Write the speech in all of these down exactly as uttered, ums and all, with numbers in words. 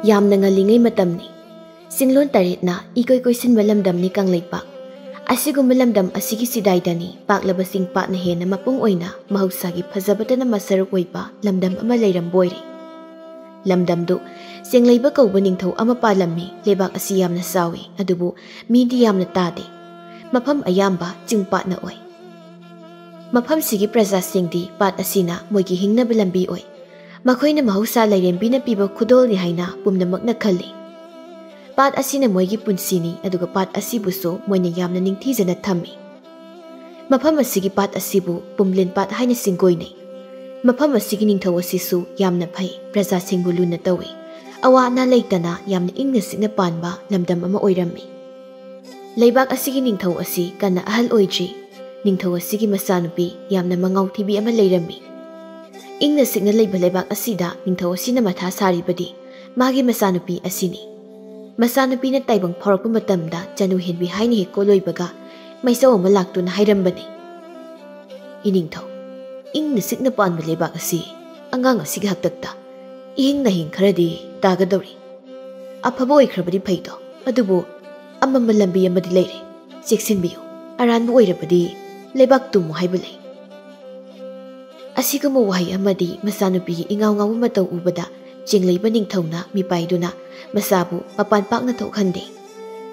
ꯌꯥꯝꯅ ꯉꯜꯂꯤꯉꯩ ꯃꯇꯝꯅꯤ꯫ ꯆꯤꯡꯂꯣꯟ ꯇꯔꯦꯠꯅ ꯏꯀꯣꯏ ꯀꯣꯏꯁꯤꯟꯕ ꯂꯝꯗꯝꯅꯤ ꯀꯪꯂꯩꯄꯥꯛ꯫ ꯑꯁꯤꯒꯨꯝꯕ ꯂꯝꯗꯝ ꯑꯁꯤꯒꯤ ꯆꯤꯗꯥꯏꯗꯅꯤ ꯄꯥꯛꯂꯕ ꯆꯤꯡ ꯄꯥꯠꯅ ꯍꯦꯟꯅ ꯃꯄꯨꯡ ꯑꯣꯏꯅ ꯃꯍꯧꯁꯥꯒꯤ ꯐꯖꯕꯇꯅ ꯃꯁꯔꯨꯛ ꯑꯣꯏꯕ ꯂꯝꯗꯝ ꯑꯃ ꯂꯩꯔꯝꯕ ꯑꯣꯏꯔꯦ꯫ ꯂꯝꯗꯝꯗꯨ ꯆꯦꯡꯂꯩꯕ ꯀꯧꯕ ꯅꯤꯡꯊꯧ ꯑꯃ ꯄꯥꯜꯂꯝꯃꯤ꯫ ꯂꯩꯕꯥꯛ ꯑꯁꯤ ꯌꯥꯝꯅ ꯆꯥꯎꯏ, ꯑꯗꯨꯕꯨ ꯃꯤꯗꯤ ꯌꯥꯝꯅ ꯇꯥꯗꯦ꯫ ꯃꯐꯝ ꯑꯌꯥꯝꯕ ꯆꯤꯡ ꯄꯥꯠꯅ ꯑꯣꯏ꯫ ꯃꯐꯝꯁꯤꯒꯤ ꯄ꯭ꯔꯖꯥꯁꯤꯡꯗꯤ ꯄꯥꯠ ꯑꯁꯤꯅ ꯃꯣꯏꯒꯤ ꯍꯤꯡꯅꯕ ꯂꯝꯕꯤ ꯑꯣꯏ꯫ ꯃꯈꯣꯏꯅ ꯃꯍꯧꯁꯥ ꯂꯥꯏꯔꯦꯝꯕꯤꯅ ꯄꯤꯕ ꯈꯨꯗꯣꯜꯅꯤ ꯍꯥꯏꯅ ꯄꯨꯝꯅꯃꯛꯅ ꯈꯜꯂꯤ꯫ ꯄꯥꯠ ꯑꯁꯤꯅ ꯃꯣꯏꯒꯤ ꯄꯨꯟꯁꯤꯅꯤ, ꯑꯗꯨꯒ ꯄꯥꯠ ꯑꯁꯤꯕꯨꯁꯨ ꯃꯣꯏꯅ ꯌꯥꯝꯅ ꯅꯤꯡꯊꯤꯖꯅ ꯊꯝꯃꯤ꯫ ꯃꯐꯝ ꯑꯁꯤꯒꯤ ꯄꯥꯠ ꯑꯁꯤꯕꯨ ꯄꯨꯝꯂꯦꯟ ꯄꯥꯠ ꯍꯥꯏꯅ ꯆꯤꯡꯒꯣꯏꯅꯩ꯫ ꯃꯐꯝ ꯑꯁꯤꯒꯤ ꯅꯤꯡꯊꯧ ꯑꯁꯤꯁꯨ ꯌꯥꯝꯅ ꯐꯩ, ꯄ꯭ꯔꯖꯥꯁꯤꯡꯕꯨ ꯂꯨꯅ ꯇꯧꯏ꯫ ꯑꯋꯥ ꯑꯅꯥ ꯂꯩꯇꯅ ꯌꯥꯝꯅ ꯏꯪꯅ ꯆꯤꯛꯅ ꯄꯥꯟꯕ ꯂꯝꯗꯝ ꯑꯃ ꯑꯣꯏꯔꯝꯃꯤ꯫ ꯂꯩꯕꯥꯛ ꯑꯁꯤꯒꯤ ꯅꯤꯡꯊꯧ ꯑꯁꯤ ꯀꯟꯅ ꯑꯍꯜ ꯑꯣꯏꯗ꯭ꯔꯤ꯫ ꯅꯤꯡꯊꯧ ꯑꯁꯤꯒꯤ ꯃꯆꯥꯅꯨꯄꯤ ꯌꯥꯝꯅ ꯃꯉꯥꯎ ꯊꯤꯕꯤ ꯑꯃ ꯂꯩꯔꯝꯃꯤ꯫ ꯏꯪꯅ ꯆꯤꯛꯅ ꯂꯩꯕ ꯂꯩꯕꯥꯛ ꯑꯁꯤꯗ ꯅꯤꯡꯊꯧ ꯑꯁꯤꯅ ꯃꯊꯥ ꯁꯥꯔꯤꯕꯗꯤ ꯃꯥꯒꯤ ꯃꯆꯥꯅꯨꯄꯤ ꯑꯁꯤꯅꯤ꯫ ꯃꯆꯥꯅꯨꯄꯤꯅ ꯇꯥꯏꯕꯪ ꯐꯥꯎꯔꯛꯄ ꯃꯇꯝꯗ ꯆꯅꯨ ꯍꯦꯟꯕꯤ ꯍꯥꯏꯅ ꯍꯦꯛ ꯀꯣꯜꯂꯣꯏꯕꯒ ꯃꯩꯆꯧ ꯑꯃ ꯂꯥꯛꯇꯨꯅ ꯍꯥꯏꯔꯝꯕꯅꯤ, "ꯏꯅꯤꯡꯊꯧ, ꯏꯪꯅ ꯆꯤꯛꯅ ꯄꯥꯟꯕ ꯂꯩꯕꯥꯛ ꯑꯁꯤ ꯑꯉꯥꯡ ꯑꯁꯤꯒꯤ ꯍꯥꯛꯇꯛꯇ ꯏꯍꯤꯡ ꯅꯥꯍꯤꯡ ꯈꯔꯗꯤ ꯇꯥꯒꯗꯧꯔꯤ꯫ ꯑꯐꯕ ꯑꯣꯏꯈ꯭ꯔꯕꯗꯤ ꯐꯩꯗꯣ, ꯑꯗꯨꯕꯨ ꯑꯃꯝꯕ ꯂꯝꯕꯤ ꯑꯃꯗꯤ ꯂꯩꯔꯦ꯫ ꯆꯦꯛꯁꯤꯟꯕꯤꯌꯨ, ꯑꯔꯥꯟꯕ ꯑꯣꯏꯔꯕꯗꯤ ꯂꯩꯕꯥꯛ ꯇꯨꯝꯃꯨ ꯍꯥꯏꯕ ꯂꯩ"꯫ ꯑꯁꯤꯒꯨꯝꯕ ꯋꯥꯍꯩ ꯑꯃꯗꯤ ꯃꯆꯥꯅꯨꯄꯤꯒꯤ ꯏꯉꯥꯎ ꯉꯥꯎꯕ ꯃꯇꯧ ꯎꯕꯗ ꯆꯤꯡꯂꯩꯕ ꯅꯤꯡꯊꯧꯅ ꯃꯤꯄꯥꯏꯗꯨꯅ ꯃꯆꯥꯕꯨ ꯃꯄꯥꯟ ꯄꯥꯛꯅ ꯊꯣꯛꯍꯟꯗꯦ꯫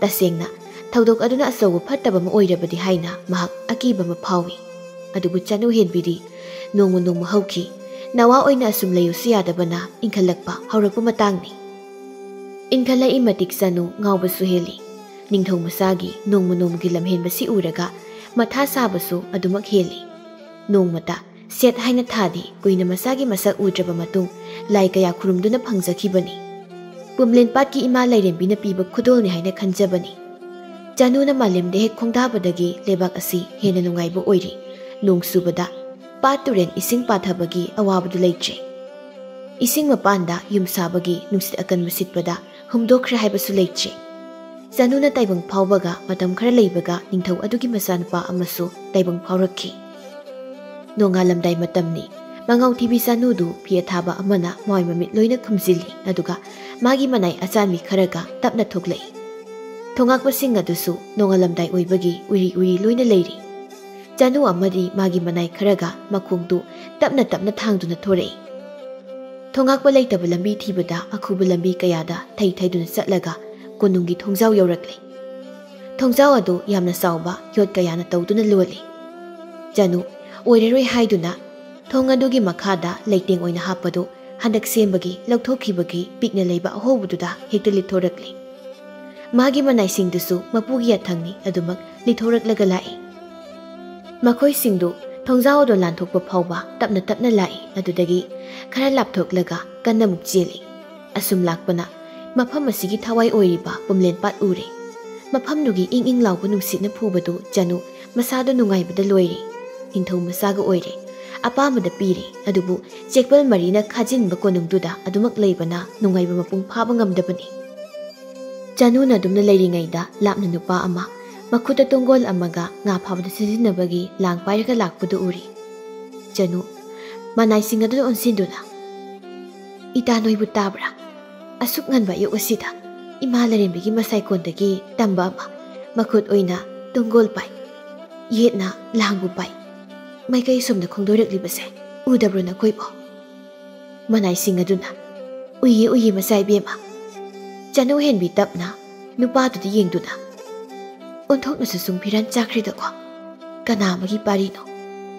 ꯇꯁꯦꯡꯅ ꯊꯧꯗꯣꯛ ꯑꯗꯨꯅ ꯑꯆꯧꯕ ꯐꯠꯇꯕ ꯑꯃ ꯑꯣꯏꯔꯕꯗꯤ ꯍꯥꯏꯅ ꯃꯍꯥꯛ ꯑꯀꯤꯕ ꯑꯃ ꯐꯥꯎꯏ꯫ ꯑꯗꯨꯕꯨ ꯆꯅꯨ ꯍꯦꯟꯕꯤꯗꯤ ꯅꯣꯡꯃ ꯅꯣꯡꯃ ꯍꯧꯈꯤ꯫ ꯅꯋꯥ ꯑꯣꯏꯅ ꯑꯁꯨꯝ ꯂꯩꯌꯨꯁꯨ ꯌꯥꯗꯕꯅ ꯏꯟꯈꯠꯂꯛꯄ ꯍꯧꯔꯛꯄ ꯃꯇꯥꯡꯅꯤ꯫ ꯏꯟꯈꯠꯂꯛꯏ ꯃꯇꯤꯛ ꯆꯅꯨ ꯉꯥꯎꯕꯁꯨ ꯍꯦꯜꯂꯤ꯫ ꯅꯤꯡꯊꯧ ꯃꯆꯥꯒꯤ ꯅꯣꯡꯃ ꯅꯣꯡꯃꯒꯤ ꯂꯝꯍꯦꯟꯕꯁꯤ ꯎꯔꯒ ꯃꯊꯥ ꯁꯥꯕꯁꯨ ꯑꯗꯨꯃꯛ ꯍꯦꯜꯂꯤ꯫ ꯅꯣꯡꯃꯇ ꯁꯦꯠ ꯍꯥꯏꯅ ꯊꯥꯗꯦ꯫ ꯀꯨꯏꯅ ꯃꯆꯥꯒꯤ ꯃꯁꯛ ꯎꯗ꯭ꯔꯕ ꯃꯇꯨꯡ ꯂꯥꯏ ꯀꯌꯥ ꯈꯨꯔꯨꯝꯗꯨꯅ ꯐꯪꯖꯈꯤꯕꯅꯤ꯫ ꯄꯨꯝꯂꯦꯟ ꯄꯥꯠꯀꯤ ꯏꯃꯥ ꯂꯥꯏꯔꯦꯝꯕꯤꯅ ꯄꯤꯕ ꯈꯨꯗꯣꯜꯅꯤ ꯍꯥꯏꯅ ꯈꯟꯖꯕꯅꯤ꯫ ꯆꯅꯨꯅ ꯃꯥꯂꯦꯝꯗ ꯍꯦꯛ ꯈꯣꯡꯗꯥꯕꯗꯒꯤ ꯂꯩꯕꯥꯛ ꯑꯁꯤ ꯍꯦꯟꯅ ꯅꯨꯡꯉꯥꯏꯕ ꯑꯣꯏꯔꯤ꯫ ꯅꯣꯡ ꯆꯨꯕꯗ ꯄꯥꯠ ꯇꯨꯔꯦꯟ ꯏꯁꯤꯡ ꯄꯥꯊꯕꯒꯤ ꯑꯋꯥꯕꯗꯨ ꯂꯩꯇ꯭ꯔꯦ꯫ ꯏꯁꯤꯡ ꯃꯄꯥꯟꯗ ꯌꯨꯝ ꯁꯥꯕꯒꯤ ꯅꯨꯡꯁꯤꯠ ꯑꯀꯟꯕ ꯁꯤꯠꯄꯗ ꯍꯨꯝꯗꯣꯛꯈ꯭ꯔꯦ ꯍꯥꯏꯕꯁꯨ ꯂꯩꯇ꯭ꯔꯦ꯫ ꯆꯅꯨꯅ ꯇꯥꯏꯕꯪ ꯐꯥꯎꯕꯒ ꯃꯇꯝ ꯈꯔ ꯂꯩꯕꯒ ꯅꯤꯡꯊꯧ ꯑꯗꯨꯒꯤ ꯃꯆꯥꯅꯨꯄꯥ ꯑꯃꯁꯨ ꯇꯥꯏꯕꯪ ꯐꯥꯎꯔꯛꯈꯤ꯫ ꯅꯣꯡꯉꯥꯜꯂꯝꯗꯥꯏ ꯃꯇꯝꯅꯤ꯫ ꯃꯉꯥꯎ ꯊꯤꯕꯤ ꯆꯅꯨꯗꯨ ꯐꯤ ꯑꯊꯥꯕ ꯑꯃꯅ ꯃꯥꯏ ꯃꯃꯤꯠ ꯂꯣꯏꯅ ꯈꯨꯝꯖꯤꯜꯂꯤ, ꯑꯗꯨꯒ ꯃꯥꯒꯤ ꯃꯅꯥꯏ ꯑꯆꯥꯟꯕꯤ ꯈꯔꯒ ꯇꯞꯅ ꯊꯣꯛꯂꯛꯏ꯫ ꯊꯣꯉꯥꯛꯄꯁꯤꯡ ꯑꯗꯨꯁꯨ ꯅꯣꯡꯉꯥꯜꯂꯝꯗꯥꯏ ꯑꯣꯏꯕꯒꯤ ꯎꯔꯤ ꯎꯔꯤ ꯂꯣꯏꯅ ꯂꯩꯔꯤ꯫ ꯆꯅꯨ ꯑꯃꯗꯤ ꯃꯥꯒꯤ ꯃꯅꯥꯏ ꯈꯔꯒ ꯃꯈꯣꯡꯗꯨ ꯇꯞꯅ ꯇꯞꯅ ꯊꯥꯡꯗꯨꯅ ꯊꯣꯔꯛꯏ꯫ ꯊꯣꯉꯥꯛꯄ ꯂꯩꯇꯕ ꯂꯝꯕꯤ ꯊꯤꯕꯗ ꯑꯈꯨꯕ ꯂꯝꯕꯤ ꯀꯌꯥꯗ ꯊꯩ ꯊꯩꯗꯨꯅ ꯆꯠꯂꯒ ꯀꯣꯅꯨꯡꯒꯤ ꯊꯣꯡꯖꯥꯎ ꯌꯧꯔꯛꯂꯦ꯫ ꯊꯣꯡꯖꯥꯎ ꯑꯗꯨ ꯌꯥꯝꯅ ꯆꯥꯎꯕ ꯌꯣꯠ ꯀꯌꯥꯅ ꯇꯧꯗꯨꯅ ꯂꯣꯜꯂꯤ꯫ ꯆꯅꯨ ꯑꯣꯏꯔꯔꯣꯏ ꯍꯥꯏꯗꯨꯅ ꯊꯣꯡ ꯑꯗꯨꯒꯤ ꯃꯈꯥꯗ ꯂꯩꯇꯦꯡ ꯑꯣꯏꯅ ꯍꯥꯞꯄꯗꯨ ꯍꯟꯗꯛ ꯁꯦꯝꯕꯒꯤ ꯂꯧꯊꯣꯛꯈꯤꯕꯒꯤ ꯄꯤꯛꯅ ꯂꯩꯕ ꯑꯍꯣꯕꯗꯨꯗ ꯍꯦꯛꯇ ꯂꯤꯠꯊꯣꯔꯛꯂꯤ꯫ ꯃꯥꯒꯤ ꯃꯅꯥꯏꯁꯤꯡꯗꯨꯁꯨ ꯃꯄꯨꯒꯤ ꯌꯥꯊꯪꯅꯤ ꯑꯗꯨꯃꯛ ꯂꯤꯠꯊꯣꯔꯛꯂꯒ ꯂꯥꯛꯏ꯫ ꯃꯈꯣꯏꯁꯤꯡꯗꯨ ꯊꯣꯡꯖꯥꯎ ꯑꯗꯨ ꯂꯥꯟꯊꯣꯛꯄ ꯐꯥꯎꯕ ꯇꯞꯅ ꯇꯞꯅ ꯂꯥꯛꯏ꯫ ꯑꯗꯨꯗꯒꯤ ꯈꯔ ꯂꯥꯞꯊꯣꯛꯂꯒ ꯀꯟꯅ ꯑꯃꯨꯛ ꯆꯦꯜꯂꯤ꯫ ꯑꯁꯨꯝ ꯂꯥꯛꯄꯅ ꯃꯐꯝ ꯑꯁꯤꯒꯤ ꯊꯋꯥꯏ ꯑꯣꯏꯔꯤꯕ ꯄꯨꯝꯂꯦꯟꯄꯥꯠ ꯎꯔꯦ꯫ ꯃꯐꯝꯗꯨꯒꯤ ꯏꯪ ꯏꯪ ꯂꯥꯎꯕ ꯅꯨꯡꯁꯤꯠꯅ ꯐꯨꯕꯗꯨ ꯆꯅꯨ ꯃꯁꯥꯗꯨ ꯅꯨꯡꯉꯥꯏꯕꯗ ꯂꯣꯏꯔꯦ꯫ ꯅꯤꯡꯊꯧ ꯃꯆꯥꯒ ꯑꯣꯏꯔꯦ꯫ ꯑꯄꯥꯝꯕꯗ ꯄꯤꯔꯦ꯫ ꯑꯗꯨꯕꯨ ꯆꯦꯛꯄꯜ ꯃꯔꯤꯅ ꯈꯥꯖꯤꯟꯕ ꯀꯣꯅꯨꯡꯗꯨꯗ ꯑꯗꯨꯃꯛ ꯂꯩꯕꯅ ꯅꯨꯡꯉꯥꯏꯕ ꯃꯄꯨꯡ ꯐꯥꯕ ꯉꯝꯗꯕꯅꯤ꯫ ꯆꯅꯨꯅ ꯑꯗꯨꯝꯅ ꯂꯩꯔꯤꯉꯩꯗ ꯂꯥꯞꯅ ꯅꯨꯄꯥ ꯑꯃ ꯃꯈꯨꯠꯇ ꯇꯣꯡꯒꯣꯜ ꯑꯃꯒ ꯉꯥ ꯐꯥꯕꯗ ꯁꯤꯖꯤꯟꯅꯕꯒꯤ ꯂꯥꯡ ꯄꯥꯏꯔꯒ ꯂꯥꯛꯄꯗꯨ ꯎꯔꯤ꯫ ꯆꯅꯨ ꯃꯅꯥꯏꯁꯤꯡ ꯑꯗꯨꯗ ꯑꯣꯟꯁꯤꯟꯗꯨꯅ, "ꯏꯇꯥ, ꯅꯣꯏꯕꯨ ꯇꯥꯕ꯭ꯔꯥ? ꯑꯁꯨꯛ ꯉꯟꯕ ꯑꯌꯨꯛ ꯑꯁꯤꯗ ꯏꯃꯥ ꯂꯥꯏꯔꯦꯝꯕꯤꯒꯤ ꯃꯁꯥꯏꯀꯣꯟꯗꯒꯤ ꯇꯝꯕ ꯑꯃ, ꯃꯈꯨꯠ ꯑꯣꯏꯅ ꯇꯣꯡꯒꯣꯜ ꯄꯥꯏ, ꯌꯦꯠꯅ ꯂꯥꯡꯕꯨ ꯄꯥꯏ, ꯃꯥꯏꯀꯩ ꯁꯣꯝꯗ ꯈꯣꯡꯗꯣꯏꯔꯛꯂꯤꯕꯁꯦ ꯎꯗꯕ꯭ꯔꯣ ꯅꯈꯣꯏꯕꯣ?" ꯃꯅꯥꯏꯁꯤꯡ ꯑꯗꯨꯅ, "ꯎꯏꯌꯦ, ꯎꯏꯌꯦ, ꯃꯆꯥ ꯏꯕꯦꯝꯃ꯫" ꯆꯅꯨ ꯍꯦꯟꯕꯤ ꯇꯞꯅ ꯅꯨꯄꯥꯗꯨꯗ ꯌꯦꯡꯗꯨꯅ, "ꯑꯣꯟꯊꯣꯛꯅꯁꯨ ꯆꯨꯡ ꯐꯤꯔꯥꯟ ꯆꯥꯈ꯭ꯔꯦꯗꯀꯣ꯫ ꯀꯅꯥ ꯑꯃꯒꯤ ꯄꯥꯔꯤꯅꯣ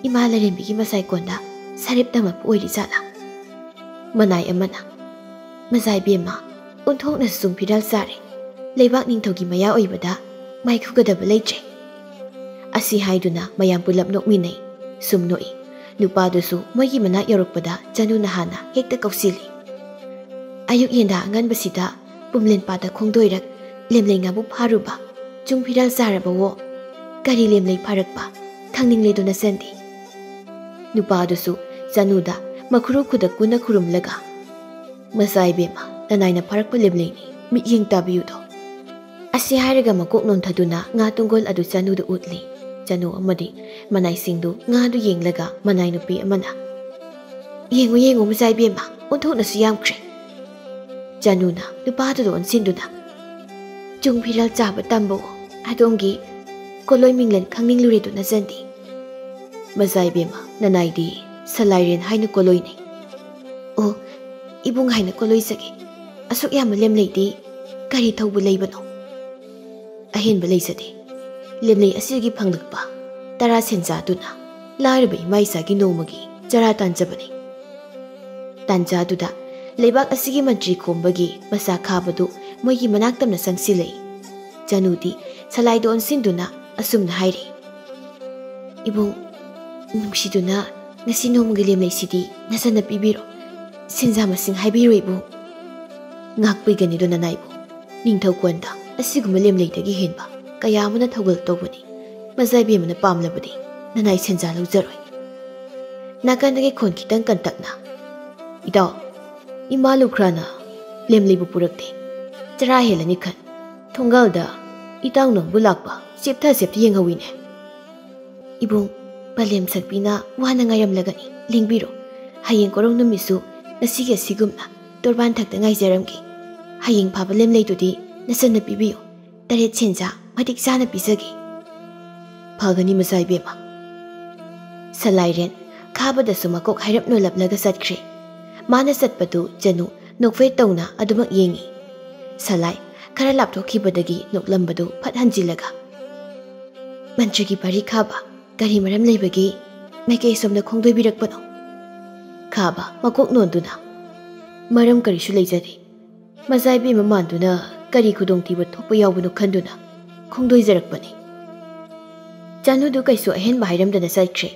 ꯏꯃꯥ ꯂꯥꯏꯔꯦꯝꯕꯤꯒꯤ ꯃꯁꯥꯏꯀꯣꯟꯗ ꯁꯔꯦꯞ ꯇꯝꯃꯛꯄ ꯑꯣꯏꯔꯤ ꯖꯥꯠꯂꯥ?" ꯃꯅꯥꯏ ꯑꯃꯅ, "ꯃꯆꯥ ꯏꯕꯦꯝꯃ, ꯑꯣꯟꯊꯣꯛꯅꯁꯨ ꯆꯨꯡ ꯐꯤꯔꯥꯜ ꯆꯥꯔꯦ꯫ ꯂꯩꯕꯥꯛ ꯅꯤꯡꯊꯧꯒꯤ ꯃꯌꯥ ꯑꯣꯏꯕꯗ ꯃꯥꯏꯈꯨꯒꯗꯕ ꯂꯩꯇ꯭ꯔꯦ꯫" ꯑꯁꯤ ꯍꯥꯏꯗꯨꯅ ꯃꯌꯥꯝ ꯄꯨꯂꯞ ꯅꯣꯛꯃꯤꯟꯅꯩ꯫ ꯁꯨꯝ ꯅꯣꯛꯏ꯫ ꯅꯨꯄꯥꯗꯨꯁꯨ ꯃꯣꯏꯒꯤ ꯃꯅꯥꯛ ꯌꯧꯔꯛꯄꯗ ꯆꯅꯨꯅ ꯍꯥꯟꯅ ꯍꯦꯛꯇ ꯀꯧꯁꯤꯜꯂꯤ꯫ "ꯑꯌꯨꯛ ꯌꯦꯟꯗꯥ ꯑꯉꯟꯕꯁꯤꯗ ꯄꯨꯝꯂꯦꯟꯄꯥꯠꯇ ꯈꯣꯡꯗꯣꯏꯔꯛ, ꯂꯦꯝꯂꯩ ꯉꯥꯕꯨ ꯐꯥꯔꯨꯕ, ꯆꯨꯡ ꯐꯤꯔꯥꯜ ꯆꯥꯔꯕꯋꯣ? ꯀꯔꯤ ꯂꯦꯝꯂꯩ ꯐꯥꯔꯛꯄ? ꯈꯪꯅꯤꯡꯂꯦꯗꯣ ꯅꯆꯟꯗꯤ?" ꯅꯨꯄꯥꯗꯨꯁꯨ ꯆꯅꯨꯗ ꯃꯈꯨꯔꯨ ꯈꯨꯗꯛ ꯀꯨꯟꯅ ꯈꯨꯔꯨꯝꯂꯒ, "ꯃꯆꯥ ꯏꯕꯦꯝꯃ, ꯅꯅꯥꯏꯅ ꯐꯥꯔꯛꯄ ꯂꯦꯝꯂꯩꯅꯤ, ꯃꯤꯠꯌꯦꯡ ꯇꯥꯕꯤꯌꯨꯗꯣ꯫" ꯑꯁꯤ ꯍꯥꯏꯔꯒ ꯃꯀꯣꯛ ꯅꯣꯟꯊꯗꯨꯅ ꯉꯥ ꯇꯨꯡꯒꯣꯜ ꯑꯗꯨ ꯆꯅꯨꯗ ꯎꯠꯂꯤ꯫ ꯆꯅꯨ ꯑꯃꯗꯤ ꯃꯅꯥꯏꯁꯤꯡꯗꯨ ꯉꯥꯗꯨ ꯌꯦꯡꯂꯒ ꯃꯅꯥꯏ ꯅꯨꯄꯤ ꯑꯃꯅ, "ꯌꯦꯡꯉꯨ, ꯌꯦꯡꯉꯨ, ꯃꯆꯥ ꯏꯕꯦꯝꯃ, ꯑꯣꯟꯊꯣꯛꯅꯁꯨ ꯌꯥꯝꯈ꯭ꯔꯦ꯫" ꯆꯅꯨꯅ ꯅꯨꯄꯥꯗꯨꯗ ꯑꯣꯟꯁꯤꯟꯗꯨꯅ, "ꯆꯨꯡ ꯐꯤꯔꯥꯜ ꯆꯥꯕ ꯇꯝꯕꯑꯣ, ꯑꯗꯣꯝꯒꯤ ꯀꯣꯂꯣꯏ ꯃꯤꯡꯂꯦꯟ ꯈꯪꯅꯤꯡꯂꯨꯔꯦꯗꯨꯅ ꯆꯟꯗꯤ꯫ ꯃꯖꯥ ꯏꯕꯦꯝꯃ, ꯅꯅꯥꯏꯗꯤ ꯁꯂꯥꯏꯔꯦꯟ ꯍꯥꯏꯅ ꯀꯣꯂꯣꯏꯅꯩ꯫ ꯑꯣ, ꯏꯕꯨꯡ ꯍꯥꯏꯅ ꯀꯣꯂꯣꯏꯖꯒꯦ꯫ ꯑꯁꯨꯛ ꯌꯥꯝꯕ ꯂꯦꯝꯂꯩꯗꯤ ꯀꯔꯤ ꯊꯧꯕ ꯂꯩꯕꯅꯣ?" "ꯑꯍꯦꯟꯕ ꯂꯩꯖꯗꯦ꯫ ꯂꯦꯝꯂꯩ ꯑꯁꯤꯒꯤ ꯐꯪꯂꯛꯄ ꯇꯔꯥ ꯁꯦꯟꯖꯥꯗꯨꯅ ꯂꯥꯏꯔꯕ ꯏꯃꯥ ꯏꯆꯥꯒꯤ ꯅꯣꯡꯃꯒꯤ ꯆꯔꯥ ꯇꯥꯟꯖꯕꯅꯤ꯫ ꯇꯥꯟꯖꯥꯗꯨꯗ ꯂꯩꯕꯥꯛ ꯑꯁꯤꯒꯤ ꯃꯟꯇ꯭ꯔꯤ ꯈꯣꯝꯕꯒꯤ ꯃꯆꯥ ꯈꯥꯕꯗꯨ ꯃꯣꯏꯒꯤ ꯃꯅꯥꯛ ꯇꯝꯅ ꯆꯪꯁꯤꯜꯂꯛꯏ꯫" ꯆꯅꯨꯗꯤ ꯁꯂꯥꯏꯗ ꯑꯣꯟꯁꯤꯟꯗꯨꯅ ꯑꯁꯨꯝꯅ ꯍꯥꯏꯔꯤ, "ꯏꯕꯨꯡ, ꯅꯨꯡꯁꯤꯗꯨꯅ ꯉꯁꯤ ꯅꯣꯡꯃꯒꯤ ꯂꯦꯝꯂꯩꯁꯤꯗꯤ ꯅꯆꯟꯅ ꯄꯤꯕꯤꯔꯣ꯫ ꯁꯦꯟꯖꯥ ꯃꯁꯤꯡ ꯍꯥꯏꯕꯤꯔꯣ ꯏꯕꯨꯡ꯫ ꯉꯥꯛꯄꯤꯒꯅꯤꯗꯣ ꯅꯅꯥꯏꯕꯨ꯫ ꯅꯤꯡꯊꯧ ꯀꯣꯟꯗ ꯑꯁꯤꯒꯨꯝꯕ ꯂꯦꯝꯂꯩꯗꯒꯤ ꯍꯦꯟꯕ ꯀꯌꯥ ꯑꯃꯅ ꯊꯧꯒꯜ ꯇꯧꯕꯅꯤ꯫ ꯃꯖꯥ ꯏꯕꯦꯝꯃꯅ ꯄꯥꯝꯂꯕꯗꯤ ꯅꯅꯥꯏ ꯁꯦꯟꯖꯥ ꯂꯧꯖꯔꯣꯏ꯫" ꯅꯥꯀꯟꯗꯒꯤ ꯈꯣꯟ ꯈꯤꯇꯪ ꯀꯟꯇꯛꯅ, "ꯏꯇꯥꯎ, ꯏꯃꯥ ꯂꯨꯈ꯭ꯔꯥꯅ ꯂꯦꯝꯂꯩꯕꯨ ꯄꯨꯔꯛꯇꯦ꯫ ꯆꯔꯥ ꯍꯦꯜꯂꯅꯤ ꯈꯟ꯫ ꯊꯣꯡꯒꯥꯜꯗ ꯏꯇꯥꯎ ꯅꯪꯕꯨ ꯂꯥꯛꯄ ꯆꯦꯞꯊ ꯆꯦꯞꯊ ꯌꯦꯡꯍꯧꯋꯤꯅꯦ꯫" "ꯏꯕꯨꯡ, ꯄꯂꯦꯝ ꯁꯛꯄꯤꯅ ꯋꯥꯅ ꯉꯥꯏꯔꯝꯂꯒꯅꯤ, ꯂꯦꯡꯕꯤꯔꯣ꯫ ꯍꯌꯦꯡ ꯀꯣꯔꯧ ꯅꯨꯃꯤꯠꯁꯨ ꯉꯁꯤꯒꯤ ꯑꯁꯤꯒꯨꯝꯅ ꯇꯣꯔꯕꯥꯟ ꯊꯛꯇ ꯉꯥꯏꯖꯔꯝꯒꯦ꯫ ꯍꯌꯦꯡ ꯐꯥꯕ ꯂꯦꯝꯂꯩꯗꯨꯗꯤ ꯅꯆꯟꯅ ꯄꯤꯕꯤꯌꯨ꯫ ꯇꯔꯦꯠ ꯁꯦꯟꯖꯥ ꯃꯇꯤꯛ ꯆꯥꯅ ꯄꯤꯖꯒꯦ꯫" "ꯐꯒꯅꯤ ꯃꯆꯥ ꯏꯕꯦꯝꯃ꯫" ꯁꯂꯥꯏꯔꯦꯟ ꯈꯥꯕꯗꯁꯨ ꯃꯀꯣꯛ ꯍꯥꯏꯔꯞ ꯅꯣꯜꯂꯞꯂꯒ ꯆꯠꯈ꯭ꯔꯦ꯫ ꯃꯥꯅ ꯆꯠꯄꯗꯨ ꯆꯅꯨ ꯅꯣꯛꯐꯦꯠ ꯇꯧꯅ ꯑꯗꯨꯃꯛ ꯌꯦꯡꯉꯤ꯫ ꯁꯂꯥꯏ ꯈꯔ ꯂꯥꯞꯊꯣꯛꯈꯤꯕꯗꯒꯤ ꯅꯣꯛꯂꯝꯕꯗꯨ ꯐꯠ ꯍꯟꯖꯤꯜꯂꯒ, "ꯃꯟꯇ꯭ꯔꯤꯒꯤ ꯄꯥꯔꯤ ꯈꯥꯕ, ꯀꯔꯤ ꯃꯔꯝ ꯂꯩꯕꯒꯦ ꯃꯥꯏꯀꯩ ꯁꯣꯝꯗ ꯈꯣꯡꯗꯣꯏꯕꯤꯔꯛꯄꯅꯣ?" ꯈꯥꯕ ꯃꯀꯣꯛ ꯅꯣꯟꯗꯨꯅ, "ꯃꯔꯝ ꯀꯔꯤꯁꯨ ꯂꯩꯖꯗꯦ꯫ ꯃꯆꯥ ꯏꯕꯦꯝꯃ ꯃꯥꯟꯗꯨꯅ ꯀꯔꯤ ꯈꯨꯗꯣꯡꯊꯤꯕ ꯊꯣꯛꯄ ꯌꯥꯎꯕꯅꯣ ꯈꯟꯗꯨꯅ ꯈꯣꯡꯗꯣꯏꯖꯔꯛꯄꯅꯤ꯫" ꯆꯅꯨꯗꯨ ꯀꯩꯁꯨ ꯑꯍꯦꯟꯕ ꯍꯥꯏꯔꯝꯗꯅ ꯆꯠꯈ꯭ꯔꯦ꯫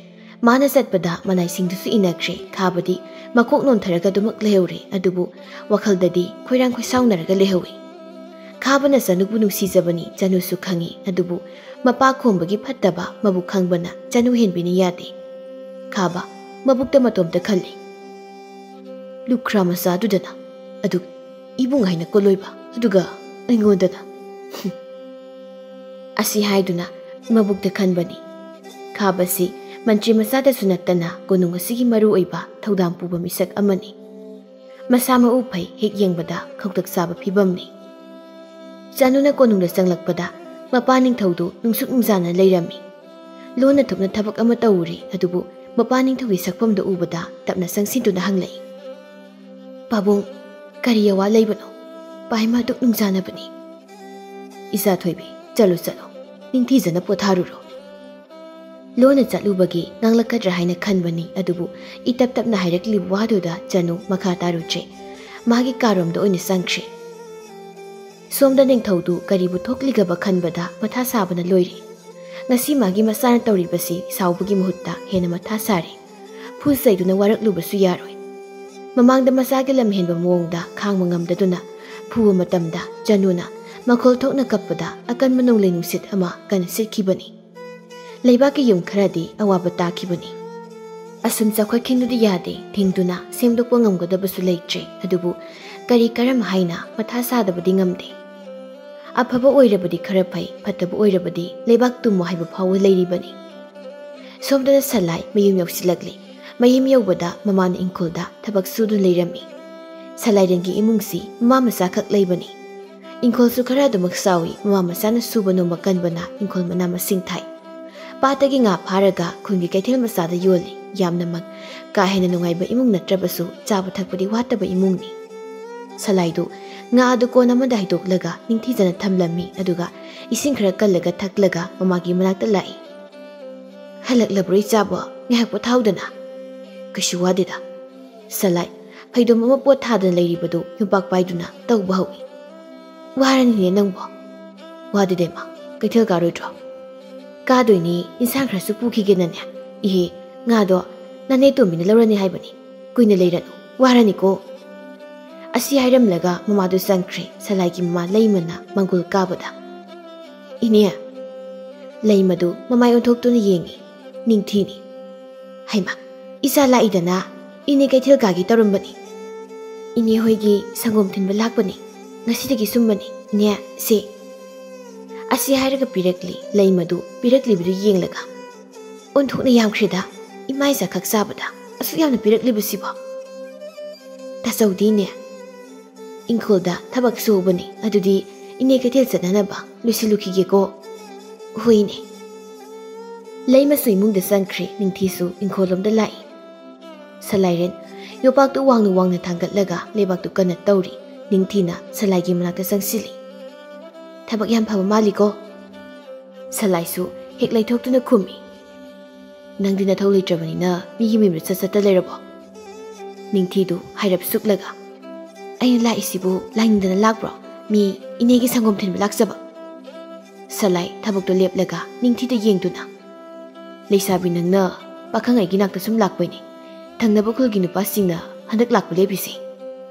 ꯃꯥꯅ ꯆꯠꯄꯗ ꯃꯅꯥꯏꯁꯤꯡꯗꯨꯁꯨ ꯏꯟꯅꯈ꯭ꯔꯦ꯫ ꯈꯥꯕꯗꯤ ꯃꯀꯣꯛ ꯅꯣꯟꯊꯔꯒ ꯑꯗꯨꯃꯛ ꯂꯩꯍꯧꯔꯦ, ꯑꯗꯨꯕꯨ ꯋꯥꯈꯜꯗꯗꯤ ꯈꯣꯏꯔꯥꯡ ꯈꯣꯏꯁꯥꯎꯅꯔꯒ ꯂꯩꯍꯧꯏ꯫ ꯈꯥꯕꯅ ꯆꯅꯨꯕꯨ ꯅꯨꯡꯁꯤꯖꯕꯅꯤ ꯆꯅꯨꯁꯨ ꯈꯪꯏ, ꯑꯗꯨꯕꯨ ꯃꯄꯥ ꯈꯣꯝꯕꯒꯤ ꯐꯠꯇꯕ ꯃꯕꯨꯛ ꯈꯪꯕꯅ ꯆꯅꯨ ꯍꯦꯟꯕꯤꯅ ꯌꯥꯗꯦ꯫ ꯈꯥꯕ ꯃꯕꯨꯛꯇ ꯃꯇꯣꯝꯇ ꯈꯜꯂꯤ, "ꯂꯨꯈ꯭ꯔꯥ ꯃꯆꯥꯗꯨꯗꯅ ꯑꯗꯨ ꯏꯕꯨꯡ ꯍꯥꯏꯅ ꯀꯣꯜꯂꯣꯏꯕ, ꯑꯗꯨꯒ ꯑꯩꯉꯣꯟꯗꯅ, ꯍꯨꯝ꯫" ꯑꯁꯤ ꯍꯥꯏꯗꯨꯅ ꯃꯕꯨꯛꯇ ꯈꯟꯕꯅꯤ꯫ ꯈꯥꯕꯁꯤ ꯃꯟꯇ꯭ꯔꯤ ꯃꯆꯥꯗꯁꯨ ꯅꯠꯇꯅ ꯀꯣꯅꯨꯡ ꯑꯁꯤꯒꯤ ꯃꯔꯨ ꯑꯣꯏꯕ ꯊꯧꯗꯥꯡ ꯄꯨꯕ ꯃꯤꯁꯛ ꯑꯃꯅꯤ꯫ ꯃꯁꯥ ꯃꯎ ꯐꯩ, ꯍꯦꯛ ꯌꯦꯡꯕꯗ ꯈꯧꯇꯛ ꯆꯥꯕ ꯐꯤꯕꯝꯅꯤ꯫ ꯆꯅꯨꯅ ꯀꯣꯅꯨꯡꯗ ꯆꯪꯂꯛꯄꯗ ꯃꯄꯥ ꯅꯤꯡꯊꯧꯗꯨ ꯅꯨꯡꯁꯨꯛ ꯅꯨꯡꯖꯥꯅ ꯂꯩꯔꯝꯃꯤ꯫ ꯂꯣꯟꯅ ꯊꯣꯛꯅ ꯊꯕꯛ ꯑꯃ ꯇꯧꯔꯤ, ꯑꯗꯨꯕꯨ ꯃꯄꯥ ꯅꯤꯡꯊꯧꯒꯤ ꯁꯛꯐꯝꯗꯨ ꯎꯕꯗ ꯇꯞꯅ ꯆꯪꯁꯤꯟꯗꯨꯅ ꯍꯪꯂꯛꯏ, "ꯄꯥꯕꯨꯡ, ꯀꯔꯤ ꯑꯋꯥ ꯂꯩꯕꯅꯣ? ꯄꯥꯏꯃ ꯑꯗꯨꯛ ꯅꯨꯡꯖꯥꯅꯕꯅꯤ?" "ꯏꯆꯥ ꯊꯣꯏꯕꯤ, ꯆꯠꯂꯨ ꯆꯠꯂꯨ, ꯅꯤꯡꯊꯤꯖꯅ ꯄꯣꯊꯥꯔꯨꯔꯣ꯫" ꯂꯣꯟꯅ ꯆꯠꯂꯨꯕꯒꯤ ꯉꯥꯡꯂꯛꯀꯗ꯭ꯔꯥ ꯍꯥꯏꯅ ꯈꯟꯕꯅꯤ, ꯑꯗꯨꯕꯨ ꯏꯇꯞ ꯇꯞꯅ ꯍꯥꯏꯔꯛꯂꯤꯕ ꯋꯥꯗꯨꯗ ꯆꯅꯨ ꯃꯈꯥ ꯇꯥꯔꯨꯗ꯭ꯔꯦ꯫ ꯃꯥꯒꯤ ꯀꯥꯔꯣꯝꯗ ꯑꯣꯏꯅ ꯆꯪꯈ꯭ꯔꯦ꯫ ꯁꯣꯝꯗ ꯅꯤꯡꯊꯧꯗꯨ ꯀꯔꯤꯕꯨ ꯊꯣꯛꯂꯤꯒꯕ ꯈꯟꯕꯗ ꯃꯊꯥ ꯁꯥꯕꯅ ꯂꯣꯏꯔꯦ꯫ ꯉꯁꯤ ꯃꯥꯒꯤ ꯃꯆꯥꯅ ꯇꯧꯔꯤꯕꯁꯤ ꯁꯥꯎꯕꯒꯤ ꯃꯍꯨꯠꯇ ꯍꯦꯟꯅ ꯃꯊꯥ ꯁꯥꯔꯦ꯫ ꯐꯨ ꯆꯩꯗꯨꯅ ꯋꯥꯔꯛꯂꯨꯕꯁꯨ ꯌꯥꯔꯣꯏ꯫ ꯃꯃꯥꯡꯗ ꯃꯆꯥꯒꯤ ꯂꯝꯍꯦꯟꯕ ꯃꯑꯣꯡꯗ ꯈꯥꯡꯕ ꯉꯝꯗꯗꯨꯅ ꯐꯨꯕ ꯃꯇꯝꯗ ꯆꯅꯨꯅ ꯃꯈꯣꯜ ꯊꯣꯛꯅ ꯀꯞꯄꯗ ꯑꯀꯟꯕ ꯅꯣꯡꯂꯩ ꯅꯨꯡꯁꯤꯠ ꯑꯃ ꯀꯟꯅ ꯁꯤꯠꯈꯤꯕꯅꯤ꯫ ꯂꯩꯕꯥꯛꯀꯤ ꯌꯨꯝ ꯈꯔꯗꯤ ꯑꯋꯥꯕ ꯇꯥꯈꯤꯕꯅꯤ꯫ ꯑꯁꯨꯝ ꯆꯥꯎꯈꯠꯈꯤꯅꯨꯗꯤ ꯌꯥꯗꯦ, ꯊꯤꯡꯗꯨꯅ ꯁꯦꯝꯗꯣꯛꯄ ꯉꯝꯒꯗꯕꯁꯨ ꯂꯩꯇ꯭ꯔꯦ꯫ ꯑꯗꯨꯕꯨ ꯀꯔꯤ ꯀꯔꯝ ꯍꯥꯏꯅ ꯃꯊꯥ ꯁꯥꯗꯕꯗꯤ ꯉꯝꯗꯦ꯫ ꯑꯐꯕ ꯑꯣꯏꯔꯕꯗꯤ ꯈꯔ ꯐꯩ, ꯐꯠꯇꯕ ꯑꯣꯏꯔꯕꯗꯤ ꯂꯩꯕꯥꯛ ꯇꯨꯝꯃꯣ ꯍꯥꯏꯕ ꯐꯥꯎꯕ ꯂꯩꯔꯤꯕꯅꯤ꯫ ꯁꯣꯝꯗꯅ ꯁꯂꯥꯏ ꯃꯌꯨꯝ ꯌꯧꯁꯤꯜꯂꯛꯂꯤ꯫ ꯃꯌꯨꯝ ꯌꯧꯕꯗ ꯃꯃꯥꯅ ꯏꯪꯈꯣꯜꯗ ꯊꯕꯛ ꯁꯨꯗꯨꯅ ꯂꯩꯔꯝꯃꯤ꯫ ꯁꯂꯥꯏꯔꯦꯟꯒꯤ ꯏꯃꯨꯡꯁꯤ ꯃꯃꯥ ꯃꯆꯥꯈꯛ ꯂꯩꯕꯅꯤ꯫ ꯏꯪꯈꯣꯜꯁꯨ ꯈꯔ ꯑꯗꯨꯃꯛ ꯆꯥꯎꯏ꯫ ꯃꯃꯥ ꯃꯆꯥꯅ ꯁꯨꯕ ꯅꯣꯝꯕ ꯀꯟꯕꯅ ꯏꯪꯈꯣꯜ ꯃꯅꯥ ꯃꯁꯤꯡ ꯊꯥꯏ꯫ ꯄꯥꯠꯇꯒꯤ ꯉꯥ ꯐꯥꯔꯒ ꯈꯨꯟꯒꯤ ꯀꯩꯊꯦꯜ ꯃꯆꯥꯗ ꯌꯣꯜꯂꯤ꯫ ꯌꯥꯝꯅꯃꯛ ꯀꯥ ꯍꯦꯟꯅ ꯅꯨꯡꯉꯥꯏꯕ ꯏꯃꯨꯡ ꯅꯠꯇ꯭ꯔꯕꯁꯨ ꯆꯥꯕ ꯊꯛꯄꯗꯤ ꯋꯥꯠꯇꯕ ꯏꯃꯨꯡꯅꯤ꯫ ꯁꯂꯥꯏꯗꯨ ꯉꯥ ꯑꯗꯨ ꯀꯣꯟ ꯑꯃꯗ ꯍꯩꯗꯣꯛꯂꯒ ꯅꯤꯡꯊꯤꯖꯅ ꯊꯝꯂꯝꯃꯤ, ꯑꯗꯨꯒ ꯏꯁꯤꯡ ꯈꯔ ꯀꯜꯂꯒ ꯊꯛꯂꯒ ꯃꯃꯥꯒꯤ ꯃꯅꯥꯛꯇ ꯂꯥꯛꯏ꯫ "ꯍꯜꯂꯛꯂꯕ꯭ꯔꯣ ꯏꯆꯥꯕꯣ? ꯉꯥꯏꯍꯥꯛ ꯄꯣꯊꯥꯎꯗꯅ꯫" "ꯀꯩꯁꯨ ꯋꯥꯗꯦꯗ꯫" ꯁꯂꯥꯏ ꯐꯩꯗꯣꯝ ꯑꯃ ꯄꯣꯠ ꯊꯥꯗꯅ ꯂꯩꯔꯤꯕꯗꯨ ꯌꯨꯝꯄꯥꯛ ꯄꯥꯏꯗꯨꯅ ꯇꯧꯕ ꯍꯧꯏ꯫ "ꯋꯥꯔꯅꯤꯅꯦ ꯅꯪꯕꯣ꯫" "ꯋꯥꯗꯦꯗ ꯏꯃꯥ, ꯀꯩꯊꯦꯜ ꯀꯥꯔꯣꯏꯗ꯭ꯔꯣ?" "ꯀꯥꯗꯣꯏꯅꯤ, ꯏꯟꯁꯥꯡ ꯈꯔꯁꯨ ꯄꯨꯈꯤꯒꯦꯅꯅꯦ꯫ ꯏꯍꯦ, ꯉꯥꯗꯣ ꯅꯅꯦ ꯇꯣꯝꯕꯤꯅ ꯂꯧꯔꯅꯤ ꯍꯥꯏꯕꯅꯤ, ꯀꯨꯏꯅ ꯂꯩꯔꯅꯨ, ꯋꯥꯔꯅꯤꯀꯣ꯫" ꯑꯁꯤ ꯍꯥꯏꯔꯝꯂꯒ ꯃꯃꯥꯗꯨ ꯆꯪꯈ꯭ꯔꯦ꯫ ꯁꯂꯥꯏꯒꯤ ꯃꯃꯥ ꯂꯩꯃꯅ ꯃꯪꯒꯣꯜ ꯀꯥꯕꯗ, "ꯏꯅꯦ!" ꯂꯩꯃꯗꯨ ꯃꯃꯥꯏ ꯑꯣꯟꯊꯣꯛꯇꯨꯅ ꯌꯦꯡꯏ꯫ "ꯅꯤꯡꯊꯤꯅꯤ꯫" "ꯍꯩꯃꯥ, ꯏꯆꯥ ꯂꯥꯛꯏꯗꯅ, ꯏꯅꯦ ꯀꯩꯊꯦꯜ ꯀꯥꯒꯦ ꯇꯧꯔꯝꯕꯅꯤ꯫ ꯏꯅꯦ ꯍꯣꯏꯒꯤ ꯁꯪꯒꯣꯝ ꯊꯤꯟꯕ ꯂꯥꯛꯄꯅꯤ, ꯉꯁꯤꯗꯒꯤ ꯁꯨꯝꯕꯅꯤ꯫ ꯏꯅꯦ, ꯁꯦ꯫" ꯑꯁꯤ ꯍꯥꯏꯔꯒ ꯄꯤꯔꯛꯂꯤ꯫ ꯂꯩꯃꯗꯨ ꯄꯤꯔꯛꯂꯤꯕꯗꯨ ꯌꯦꯡꯂꯒ, "ꯑꯣꯟꯊꯣꯛꯅ ꯌꯥꯝꯈ꯭ꯔꯦꯗ, ꯏꯃꯥ ꯏꯆꯥ ꯈꯛ ꯆꯥꯕꯗ ꯑꯁꯨꯛ ꯌꯥꯝꯅ ꯄꯤꯔꯛꯂꯤꯕꯁꯤꯕꯣ?" "ꯇꯥ "ꯆꯧꯗꯤꯅꯦ, ꯏꯪꯈꯣꯜꯗ ꯊꯕꯛ ꯁꯨꯍꯧꯕꯅꯦ, ꯑꯗꯨꯗꯤ ꯏꯅꯦ ꯀꯩꯊꯦꯜ ꯆꯠꯅꯅꯕ ꯂꯣꯏꯁꯤꯜꯂꯨꯈꯤꯒꯦꯀꯣ꯫" "ꯍꯣꯏꯅꯦ꯫" ꯂꯩꯃꯁꯨ ꯏꯃꯨꯡꯗ ꯆꯪꯈ꯭ꯔꯦ, ꯅꯤꯡꯊꯤꯁꯨ ꯏꯪꯈꯣꯜꯂꯣꯝꯗ ꯂꯥꯛꯏ꯫ ꯁꯂꯥꯏꯔꯦꯟ ꯌꯣꯄꯥꯛꯇꯨ ꯋꯥꯡꯅ ꯋꯥꯡꯅ ꯊꯥꯡꯒꯠꯂꯒ ꯂꯩꯕꯥꯛꯇꯨ ꯀꯟꯅ ꯇꯧꯔꯤ꯫ ꯅꯤꯡꯊꯤꯅ ꯁꯂꯥꯏꯒꯤ ꯃꯅꯥꯛꯇ ꯆꯪꯁꯤꯜꯂꯤ꯫ "ꯊꯕꯛ ꯌꯥꯝ ꯐꯕ ꯃꯥꯜꯂꯤꯀꯣ꯫" ꯁꯂꯥꯏꯁꯨ ꯍꯦꯛ ꯂꯩꯊꯣꯛꯇꯨꯅ ꯈꯨꯝꯃꯤ꯫ "ꯅꯪꯗꯤ ꯅꯊꯧ ꯂꯩꯇ꯭ꯔꯕꯅꯤꯅ ꯃꯤꯒꯤ ꯃꯌꯨꯝꯗ ꯆꯠ ꯆꯠꯇ ꯂꯩꯔꯕꯣ?" ꯅꯤꯡꯊꯤꯗꯨ ꯍꯥꯏꯔꯞ ꯁꯨꯛꯂꯒ, "ꯑꯩꯅ ꯂꯥꯛꯏꯁꯤꯕꯨ ꯂꯥꯛꯅꯤꯡꯗꯅ ꯂꯥꯛꯄ꯭ꯔꯣ? ꯃꯤ ꯏꯅꯦꯒꯤ ꯁꯪꯒꯣꯝ ꯊꯤꯟꯕ ꯂꯥꯛꯆꯕ꯫" ꯁꯂꯥꯏ ꯊꯕꯛꯇꯣ ꯂꯦꯞꯂꯒ ꯅꯤꯡꯊꯤꯗ ꯌꯦꯡꯗꯨꯅ, "ꯂꯩꯁꯥꯕꯤ ꯅꯪꯅ ꯄꯥꯈꯪ ꯑꯩꯒꯤ ꯅꯥꯛꯇ ꯁꯨꯝ ꯂꯥꯛꯄꯩꯅꯦ ꯊꯪꯅꯕ ꯈꯨꯜꯒꯤ ꯅꯨꯄꯥꯁꯤꯡꯅ ꯍꯟꯗꯛ ꯂꯥꯛꯄ ꯂꯦꯞꯄꯤꯁꯦ꯫"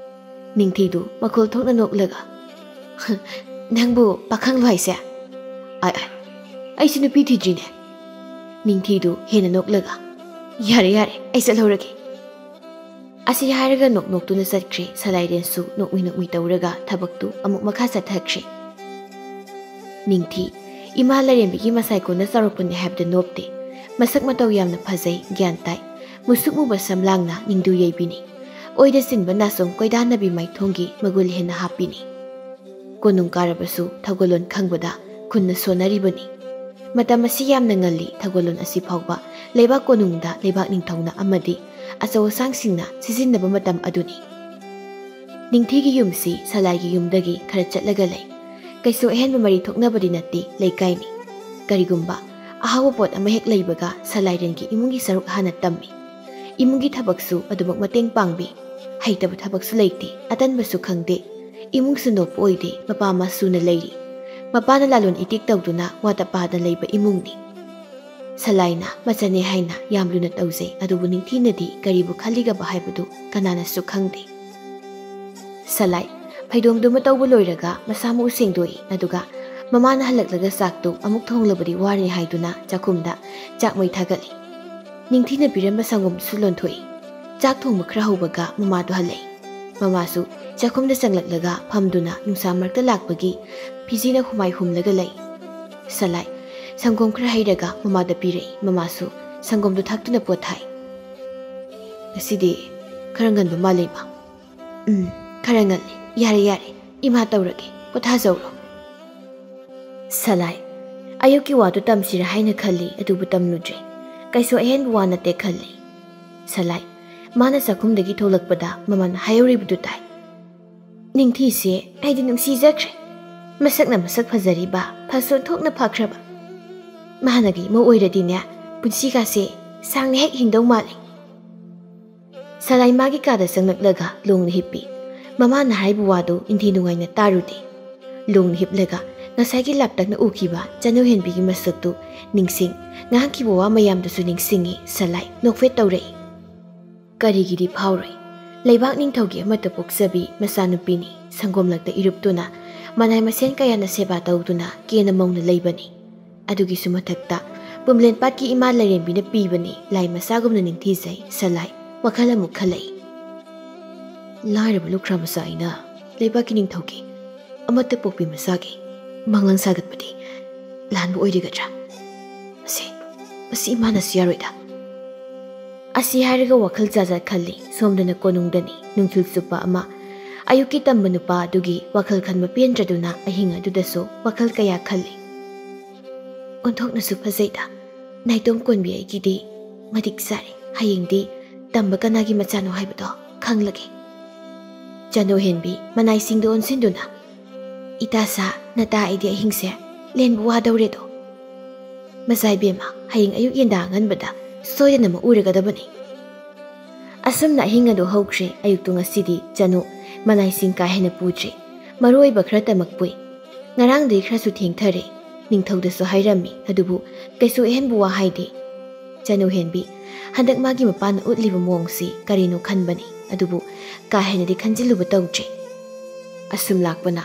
ꯅꯤꯡꯊꯤꯗꯨ ꯃꯈꯣꯜ ꯊꯣꯛꯅ ꯅꯣꯛꯂꯒ, "ꯅꯪꯕꯨ ꯄꯥꯈꯪꯂꯣ ꯍꯥꯏꯁꯦ? ꯑꯥꯏ, ꯑꯥꯏ, ꯑꯩꯁꯨ ꯅꯨꯄꯤ ꯊꯤꯗ꯭ꯔꯤꯅꯦ꯫" ꯅꯤꯡꯊꯤꯗꯨ ꯍꯦꯟꯅ ꯅꯣꯛꯂꯒ, "ꯌꯥꯔꯦ, ꯌꯥꯔꯦ, ꯑꯩ ꯆꯠꯍꯧꯔꯒꯦ꯫" ꯑꯁꯤ ꯍꯥꯏꯔꯒ ꯅꯣꯛ ꯅꯣꯛꯇꯨꯅ ꯆꯠꯈ꯭ꯔꯦ꯫ ꯁꯂꯥꯏꯔꯦꯟꯁꯨ ꯅꯣꯛꯃꯤ ꯅꯣꯛꯃꯤ ꯇꯧꯔꯒ ꯊꯕꯛꯇꯨ ꯑꯃꯨꯛ ꯃꯈꯥ ꯆꯠꯊꯈ꯭ꯔꯦ꯫ ꯅꯤꯡꯊꯤ, ꯏꯃꯥ ꯂꯥꯏꯔꯦꯝꯕꯤꯒꯤ ꯃꯁꯥꯏꯀꯣꯟꯅ ꯆꯥꯎꯔꯛꯄꯅꯦ ꯍꯥꯏꯕꯗ ꯅꯣꯞꯇꯦ꯫ ꯃꯁꯛ ꯃꯇꯧ ꯌꯥꯝꯅ ꯐꯖꯩ, ꯒ꯭ꯌꯥꯟ ꯇꯥꯏ꯫ ꯃꯨꯁꯨꯛ ꯃꯨꯕ ꯁꯝꯂꯥꯡꯅ ꯅꯤꯡꯗꯨ ꯌꯩꯕꯤꯅꯤ꯫ ꯑꯣꯏꯗ ꯆꯤꯟꯕ ꯅꯥꯆꯣꯝ ꯀꯣꯏꯗꯥꯅꯕꯤ ꯃꯥꯏꯊꯣꯡꯒꯤ ꯃꯒꯨꯜ ꯍꯦꯟꯅ ꯍꯥꯞꯄꯤꯅꯤ꯫ ꯀꯣꯅꯨꯡ ꯀꯥꯔꯕꯁꯨ ꯊꯧꯒꯜꯂꯣꯟ ꯈꯪꯕꯗ ꯈꯨꯟꯅ ꯁꯣꯟꯅꯔꯤꯕꯅꯤ꯫ ꯃꯇꯝ ꯑꯁꯤ ꯌꯥꯝꯅ ꯉꯜꯂꯤ꯫ ꯊꯧꯒꯜꯂꯣꯟ ꯑꯁꯤ ꯐꯥꯎꯕ ꯂꯩꯕꯥꯛ ꯀꯣꯅꯨꯡꯗ ꯂꯩꯕꯥꯛ ꯅꯤꯡꯊꯧꯅ ꯑꯃꯗꯤ ꯑꯆꯧ ꯑꯁꯥꯡꯁꯤꯡꯅ ꯁꯤꯖꯤꯟꯅꯕ ꯃꯇꯝ ꯑꯗꯨꯅꯤ꯫ ꯅꯤꯡꯊꯤꯒꯤ ꯌꯨꯝꯁꯤ ꯁꯂꯥꯏꯒꯤ ꯌꯨꯝꯗꯒꯤ ꯈꯔ ꯆꯠꯂꯒ ꯂꯩ꯫ ꯀꯩꯁꯨ ꯑꯍꯦꯟꯕ ꯃꯔꯤ ꯊꯣꯛꯅꯕꯗꯤ ꯅꯠꯇꯦ, ꯂꯩꯀꯥꯏꯅꯤ꯫ ꯀꯔꯤꯒꯨꯝꯕ ꯑꯍꯥꯎꯕ ꯄꯣꯠ ꯑꯃ ꯍꯦꯛ ꯂꯩꯕꯒ ꯁꯂꯥꯏꯔꯦꯟꯒꯤ ꯏꯃꯨꯡꯒꯤ ꯁꯔꯨꯛ ꯍꯥꯟꯅ ꯇꯝꯃꯤ꯫ ꯏꯃꯨꯡꯒꯤ ꯊꯕꯛꯁꯨ ꯑꯗꯨꯃꯛ ꯃꯇꯦꯡ ꯄꯥꯡꯕꯤ꯫ ꯍꯩꯇꯕ ꯊꯕꯛꯁꯨ ꯂꯩꯇꯦ, ꯑꯇꯟꯕꯁꯨ ꯈꯪꯗꯦ꯫ ꯏꯃꯨꯡꯁꯨ ꯅꯣꯞꯄ ꯑꯣꯏꯗꯦ, ꯃꯄꯥ ꯃꯁꯨꯅ ꯂꯩꯔꯤ꯫ ꯃꯄꯥꯅ ꯂꯂꯣꯟ ꯏꯇꯤꯛ ꯇꯧꯗꯨꯅ ꯋꯥꯇ ꯄꯥꯗꯅ ꯂꯩꯕ ꯏꯃꯨꯡꯅꯤ꯫ ꯁꯂꯥꯏꯅ ꯃꯆꯟꯅꯦ ꯍꯥꯏꯅ ꯌꯥꯝ ꯂꯨꯅ ꯇꯧꯖꯩ, ꯑꯗꯨꯕꯨ ꯅꯤꯡꯊꯤꯅꯗꯤ ꯀꯔꯤꯕꯨ ꯈꯜꯂꯤꯒꯕ ꯍꯥꯏꯕꯗꯨ ꯀꯅꯥꯅꯁꯨ ꯈꯪꯗꯦ꯫ ꯁꯂꯥꯏ ꯐꯩꯗꯣꯝꯗꯨꯃ ꯇꯧꯕ ꯂꯣꯏꯔꯒ ꯃꯁꯥ ꯃꯎ ꯁꯦꯡꯗꯣꯛꯏ, ꯑꯗꯨꯒ ꯃꯃꯥꯅ ꯍꯜꯂꯛꯂꯒ ꯆꯥꯛꯇꯨ ꯑꯃꯨꯛ ꯊꯣꯡꯂꯕꯗꯤ ꯋꯥꯔꯅꯤ ꯍꯥꯏꯗꯨꯅ ꯆꯥꯛꯈꯨꯝꯗ ꯆꯥꯛ ꯃꯩ ꯊꯥꯒꯠꯂꯤ꯫ ꯅꯤꯡꯊꯤꯅ ꯄꯤꯔꯝꯕ ꯁꯪꯒꯣꯝꯁꯨ ꯂꯣꯟꯊꯣꯛꯏ꯫ ꯆꯥꯛ ꯊꯣꯡꯕ ꯈꯔ ꯍꯧꯕꯒ ꯃꯃꯥꯗꯨ ꯍꯜꯂꯛꯏ꯫ ꯃꯃꯥꯁꯨ ꯆꯥꯛꯈꯨꯝꯗ ꯆꯪꯂꯛꯂꯒ ꯐꯝꯗꯨꯅ ꯅꯨꯡꯁꯥ ꯃꯔꯛꯇ ꯂꯥꯛꯄꯒꯤ ꯐꯤꯖꯤꯅ ꯍꯨꯃꯥꯏ ꯍꯨꯝꯂꯒ ꯂꯩ꯫ ꯁꯂꯥꯏ ꯁꯪꯒꯣꯝ ꯈꯔ ꯍꯩꯔꯒ ꯃꯃꯥꯗ ꯄꯤꯔꯛꯏ꯫ ꯃꯃꯥꯁꯨ ꯁꯪꯒꯣꯝꯗꯨ ꯊꯥꯛꯇꯨꯅ ꯄꯣꯠ ꯊꯥꯏ꯫ "ꯉꯁꯤꯗꯤ ꯈꯔ ꯉꯟꯕ ꯃꯥꯜꯂꯦ, ꯏꯃꯥ꯫ ꯎꯝ, ꯈꯔ ꯉꯜꯂꯤ꯫ ꯌꯥꯔꯦ, ꯌꯥꯔꯦ, ꯏꯃꯥ ꯇꯧꯔꯒꯦ, ꯄꯣꯊꯥꯖꯧꯔꯣ꯫ ꯁꯂꯥꯏ, ꯑꯌꯨꯛꯀꯤ ꯋꯥꯗꯨ ꯇꯝꯁꯤꯔꯥ ꯍꯥꯏꯅ ꯈꯜꯂꯤ, ꯑꯗꯨꯕꯨ ꯇꯝꯂꯨꯗ꯭ꯔꯦ꯫ ꯀꯩꯁꯨ ꯑꯍꯦꯟꯕ ꯋꯥ ꯅꯠꯇꯦ ꯈꯜꯂꯤ꯫ ꯁꯂꯥꯏ, ꯃꯥꯅ ꯆꯥꯛꯈꯨꯝꯗꯒꯤ ꯊꯣꯛꯂꯛꯄꯗ ꯃꯃꯥꯅ ꯍꯥꯏꯍꯧꯔꯤꯕꯗꯨ ꯇꯥꯏ꯫ "ꯅꯤꯡꯊꯤꯁꯦ ꯑꯩꯗꯤ ꯅꯨꯡꯁꯤꯖꯈ꯭ꯔꯦ꯫ ꯃꯁꯛꯅ ꯃꯁꯛ ꯐꯖꯔꯤꯕ, ꯐꯁꯨ ꯑꯣꯟꯊꯣꯛꯅ ꯐꯈ꯭ꯔꯕ꯫ ꯃꯥꯅꯒ ꯏꯃꯧ ꯑꯣꯏꯔꯗꯤꯅꯦ, ꯄꯨꯟꯁꯤꯒꯥꯁꯦ ꯁꯥꯡꯅ ꯍꯦꯛ ꯍꯤꯡꯗꯧ ꯃꯥꯜꯂꯤ"꯫ ꯁꯂꯥꯏ ꯃꯥꯒꯤ ꯀꯥꯗ ꯆꯪꯂꯛꯂꯒ ꯂꯣꯡꯅ ꯍꯤꯞꯄꯤ꯫ ꯃꯃꯥꯅ ꯍꯥꯏꯕ ꯋꯥꯗꯨ ꯏꯟꯊꯤ ꯅꯨꯡꯉꯥꯏꯅ ꯇꯥꯔꯨꯗꯦ꯫ ꯂꯣꯡꯅ ꯍꯤꯞꯂꯒ ꯉꯁꯥꯏꯒꯤ ꯂꯥꯞꯇꯛꯅ ꯎꯈꯤꯕ ꯆꯅꯨ ꯍꯦꯟꯕꯤꯒꯤ ꯃꯁꯛꯇꯨ ꯅꯤꯡꯁꯤꯡ, ꯉꯥꯡꯈꯤꯕ ꯋꯥ ꯃꯌꯥꯝꯗꯨꯁꯨ ꯅꯤꯡꯁꯤꯡꯉꯤ꯫ ꯁꯂꯥꯏ ꯅꯣꯛꯐꯦꯠ ꯇꯧꯔꯛꯏ꯫ ꯀꯔꯤꯒꯤꯗꯤ ꯐꯥꯎꯔꯣꯏ? ꯂꯩꯕꯥꯛ ꯅꯤꯡꯊꯧꯒꯤ ꯑꯃꯠꯇ ꯄꯣꯛꯆꯕꯤ ꯃꯆꯥꯅꯨꯄꯤꯅꯤ꯫ ꯁꯪꯒꯣꯝ ꯂꯛꯇ ꯏꯔꯨꯞꯇꯨꯅ, ꯃꯅꯥꯏ ꯃꯁꯦꯟ ꯀꯌꯥꯅ ꯁꯦꯕꯥ ꯇꯧꯗꯨꯅ ꯀꯦꯅ ꯃꯧꯅ ꯂꯩꯕꯅꯤ꯫ ꯑꯗꯨꯒꯤꯁꯨ ꯃꯊꯛꯇ ꯄꯨꯝꯂꯦꯟꯄꯥꯠꯀꯤ ꯏꯃꯥ ꯂꯥꯏꯔꯦꯝꯕꯤꯅ ꯄꯤꯕꯅꯤ꯫ ꯂꯥꯏ ꯃꯆꯥꯒꯨꯝꯅ ꯅꯤꯡꯊꯤꯖꯩ꯫ ꯁꯂꯥꯏ ꯋꯥꯈꯜ ꯑꯃꯨꯛ ꯈꯜꯂꯛꯏ꯫ ꯂꯥꯏꯔꯕ ꯂꯨꯈ꯭ꯔꯥ ꯃꯆꯥ ꯑꯩꯅ ꯂꯩꯕꯥꯛꯀꯤ ꯅꯤꯡꯊꯧꯒꯤ ꯑꯃꯠꯇ ꯄꯣꯛꯄꯤ ꯃꯆꯥꯒꯤ ꯃꯪꯂꯥꯟ ꯁꯥꯒꯠꯄꯗꯤ ꯂꯥꯟꯕ ꯑꯣꯏꯔꯤꯒꯗ꯭ꯔꯥ? ꯃꯁꯤ, ꯃꯁꯤ ꯏꯃꯥꯅꯁꯨ ꯌꯥꯔꯣꯏꯗ꯫ ꯑꯁꯤ ꯍꯥꯏꯔꯒ ꯋꯥꯈꯜ ꯖꯥꯖꯥꯠ ꯈꯜꯂꯤ꯫ ꯁꯣꯝꯗꯅ ꯀꯣꯅꯨꯡꯗꯅꯤ, ꯅꯨꯡꯊꯤꯜ ꯆꯨꯞꯄ ꯑꯃ꯫ ꯑꯌꯨꯛꯀꯤ ꯇꯝꯕ ꯅꯨꯄꯥ ꯑꯗꯨꯒꯤ ꯋꯥꯈꯜ ꯈꯟꯕ ꯄꯦꯟꯗ꯭ꯔꯗꯨꯅ ꯑꯍꯤꯡ ꯑꯗꯨꯗꯁꯨ ꯋꯥꯈꯜ ꯀꯌꯥ ꯈꯜꯂꯤ꯫ "ꯑꯣꯟꯊꯣꯛꯅꯁꯨ ꯐꯖꯩꯗ ꯅꯥꯏꯇꯣꯝ ꯀꯣꯟꯕꯤ ꯑꯩꯒꯤꯗꯤ꯫ ꯃꯇꯤꯛ ꯆꯥꯔꯦ꯫ ꯍꯌꯦꯡꯗꯤ ꯇꯝꯕ ꯀꯅꯥꯒꯤ ꯃꯆꯥꯅꯣ ꯍꯥꯏꯕꯗꯣ ꯈꯪꯂꯒꯦ"꯫ ꯆꯅꯨ ꯍꯦꯟꯕꯤ ꯃꯅꯥꯏꯁꯤꯡꯗꯨ ꯑꯣꯟꯁꯤꯟꯗꯨꯅ, "ꯏꯇꯥ ꯁꯥ, ꯅꯇꯥ ꯑꯩꯗꯤ ꯑꯍꯤꯡꯁꯦ ꯂꯦꯟꯕ ꯋꯥꯗꯧꯔꯦꯗꯣ꯫ ꯃꯆꯥ ꯏꯕꯦꯝꯃ, ꯍꯌꯦꯡ ꯑꯌꯨꯛ ꯌꯦꯟꯗꯥ ꯑꯉꯟꯕꯗ ꯁꯣꯏꯗꯅꯃꯛ ꯎꯔꯒꯗꯕꯅꯤ"꯫ ꯑꯁꯨꯝꯅ ꯑꯍꯤꯡ ꯑꯗꯨ ꯍꯧꯈ꯭ꯔꯦ꯫ ꯑꯌꯨꯛꯇꯨ ꯉꯁꯤꯗꯤ ꯆꯅꯨ ꯃꯅꯥꯏꯁꯤꯡ ꯀꯥ ꯍꯦꯟꯅ ꯄꯨꯗ꯭ꯔꯦ꯫ ꯃꯔꯨ ꯑꯣꯏꯕ ꯈꯔꯇꯃꯛ ꯄꯨꯏ꯫ ꯉꯔꯥꯡꯗꯨꯗꯤ ꯈꯔꯁꯨ ꯊꯦꯡꯊꯔꯦ꯫ ꯅꯤꯡꯊꯧꯗꯁꯨ ꯍꯥꯏꯔꯝꯃꯤ, ꯑꯗꯨꯕꯨ ꯀꯩꯁꯨ ꯑꯍꯦꯟꯕ ꯋꯥ ꯍꯥꯏꯗꯦ꯫ ꯆꯅꯨ ꯍꯦꯟꯕꯤ ꯍꯟꯗꯛ ꯃꯥꯒꯤ ꯃꯄꯥꯅ ꯎꯠꯂꯤꯕ ꯃꯑꯣꯡꯁꯤ ꯀꯔꯤꯅꯣ ꯈꯟꯕꯅꯤ, ꯑꯗꯨꯕꯨ ꯀꯥ ꯍꯦꯟꯅꯗꯤ ꯈꯟꯖꯤꯜꯂꯨꯕ ꯇꯧꯗ꯭ꯔꯦ꯫ ꯑꯁꯨꯝ ꯂꯥꯛꯄꯅ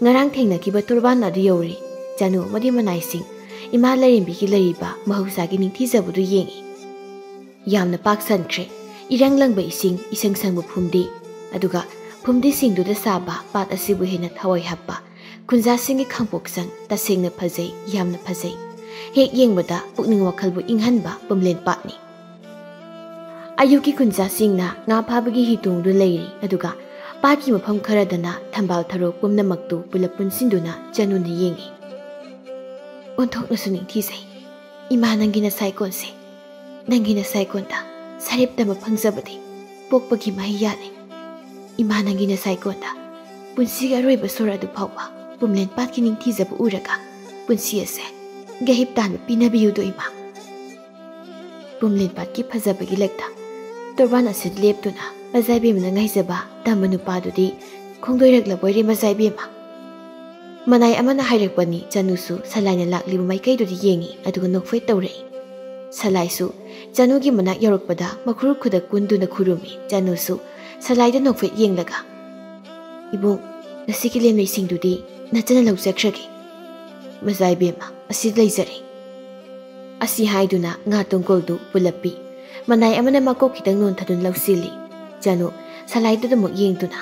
ꯉꯔꯥꯡ ꯊꯦꯡꯅꯈꯤꯕ ꯇꯣꯔꯕꯥꯟ ꯑꯗꯨ ꯌꯧꯔꯦ꯫ ꯆꯅꯨ ꯑꯃꯗꯤ ꯃꯅꯥꯏꯁꯤꯡ ꯏꯃꯥ ꯂꯥꯏꯔꯦꯝꯕꯤꯒꯤ ꯂꯩꯔꯤꯕ ꯃꯍꯧꯁꯥꯒꯤ ꯅꯤꯡꯊꯤꯖꯕꯗꯨ ꯌꯦꯡꯉꯤ꯫ ꯌꯥꯝꯅ ꯄꯥꯛ ꯁꯟꯈ꯭ꯔꯦ꯫ ꯏꯔꯪ ꯂꯪꯕ ꯏꯁꯤꯡ, ꯏꯁꯪ ꯁꯪꯕ ꯐꯨꯝꯗꯤ, ꯑꯗꯨꯒ ꯐꯨꯝꯗꯤꯁꯤꯡꯗꯨꯗ ꯁꯥꯕ ꯄꯥꯠ ꯑꯁꯤꯕꯨ ꯍꯦꯟꯅ ꯊꯋꯥꯏ ꯍꯥꯞꯄ ꯈꯨꯟꯖꯥꯁꯤꯡꯒꯤ ꯈꯥꯡꯄꯣꯛꯁꯪ꯫ ꯇꯁꯦꯡꯅ ꯐꯖꯩ, ꯌꯥꯝꯅ ꯐꯖꯩ꯫ ꯍꯦꯛ ꯌꯦꯡꯕꯗ ꯄꯨꯛꯅꯤꯡ ꯋꯥꯈꯜꯕꯨ ꯏꯪꯍꯟꯕ ꯄꯨꯝꯂꯦꯟ ꯄꯥꯠꯅꯤ꯫ ꯑꯌꯨꯛꯀꯤ ꯈꯨꯟꯖꯥꯁꯤꯡꯅ ꯉꯥ ꯐꯥꯕꯒꯤ ꯍꯤ ꯇꯣꯡꯗꯨꯅ ꯂꯩꯔꯤ, ꯑꯗꯨꯒ ꯄꯥꯠꯀꯤ ꯃꯐꯝ ꯈꯔꯗꯅ ꯊꯝꯕꯥꯜ ꯊꯔꯣ ꯄꯨꯝꯅꯃꯛꯇꯨ ꯄꯨꯂꯞ ꯄꯨꯟꯁꯤꯟꯗꯨꯅ ꯆꯅꯨꯅ ꯌꯦꯡꯏ꯫ "ꯑꯣꯟꯊꯣꯛꯅꯁꯨ ꯅꯤꯡꯊꯤꯖꯩ꯫ ꯏꯃꯥ, ꯅꯪꯒꯤ ꯅꯁꯥꯏꯀꯣꯟꯁꯦ, ꯅꯪꯒꯤ ꯅꯁꯥꯏꯀꯣꯟꯗ ꯁꯔꯦꯞꯇ ꯑꯃ ꯐꯪꯖꯕꯗꯤ ꯄꯣꯛꯄꯒꯤ ꯃꯍꯩ ꯌꯥꯜꯂꯦ꯫ ꯏꯃꯥ, ꯅꯪꯒꯤ ꯅꯁꯥꯏꯀꯣꯟꯗ ꯄꯨꯟꯁꯤꯒꯤ ꯑꯔꯣꯏꯕ ꯁꯣꯔ ꯑꯗꯨ ꯐꯥꯎꯕ ꯄꯨꯝꯂꯦꯟ ꯄꯥꯠꯀꯤ ꯅꯤꯡꯊꯤꯖꯕ ꯎꯔꯒ ꯄꯨꯟꯁꯤ ꯑꯁꯦ ꯒꯍꯤꯞ ꯇꯥꯅ ꯄꯤꯅꯕꯤꯌꯨꯗꯣ ꯏꯃꯥ꯫" ꯄꯨꯝꯂꯦꯟ ꯄꯥꯠꯀꯤ ꯐꯖꯕꯒꯤ ꯂꯛꯇ ꯇꯣꯔꯕꯥꯟ ꯑꯁꯤꯗ ꯂꯦꯞꯇꯨꯅ ꯃꯖꯥꯏꯕꯦꯝꯃꯅ ꯉꯥꯏꯖꯕ ꯇꯝꯕ ꯅꯨꯄꯥꯗꯨꯗꯤ ꯈꯣꯡꯗꯣꯏꯔꯛꯂꯕꯣꯏꯔꯦ ꯃꯖꯥꯏꯕꯦꯝꯃ꯫ ꯃꯅꯥꯏ ꯑꯃꯅ ꯍꯥꯏꯔꯛꯄꯅꯤ꯫ ꯆꯅꯨꯁꯨ ꯁꯂꯥꯏꯅ ꯂꯥꯛꯂꯤꯕ ꯃꯥꯏꯀꯩꯗꯨꯗ ꯌꯦꯡꯏ, ꯑꯗꯨꯒ ꯅꯣꯛꯐꯦꯠ ꯇꯧꯔꯛꯏ꯫ ꯁꯂꯥꯏꯁꯨ ꯆꯅꯨꯒꯤ ꯃꯅꯥꯛ ꯌꯧꯔꯛꯄꯗ ꯃꯈꯨꯔꯨ ꯈꯨꯗ ꯀꯨꯟꯗꯨꯅ ꯈꯨꯔꯨꯝꯃꯤ꯫ ꯆꯅꯨꯁꯨ ꯁꯂꯥꯏꯗ ꯅꯣꯛꯐꯦꯠ ꯌꯦꯡꯂꯒ, "ꯏꯕꯨꯡ, ꯉꯁꯤꯒꯤ ꯂꯦꯝꯂꯩꯁꯤꯡꯗꯨꯗꯤ ꯅꯆꯟꯅ ꯂꯧꯖꯈ꯭ꯔꯒꯦ꯫" "ꯃꯖꯥꯏꯕꯦꯝꯃ, ꯑꯁꯤ ꯂꯩꯖꯔꯦ꯫" ꯑꯁꯤ ꯍꯥꯏꯗꯨꯅ ꯉꯥ ꯇꯣꯡꯒꯣꯜꯗꯨ ꯄꯨꯂꯞ ꯄꯤ꯫ ꯃꯅꯥꯏ ꯑꯃꯅ ꯃꯀꯣꯛ ꯈꯤꯇꯪ ꯅꯣꯟꯊꯗꯨꯅ ꯂꯧꯁꯤꯜꯂꯤ꯫ ꯆꯅꯨ ꯁꯂꯥꯏꯗꯨꯗ ꯑꯃꯨꯛ ꯌꯦꯡꯗꯨꯅ,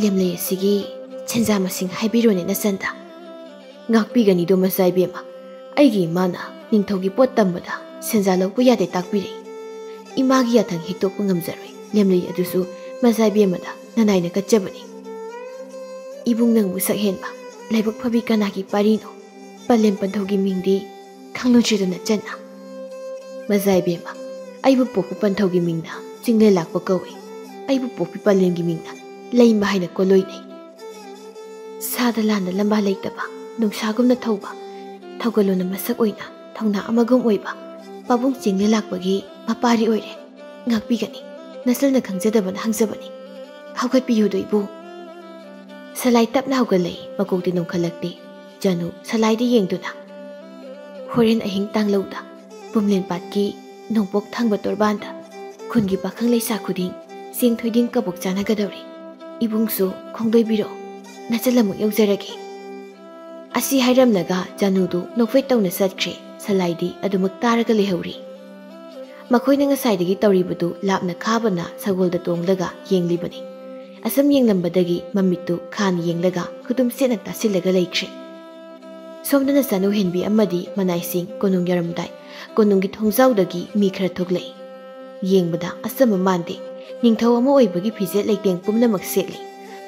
"ꯂꯦꯝꯂꯩ ꯑꯁꯤꯒꯤ ꯁꯦꯟꯖꯥ ꯃꯁꯤꯡ ꯍꯥꯏꯕꯤꯔꯣꯅꯦ ꯅꯆꯟꯗ꯫" "ꯉꯥꯛꯄꯤꯒꯅꯤꯗꯣ ꯃꯆꯥ ꯏꯕꯦꯝꯃ, ꯑꯩꯒꯤ ꯏꯃꯥꯅ ꯅꯤꯡꯊꯧꯒꯤ ꯄꯣꯠ ꯇꯝꯕꯗ ꯁꯦꯟꯖꯥ ꯂꯧꯕ ꯌꯥꯗꯦ ꯇꯥꯛꯄꯤꯔꯛꯏ꯫ ꯏꯃꯥꯒꯤ ꯌꯥꯊꯪ ꯍꯦꯛꯇꯣꯛꯄ ꯉꯝꯖꯔꯣꯏ꯫ ꯂꯦꯝꯂꯩ ꯑꯗꯨꯁꯨ ꯃꯆꯥ ꯏꯕꯦꯝꯃꯗ ꯅꯅꯥꯏꯅ ꯀꯠꯆꯕꯅꯤ꯫" "ꯏꯕꯨꯡ, ꯅꯪꯕꯨ ꯁꯛ ꯍꯦꯟꯕ, ꯂꯥꯏꯕꯛ ꯐꯕꯤ ꯀꯅꯥꯒꯤ ꯄꯥꯔꯤꯅꯣ? ꯄꯂꯦꯝ ꯄꯟꯊꯧꯒꯤ ꯃꯤꯡꯗꯤ ꯈꯪꯂꯨꯗ꯭ꯔꯤꯗꯣ ꯅꯆꯟꯅ?" "ꯃꯆꯥ ꯏꯕꯦꯝꯃ, ꯑꯩꯕꯨ ꯄꯣꯛꯄ ꯄꯟꯊꯧꯒꯤ ꯃꯤꯡꯅ ꯆꯤꯡꯂꯦꯟ ꯂꯥꯛꯄ ꯀꯧꯏ꯫ ꯑꯩꯕꯨ ꯄꯣꯛꯄꯤ ꯄꯂꯦꯝꯒꯤ ꯃꯤꯡꯅ ꯂꯩꯃ ꯍꯥꯏꯅ ꯀꯣꯂꯣꯏꯅꯩ꯫" ꯁꯥꯗ ꯂꯥꯟꯗ ꯂꯝꯕꯥ ꯂꯩꯇꯕ, ꯅꯨꯡꯁꯥꯒꯨꯝꯅ ꯊꯧꯕ, ꯊꯧꯒꯜꯂꯣꯟꯅ ꯃꯁꯛ ꯑꯣꯏꯅ ꯊꯧꯅꯥ ꯑꯃꯒꯨꯝ ꯑꯣꯏꯕ ꯄꯥꯕꯨꯡ ꯆꯤꯡꯂꯦꯟ ꯂꯥꯛꯄꯒꯤ ꯃꯄꯥꯔꯤ ꯑꯣꯏꯔꯦ꯫ ꯉꯥꯛꯄꯤꯒꯅꯤ, ꯅꯆꯟꯅ ꯈꯪꯖꯗꯕꯅ ꯍꯪꯖꯕꯅꯤ꯫ ꯍꯧꯒꯠꯄꯤꯌꯨꯗꯣ ꯏꯕꯨꯡ꯫ ꯁꯂꯥꯏ ꯇꯞꯅ ꯍꯧꯒꯠꯂꯛꯏ, ꯃꯀꯣꯛꯇꯤ ꯅꯣꯡꯈꯠꯂꯛꯇꯦ꯫ ꯆꯅꯨ ꯁꯂꯥꯏꯗ ꯌꯦꯡꯗꯨꯅ, "ꯍꯣꯔꯦꯟ ꯑꯍꯤꯡ ꯇꯥꯡꯂꯧꯗ ꯄꯨꯝꯂꯦꯟ ꯄꯥꯠꯀꯤ ꯅꯣꯡꯄꯣꯛ ꯊꯪꯕ ꯇꯣꯔꯕꯥꯟꯗ ꯈꯨꯟꯒꯤ ꯄꯥꯈꯪ ꯂꯩꯁꯥ ꯈꯨꯗꯤꯡ ꯆꯦꯡ ꯊꯣꯏꯗꯤꯡ ꯀꯕꯣꯛ ꯆꯥꯅꯒꯗꯧꯔꯤ꯫ ꯏꯕꯨꯡꯁꯨ ꯈꯣꯡꯗꯣꯏꯕꯤꯔꯛꯑꯣ, ꯅꯆꯜ ꯑꯃꯨꯛ ꯌꯧꯖꯔꯒꯦ꯫" ꯑꯁꯤ ꯍꯥꯏꯔꯝꯂꯒ ꯆꯅꯨꯗꯨ ꯅꯣꯛꯐꯦꯠ ꯇꯧꯅ ꯆꯠꯈ꯭ꯔꯦ꯫ ꯁꯂꯥꯏꯗꯤ ꯑꯗꯨꯃꯛ ꯇꯥꯔꯒ ꯂꯩꯍꯧꯔꯤ꯫ ꯃꯈꯣꯏꯅ ꯉꯁꯥꯏꯗꯒꯤ ꯇꯧꯔꯤꯕꯗꯨ ꯂꯥꯞꯅ ꯈꯥꯕꯅ ꯁꯒꯣꯜꯗ ꯇꯣꯡꯂꯒ ꯌꯦꯡꯂꯤꯕꯅꯤ꯫ ꯑꯁꯨꯝ ꯌꯦꯡꯂꯝꯕꯗꯒꯤ ꯃꯃꯤꯠꯇꯨ ꯈꯥꯅ ꯌꯦꯡꯂꯒ ꯈꯨꯗꯨꯝ ꯆꯦꯠꯅ ꯇꯥꯁꯤꯜꯂꯒ ꯂꯩꯈ꯭ꯔꯦ꯫ ꯁꯣꯝꯗꯅ ꯆꯅꯨ ꯍꯦꯟꯕꯤ ꯑꯃꯗꯤ ꯃꯅꯥꯏꯁꯤꯡ ꯀꯣꯅꯨꯡ ꯌꯧꯔꯝꯗꯥꯏ ꯀꯣꯅꯨꯡꯒꯤ ꯊꯣꯡꯖꯥꯎꯗꯒꯤ ꯃꯤ ꯈꯔ ꯊꯣꯛꯂꯛꯏ꯫ ꯌꯦꯡꯕꯗ ꯑꯆꯝꯕ ꯃꯥꯟꯗꯦ꯫ ꯅꯤꯡꯊꯧ ꯑꯃ ꯑꯣꯏꯕꯒꯤ ꯐꯤꯖꯦꯠ ꯂꯩꯇꯦꯡ ꯄꯨꯝꯅꯃꯛ ꯁꯦꯠꯂꯤ꯫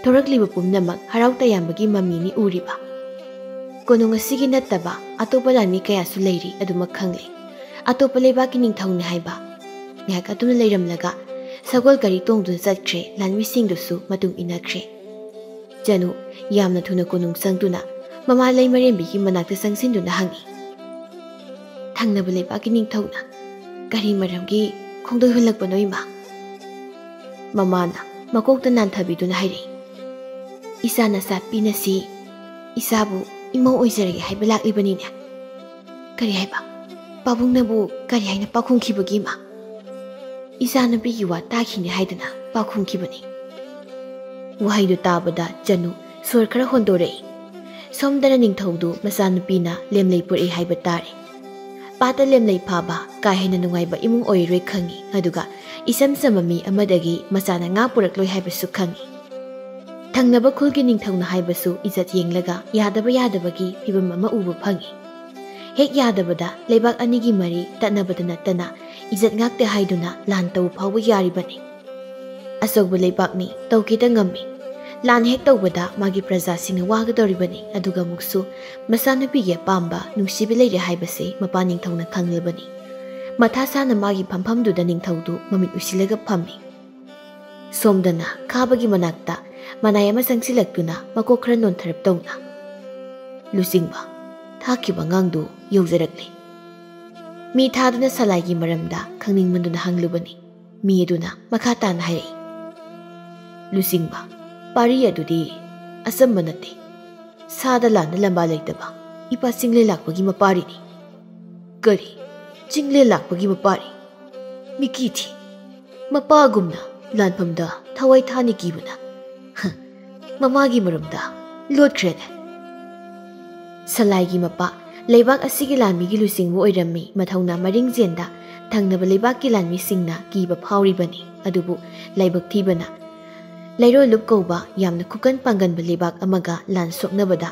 ꯊꯣꯔꯛꯂꯤꯕ ꯄꯨꯝꯅꯃꯛ ꯍꯔꯥꯎ ꯇꯌꯥꯝꯕꯒꯤ ꯃꯃꯤꯅꯤ ꯎꯔꯤꯕ꯫ ꯀꯣꯅꯨꯡ ꯑꯁꯤꯒꯤ ꯅꯠꯇꯕ ꯑꯇꯣꯞꯄ ꯂꯥꯟꯃꯤ ꯀꯌꯥꯁꯨ ꯂꯩꯔꯤ ꯑꯗꯨꯃꯛ ꯈꯪꯂꯤ꯫ ꯑꯇꯣꯞꯄ ꯂꯩꯕꯥꯛꯀꯤ ꯅꯤꯡꯊꯧꯅꯤ ꯍꯥꯏꯕ꯫ ꯉꯥꯏꯍꯥꯛ ꯑꯗꯨꯝꯅ ꯂꯩꯔꯝꯂꯒ ꯁꯒꯣꯜ ꯒꯥꯔꯤ ꯇꯣꯡꯗꯨꯅ ꯆꯠꯈ꯭ꯔꯦ, ꯂꯥꯟꯃꯤꯁꯤꯡꯗꯨꯁꯨ ꯃꯇꯨꯡ ꯏꯟꯅꯈ꯭ꯔꯦ꯫ ꯆꯅꯨ ꯌꯥꯝꯅ ꯊꯨꯅ ꯀꯣꯅꯨꯡ ꯆꯪꯗꯨꯅ ꯃꯃꯥ ꯂꯩꯃꯔꯦꯝꯕꯤꯒꯤ ꯃꯅꯥꯛꯇ ꯆꯪꯁꯤꯟꯗꯨꯅ ꯍꯪꯉꯤ, "ꯊꯪꯅꯕ ꯂꯩꯕꯥꯛꯀꯤ ꯅꯤꯡꯊꯧꯅ ꯀꯔꯤ ꯃꯔꯝꯒꯤ ꯈꯣꯡꯗꯣꯏ ꯍꯨꯜꯂꯛꯄꯅꯣ, ꯏꯃꯥ?" ꯃꯃꯥꯅ ꯃꯀꯣꯛꯇ ꯅꯥꯟꯊꯕꯤꯗꯨꯅ ꯍꯥꯏꯔꯛꯏ, "ꯏꯆꯥ ꯅꯆꯥ ꯄꯤꯅꯁꯤ, ꯏꯆꯥꯕꯨ ꯏꯃꯧ ꯑꯣꯏꯖꯔꯒꯦ ꯍꯥꯏꯕ ꯂꯥꯛꯂꯤꯕꯅꯤꯅꯦ꯫ ꯀꯔꯤ ꯍꯥꯏꯕ? ꯄꯥꯕꯨꯡꯅꯕꯨ ꯀꯔꯤ ꯍꯥꯏꯅ ꯄꯥꯎꯈꯨꯝꯈꯤꯕꯒꯦ, ꯏꯃꯥ?" "ꯏꯆꯥꯅꯨꯄꯤꯒꯤ ꯋꯥ ꯇꯥꯈꯤꯅꯤ ꯍꯥꯏꯗꯨꯅ ꯄꯥꯎꯈꯨꯝꯈꯤꯕꯅꯤ꯫" ꯋꯥꯍꯩꯗꯨ ꯇꯥꯕꯗ ꯆꯅꯨ ꯁꯣꯔ ꯈꯔ ꯍꯣꯟꯗꯣꯔꯛꯏ꯫ ꯁꯣꯝꯗꯅ ꯅꯤꯡꯊꯧꯗꯨ ꯃꯆꯥꯅꯨꯄꯤꯅ ꯂꯦꯝꯂꯩ ꯄꯨꯔꯛꯏ ꯍꯥꯏꯕ ꯇꯥꯔꯦ꯫ ꯄꯥꯠꯇ ꯂꯦꯝꯂꯩ ꯐꯥꯕ ꯀꯥ ꯍꯦꯟꯅ ꯅꯨꯡꯉꯥꯏꯕ ꯏꯃꯨꯡ ꯑꯣꯏꯔꯣꯏ ꯈꯪꯏ, ꯑꯗꯨꯒ ꯏꯆꯝ ꯆꯝꯕ ꯃꯤ ꯑꯃꯗꯒꯤ ꯃꯆꯥꯅ ꯉꯥ ꯄꯨꯔꯛꯂꯣꯏ ꯍꯥꯏꯕꯁꯨ ꯈꯪꯏ꯫ ꯊꯪꯅꯕ ꯈꯨꯜꯒꯤ ꯅꯤꯡꯊꯧꯅ ꯍꯥꯏꯕꯁꯨ ꯏꯖꯠ ꯌꯦꯡꯂꯒ ꯌꯥꯗꯕ ꯌꯥꯗꯕꯒꯤ ꯐꯤꯕꯝ ꯑꯃ ꯎꯕ ꯐꯪꯏ꯫ ꯍꯦꯛ ꯌꯥꯗꯕꯗ ꯂꯩꯕꯥꯛ ꯑꯅꯤꯒꯤ ꯃꯔꯤ ꯇꯠꯅꯕꯗ ꯅꯠꯇꯅ ꯏꯖꯠ ꯉꯥꯛꯇꯦ ꯍꯥꯏꯗꯨꯅ ꯂꯥꯟ ꯇꯧꯕ ꯐꯥꯎꯕ ꯌꯥꯔꯤꯕꯅꯤ꯫ ꯑꯆꯧꯕ ꯂꯩꯕꯥꯛꯅꯤ, ꯇꯧꯒꯦꯇ ꯉꯝꯃꯤ꯫ ꯂꯥꯟ ꯍꯦꯛ ꯇꯧꯕꯗ ꯃꯥꯒꯤ ꯄ꯭ꯔꯖꯥꯁꯤꯡꯅ ꯋꯥꯒꯗꯧꯔꯤꯕꯅꯤ, ꯑꯗꯨꯒ ꯑꯃꯨꯛꯁꯨ ꯃꯆꯥꯅꯨꯄꯤꯒꯤ ꯑꯄꯥꯝꯕ ꯅꯨꯡꯁꯤꯕ ꯂꯩꯔꯦ ꯍꯥꯏꯕꯁꯦ ꯃꯄꯥ ꯅꯤꯡꯊꯧꯅ ꯈꯪꯂꯕꯅꯤ꯫ ꯃꯊꯥ ꯁꯥꯅ ꯃꯥꯒꯤ ꯐꯝꯐꯝꯗꯨꯗ ꯅꯤꯡꯊꯧꯗꯨ ꯃꯃꯤꯠ ꯎꯏꯁꯤꯜꯂꯒ ꯐꯝꯃꯤ꯫ ꯁꯣꯝꯗꯅ ꯈꯥꯕꯒꯤ ꯃꯅꯥꯛꯇ ꯃꯅꯥꯏ ꯑꯃ ꯆꯪꯁꯤꯜꯂꯛꯇꯨꯅ ꯃꯀꯣꯛ ꯈꯔ ꯅꯣꯟꯊꯔꯞ ꯇꯧꯅ, "ꯂꯨꯆꯤꯡꯕ, ꯊꯥꯈꯤꯕ ꯑꯉꯥꯡꯗꯨ ꯌꯧꯖꯔꯛꯂꯦ꯫" ꯃꯤ ꯊꯥꯗꯨꯅ ꯁꯂꯥꯏꯒꯤ ꯃꯔꯝꯗ ꯈꯪꯅꯤꯡꯃꯟꯗꯨꯅ ꯍꯪꯂꯨꯕꯅꯤ꯫ ꯃꯤ ꯑꯗꯨꯅ ꯃꯈꯥ ꯇꯥꯅ ꯍꯥꯏꯔꯛꯏ, "ꯂꯨꯆꯤꯡꯕ, ꯄꯥꯔꯤ ꯑꯗꯨꯗꯤ ꯑꯆꯝꯕ ꯅꯠꯇꯦ꯫ ꯁꯥꯗ ꯂꯥꯟꯗ ꯂꯝꯕꯥ ꯂꯩꯇꯕ ꯏꯄꯥ ꯆꯤꯡꯂꯦꯟ ꯂꯥꯛꯄꯒꯤ ꯃꯄꯥꯔꯤꯅꯤ꯫" "ꯀꯔꯤ? ꯆꯤꯡꯂꯦꯟ ꯂꯥꯛꯄꯒꯤ ꯃꯄꯥꯔꯤ? ꯃꯤꯀꯤ ꯊꯤ꯫ ꯃꯄꯥꯒꯨꯝꯅ ꯂꯥꯟꯐꯝꯗ ꯊꯋꯥꯏ ꯊꯥꯅ ꯀꯤꯕꯅ꯫ ꯍ, ꯃꯃꯥꯒꯤ ꯃꯔꯝꯗ ꯂꯣꯠꯈ꯭ꯔꯦꯅꯦ꯫" ꯁꯂꯥꯏꯒꯤ ꯃꯄꯥ ꯂꯩꯕꯥꯛ ꯑꯁꯤꯒꯤ ꯂꯥꯟꯃꯤꯒꯤ ꯂꯨꯆꯤꯡꯕ ꯑꯣꯏꯔꯝꯃꯤ꯫ ꯃꯊꯧꯅꯥ ꯃꯔꯤꯡꯖꯦꯟꯗ ꯊꯪꯅꯕ ꯂꯩꯕꯥꯛꯀꯤ ꯂꯥꯟꯃꯤꯁꯤꯡꯅ ꯀꯤꯕ ꯐꯥꯎꯔꯤꯕꯅꯤ꯫ ꯑꯗꯨꯕꯨ ꯂꯥꯏꯕꯛ ꯊꯤꯕꯅ ꯂꯩꯔꯣꯜꯂꯨꯞ ꯀꯧꯕ ꯌꯥꯝꯅ ꯈꯨꯀꯟ ꯄꯥꯡꯒꯟꯕ ꯂꯩꯕꯥꯛ ꯑꯃꯒ ꯂꯥꯟ ꯁꯣꯛꯅꯕꯗ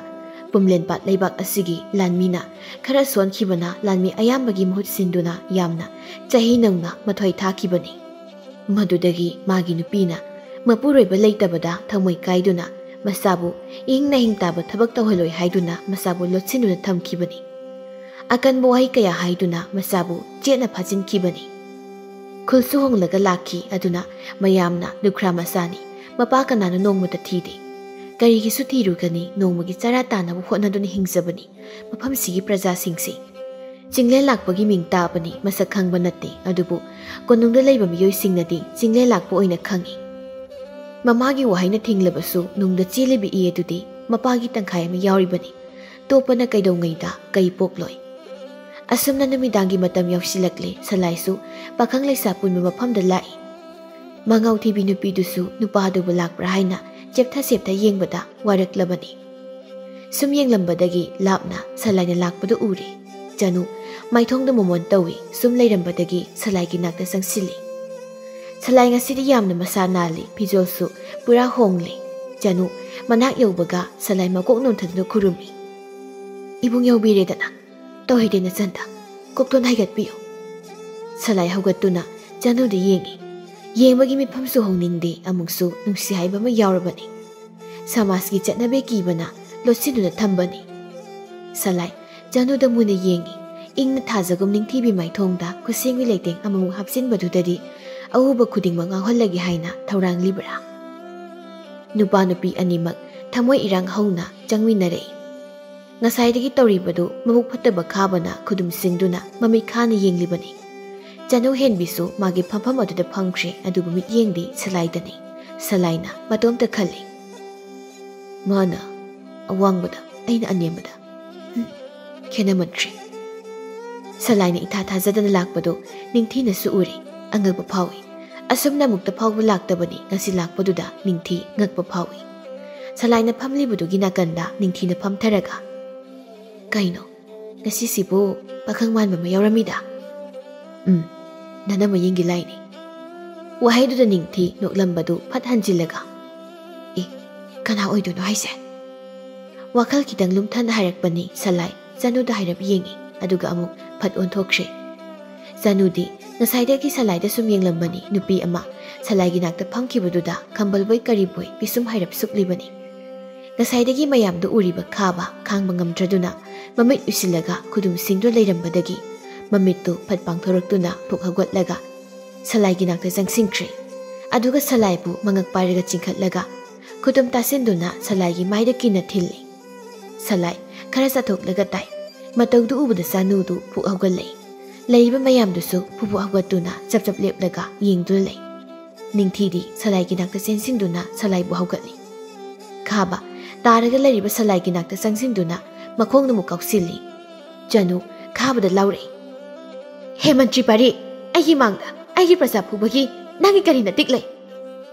ꯄꯨꯝꯂꯦꯟꯄꯥꯠ ꯂꯩꯕꯥꯛ ꯑꯁꯤꯒꯤ ꯂꯥꯟꯃꯤꯅ ꯈꯔ ꯁꯣꯟꯈꯤꯕꯅ ꯂꯥꯟꯃꯤ ꯑꯌꯥꯝꯕꯒꯤ ꯃꯍꯨꯠ ꯁꯤꯟꯗꯨꯅ ꯌꯥꯝꯅ ꯆꯍꯤ ꯅꯧꯅ ꯃꯊ꯭ꯋꯥꯏ ꯊꯥꯈꯤꯕꯅꯤ꯫ ꯃꯗꯨꯗꯒꯤ ꯃꯥꯒꯤ ꯅꯨꯄꯤꯅ ꯃꯄꯨꯔꯣꯏꯕ ꯂꯩꯇꯕꯗ ꯊꯃꯣꯏ ꯀꯥꯏꯗꯨꯅ ꯃꯆꯥꯕꯨ ꯏꯪꯅ ꯍꯤꯡ ꯇꯥꯕ ꯊꯕꯛ ꯇꯧꯍꯜꯂꯣꯏ ꯍꯥꯏꯗꯨꯅ ꯃꯆꯥꯕꯨ ꯂꯣꯠꯁꯤꯟꯗꯨꯅ ꯊꯝꯈꯤꯕꯅꯤ꯫ ꯑꯀꯟꯕ ꯋꯥꯍꯩ ꯀꯌꯥ ꯍꯥꯏꯗꯨꯅ ꯃꯆꯥꯕꯨ ꯆꯦꯠꯅ ꯐꯥꯖꯤꯟꯈꯤꯕꯅꯤ꯫ ꯈꯨꯜꯁꯨ ꯍꯣꯡꯂꯒ ꯂꯥꯛꯈꯤ꯫ ꯑꯗꯨꯅ ꯃꯌꯥꯝꯅ ꯅꯨꯈ꯭ꯔꯥ ꯃꯆꯥꯅꯤ, ꯃꯄꯥ ꯀꯅꯥꯅꯣ ꯅꯣꯡꯃꯇ ꯊꯤꯗꯦ, ꯀꯔꯤꯒꯤꯁꯨ ꯊꯤꯔꯨꯒꯅꯤ, ꯅꯣꯡꯃꯒꯤ ꯆꯔꯥ ꯇꯥꯅꯕ ꯍꯣꯠꯅꯗꯨꯅ ꯍꯤꯡꯖꯕꯅꯤ ꯃꯐꯝꯁꯤꯒꯤ ꯄ꯭ꯔꯖꯥꯁꯤꯡꯁꯤ꯫ ꯆꯤꯡꯂꯦꯟ ꯂꯥꯛꯄꯒꯤ ꯃꯤꯡ ꯇꯥꯕꯅꯤ, ꯃꯁꯛ ꯈꯪꯕ ꯅꯠꯇꯦ꯫ ꯑꯗꯨꯕꯨ ꯀꯣꯅꯨꯡꯗ ꯂꯩꯕ ꯃꯤꯑꯣꯏꯁꯤꯡꯅꯗꯤ ꯆꯤꯡꯂꯦꯟ ꯂꯥꯛꯄ ꯑꯣꯏꯅ ꯈꯪꯏ꯫ ꯃꯃꯥꯒꯤ ꯋꯥꯍꯩꯅ ꯊꯤꯡꯂꯕꯁꯨ ꯅꯨꯡꯗ ꯆꯦꯜꯂꯤꯕ ꯏ ꯑꯗꯨꯗꯤ ꯃꯄꯥꯒꯤ ꯇꯪꯈꯥꯏ ꯑꯃ ꯌꯥꯎꯔꯤꯕꯅꯤ꯫ ꯇꯣꯞꯄꯅ ꯀꯩꯗꯧꯉꯩꯗ ꯀꯩ ꯄꯣꯛꯂꯣꯏ꯫ ꯑꯁꯨꯝꯅ ꯅꯨꯃꯤꯗꯥꯡꯒꯤ ꯃꯇꯝ ꯌꯧꯁꯤꯜꯂꯛꯂꯦ꯫ ꯁꯂꯥꯏꯁꯨ ꯄꯥꯈꯪ ꯂꯩꯁꯥ ꯄꯨꯟꯕ ꯃꯐꯝꯗ ꯂꯥꯛꯏ꯫ ꯃꯉꯥꯎ ꯊꯤꯕꯤ ꯅꯨꯄꯤꯗꯨꯁꯨ ꯅꯨꯄꯥꯗꯨꯕꯨ ꯂꯥꯛꯄ꯭ꯔꯥ ꯍꯥꯏꯅ ꯆꯦꯞꯊ ꯆꯦꯞꯊ ꯌꯦꯡꯕꯗ ꯋꯥꯔꯛꯂꯕꯅꯤ꯫ ꯁꯨꯝ ꯌꯦꯡꯂꯝꯕꯗꯒꯤ ꯂꯥꯞꯅ ꯁꯂꯥꯏꯅ ꯂꯥꯛꯄꯗꯨ ꯎꯔꯦ꯫ ꯆꯅꯨ ꯃꯥꯏꯊꯣꯡꯗ ꯃꯣꯃꯣꯟ ꯇꯧꯏ꯫ ꯁꯨꯝ ꯂꯩꯔꯝꯕꯗꯒꯤ ꯁꯂꯥꯏꯒꯤ ꯅꯥꯛꯇ ꯆꯪꯁꯤꯜꯂꯤ꯫ ꯁꯂꯥꯏ ꯉꯁꯤꯗꯤ ꯌꯥꯝꯅ ꯃꯁꯥ ꯅꯥꯜꯂꯤ, ꯐꯤꯖꯣꯜꯁꯨ ꯄꯨꯔꯥ ꯍꯣꯡꯂꯤ꯫ ꯆꯅꯨ ꯃꯅꯥꯛ ꯌꯧꯕꯒ ꯁꯂꯥꯏ ꯃꯀꯣꯛ ꯅꯣꯟꯊꯗꯨꯅ ꯈꯨꯔꯨꯝꯃꯤ꯫ "ꯏꯕꯨꯡ ꯌꯧꯕꯤꯔꯦꯗꯅ, ꯇꯧꯍꯩꯗꯦ ꯅꯆꯟꯗ, ꯀꯣꯛꯊꯣꯟ ꯍꯥꯏꯒꯠꯄꯤꯌꯨ꯫" ꯁꯂꯥꯏ ꯍꯧꯒꯠꯇꯨꯅ ꯆꯅꯨꯗ ꯌꯦꯡꯏ꯫ ꯌꯦꯡꯕꯒꯤ ꯃꯤꯠꯐꯝꯁꯨ ꯍꯣꯡꯅꯤꯡꯗꯦ, ꯑꯃꯨꯛꯁꯨ ꯅꯨꯡꯁꯤ ꯍꯥꯏꯕ ꯑꯃ ꯌꯥꯎꯔꯕꯅꯤ꯫ ꯁꯃꯥꯖꯀꯤ ꯆꯠꯅꯕꯤ ꯀꯤꯕꯅ ꯂꯣꯠꯁꯤꯟꯗꯨꯅ ꯊꯝꯕꯅꯤ꯫ ꯁꯂꯥꯏ ꯆꯅꯨꯗ ꯃꯨꯟꯅ ꯌꯦꯡꯏ꯫ ꯏꯪꯅ ꯊꯥꯖꯒꯨꯝ ꯅꯤꯡꯊꯤꯕꯤ ꯃꯥꯏꯊꯣꯡꯗ ꯈꯨꯠꯁꯦꯝꯒꯤ ꯂꯩꯇꯦꯡ ꯑꯃꯃꯨꯛ ꯍꯥꯞꯆꯤꯟꯕꯗꯨꯗꯗꯤ ꯑꯎꯕ ꯈꯨꯗꯤꯡꯃꯛ ꯉꯥꯎꯍꯜꯂꯒꯦ ꯍꯥꯏꯅ ꯊꯧꯔꯥꯡꯂꯤꯕ꯭ꯔꯥ? ꯅꯨꯄꯥ ꯅꯨꯄꯤ ꯑꯅꯤꯃꯛ ꯊꯃꯣꯏ ꯏꯔꯥꯡ ꯍꯧꯅ ꯆꯪꯃꯤꯟꯅꯔꯛꯏ꯫ ꯉꯁꯥꯏꯗꯒꯤ ꯇꯧꯔꯤꯕꯗꯨ ꯃꯕꯨꯛ ꯐꯠꯇꯕ ꯈꯥꯕꯅ ꯈꯨꯗꯨꯝ ꯁꯤꯡꯗꯨꯅ ꯃꯃꯤꯠ ꯈꯥꯅ ꯌꯦꯡꯂꯤꯕꯅꯤ꯫ ꯆꯅꯨ ꯍꯦꯟꯕꯤꯁꯨ ꯃꯥꯒꯤ ꯐꯝꯐꯝ ꯑꯗꯨꯗ ꯐꯝꯈ꯭ꯔꯦ, ꯑꯗꯨꯕꯨ ꯃꯤꯠꯌꯦꯡꯗꯤ ꯁꯂꯥꯏꯗꯅꯤ꯫ ꯁꯂꯥꯏꯅ ꯃꯇꯣꯝꯇ ꯈꯜꯂꯤ, "ꯃꯥꯅ ꯑꯋꯥꯡꯕꯗ, ꯑꯩꯅ ꯑꯅꯦꯝꯕꯗ꯫ ꯍꯨꯝ, ꯈꯦꯠꯅꯃꯟꯈ꯭ꯔꯦ꯫" ꯁꯂꯥꯏꯅ ꯏꯊꯥ ꯊꯥꯖꯗꯅ ꯂꯥꯛꯄꯗꯨ ꯅꯤꯡꯊꯤꯅꯁꯨ ꯎꯔꯦ꯫ ꯑꯉꯛꯄ ꯐꯥꯎꯏ꯫ ꯑꯁꯨꯝꯅ ꯑꯃꯨꯛꯇ ꯐꯥꯎꯕ ꯂꯥꯛꯇꯕꯅꯤ꯫ ꯉꯁꯤ ꯂꯥꯛꯄꯗꯨꯗ ꯅꯤꯡꯊꯤ ꯉꯛꯄ ꯐꯥꯎꯏ꯫ ꯁꯂꯥꯏꯅ ꯐꯝꯂꯤꯕꯗꯨꯒꯤ ꯅꯥꯀꯟꯗ ꯅꯤꯡꯊꯤꯅ ꯐꯝꯊꯔꯒ, "ꯀꯩꯅꯣ, ꯉꯁꯤꯁꯤꯕꯨ ꯄꯥꯈꯪ ꯃꯥꯟꯕ ꯑꯃ ꯌꯥꯎꯔꯝꯃꯤꯗ?" "ꯎꯝ, ꯅꯅꯝꯃ ꯌꯦꯡꯒꯦ ꯂꯥꯏꯅꯤ꯫" ꯋꯥꯍꯩꯗꯨꯗ ꯅꯤꯡꯊꯤ ꯅꯣꯛꯂꯝꯕꯗꯨ ꯐꯠ ꯍꯟꯖꯤꯜꯂꯒ, "ꯑꯦ, ꯀꯅꯥ ꯑꯣꯏꯗꯣꯏꯅꯣ ꯍꯥꯏꯁꯦ?" ꯋꯥꯈꯜ ꯈꯤꯇꯪ ꯂꯨꯝꯊꯅ ꯍꯥꯏꯔꯛꯄꯅꯤ ꯁꯂꯥꯏ꯫ ꯆꯅꯨꯗ ꯍꯥꯏꯔꯞ ꯌꯦꯡꯏ, ꯑꯗꯨꯒ ꯑꯃꯨꯛ ꯐꯠ ꯑꯣꯟꯊꯣꯛꯈ꯭ꯔꯦ꯫ ꯆꯅꯨꯗꯤ ꯉꯁꯥꯏꯗꯒꯤ ꯁꯂꯥꯏꯗ ꯁꯨꯝ ꯌꯦꯡꯂꯝꯕꯅꯤ꯫ ꯅꯨꯄꯤ ꯑꯃ ꯁꯂꯥꯏꯒꯤ ꯅꯥꯛꯇ ꯐꯝꯈꯤꯕꯗꯨꯗ ꯈꯝꯕꯜꯕꯣꯏ ꯀꯔꯤꯕꯣꯏ ꯄꯤꯁꯨꯝ ꯍꯥꯏꯔꯞ ꯁꯨꯛꯂꯤꯕꯅꯤ꯫ ꯉꯁꯥꯏꯗꯒꯤ ꯃꯌꯥꯝꯗꯨ ꯎꯔꯤꯕ ꯈꯥꯕ ꯈꯥꯡꯕ ꯉꯝꯗ꯭ꯔꯗꯨꯅ ꯃꯃꯤꯠ ꯎꯏꯁꯤꯜꯂꯒ ꯈꯨꯗꯨꯝ ꯁꯤꯡꯗꯨꯅ ꯂꯩꯔꯝꯕꯗꯒꯤ ꯃꯃꯤꯠꯇꯨ ꯐꯠ ꯄꯥꯡꯊꯣꯔꯛꯇꯨꯅ ꯐꯨꯛ ꯍꯧꯒꯠꯂꯒ ꯁꯂꯥꯏꯒꯤ ꯅꯥꯛꯇ ꯆꯪꯁꯤꯟꯈ꯭ꯔꯦ꯫ ꯑꯗꯨꯒ ꯁꯂꯥꯏꯕꯨ ꯃꯉꯛ ꯄꯥꯏꯔꯒ ꯆꯤꯡꯈꯠꯂꯒ ꯈꯨꯗꯨꯝ ꯇꯥꯁꯤꯟꯗꯨꯅ ꯁꯂꯥꯏꯒꯤ ꯃꯥꯏꯗ ꯀꯤꯅ ꯊꯤꯜꯂꯤ꯫ ꯁꯂꯥꯏ ꯈꯔ ꯆꯥꯊꯣꯛꯂꯒ ꯇꯥꯏ꯫ ꯃꯇꯧꯗꯨ ꯎꯕꯗ ꯆꯥꯅꯨꯗꯨ ꯐꯨꯛ ꯍꯧꯒꯠꯂꯛꯏ꯫ ꯂꯩꯔꯤꯕ ꯃꯌꯥꯝꯗꯨꯁꯨ ꯐꯨꯐꯨ ꯍꯧꯒꯠꯇꯨꯅ ꯆꯞ ꯆꯞ ꯂꯦꯞꯂꯒ ꯌꯦꯡꯗꯨꯅ ꯂꯩ꯫ ꯅꯤꯡꯊꯤꯗꯤ ꯁꯂꯥꯏꯒꯤ ꯅꯥꯛꯇ ꯆꯦꯟꯁꯤꯟꯗꯨꯅ ꯁꯂꯥꯏꯕꯨ ꯍꯧꯒꯠꯂꯤ꯫ ꯈꯥꯕ ꯇꯥꯔꯒ ꯂꯩꯔꯤꯕ ꯁꯂꯥꯏꯒꯤ ꯅꯥꯛꯇ ꯆꯪꯁꯤꯟꯗꯨꯅ ꯃꯈꯣꯡꯅ ꯑꯃꯨꯛ ꯀꯥꯎꯁꯤꯜꯂꯤ꯫ ꯆꯅꯨ ꯈꯥꯕꯗ ꯂꯥꯎꯔꯛꯏ, "ꯍꯦ ꯃꯟꯇ꯭ꯔꯤ ꯄꯥꯔꯤ, ꯑꯩꯒꯤ ꯃꯥꯡꯗ ꯑꯩꯒꯤ ꯄ꯭ꯔꯖꯥ ꯐꯨꯕꯒꯤ ꯅꯪꯒꯤ ꯀꯔꯤ ꯅꯇꯤꯛ ꯂꯩ?"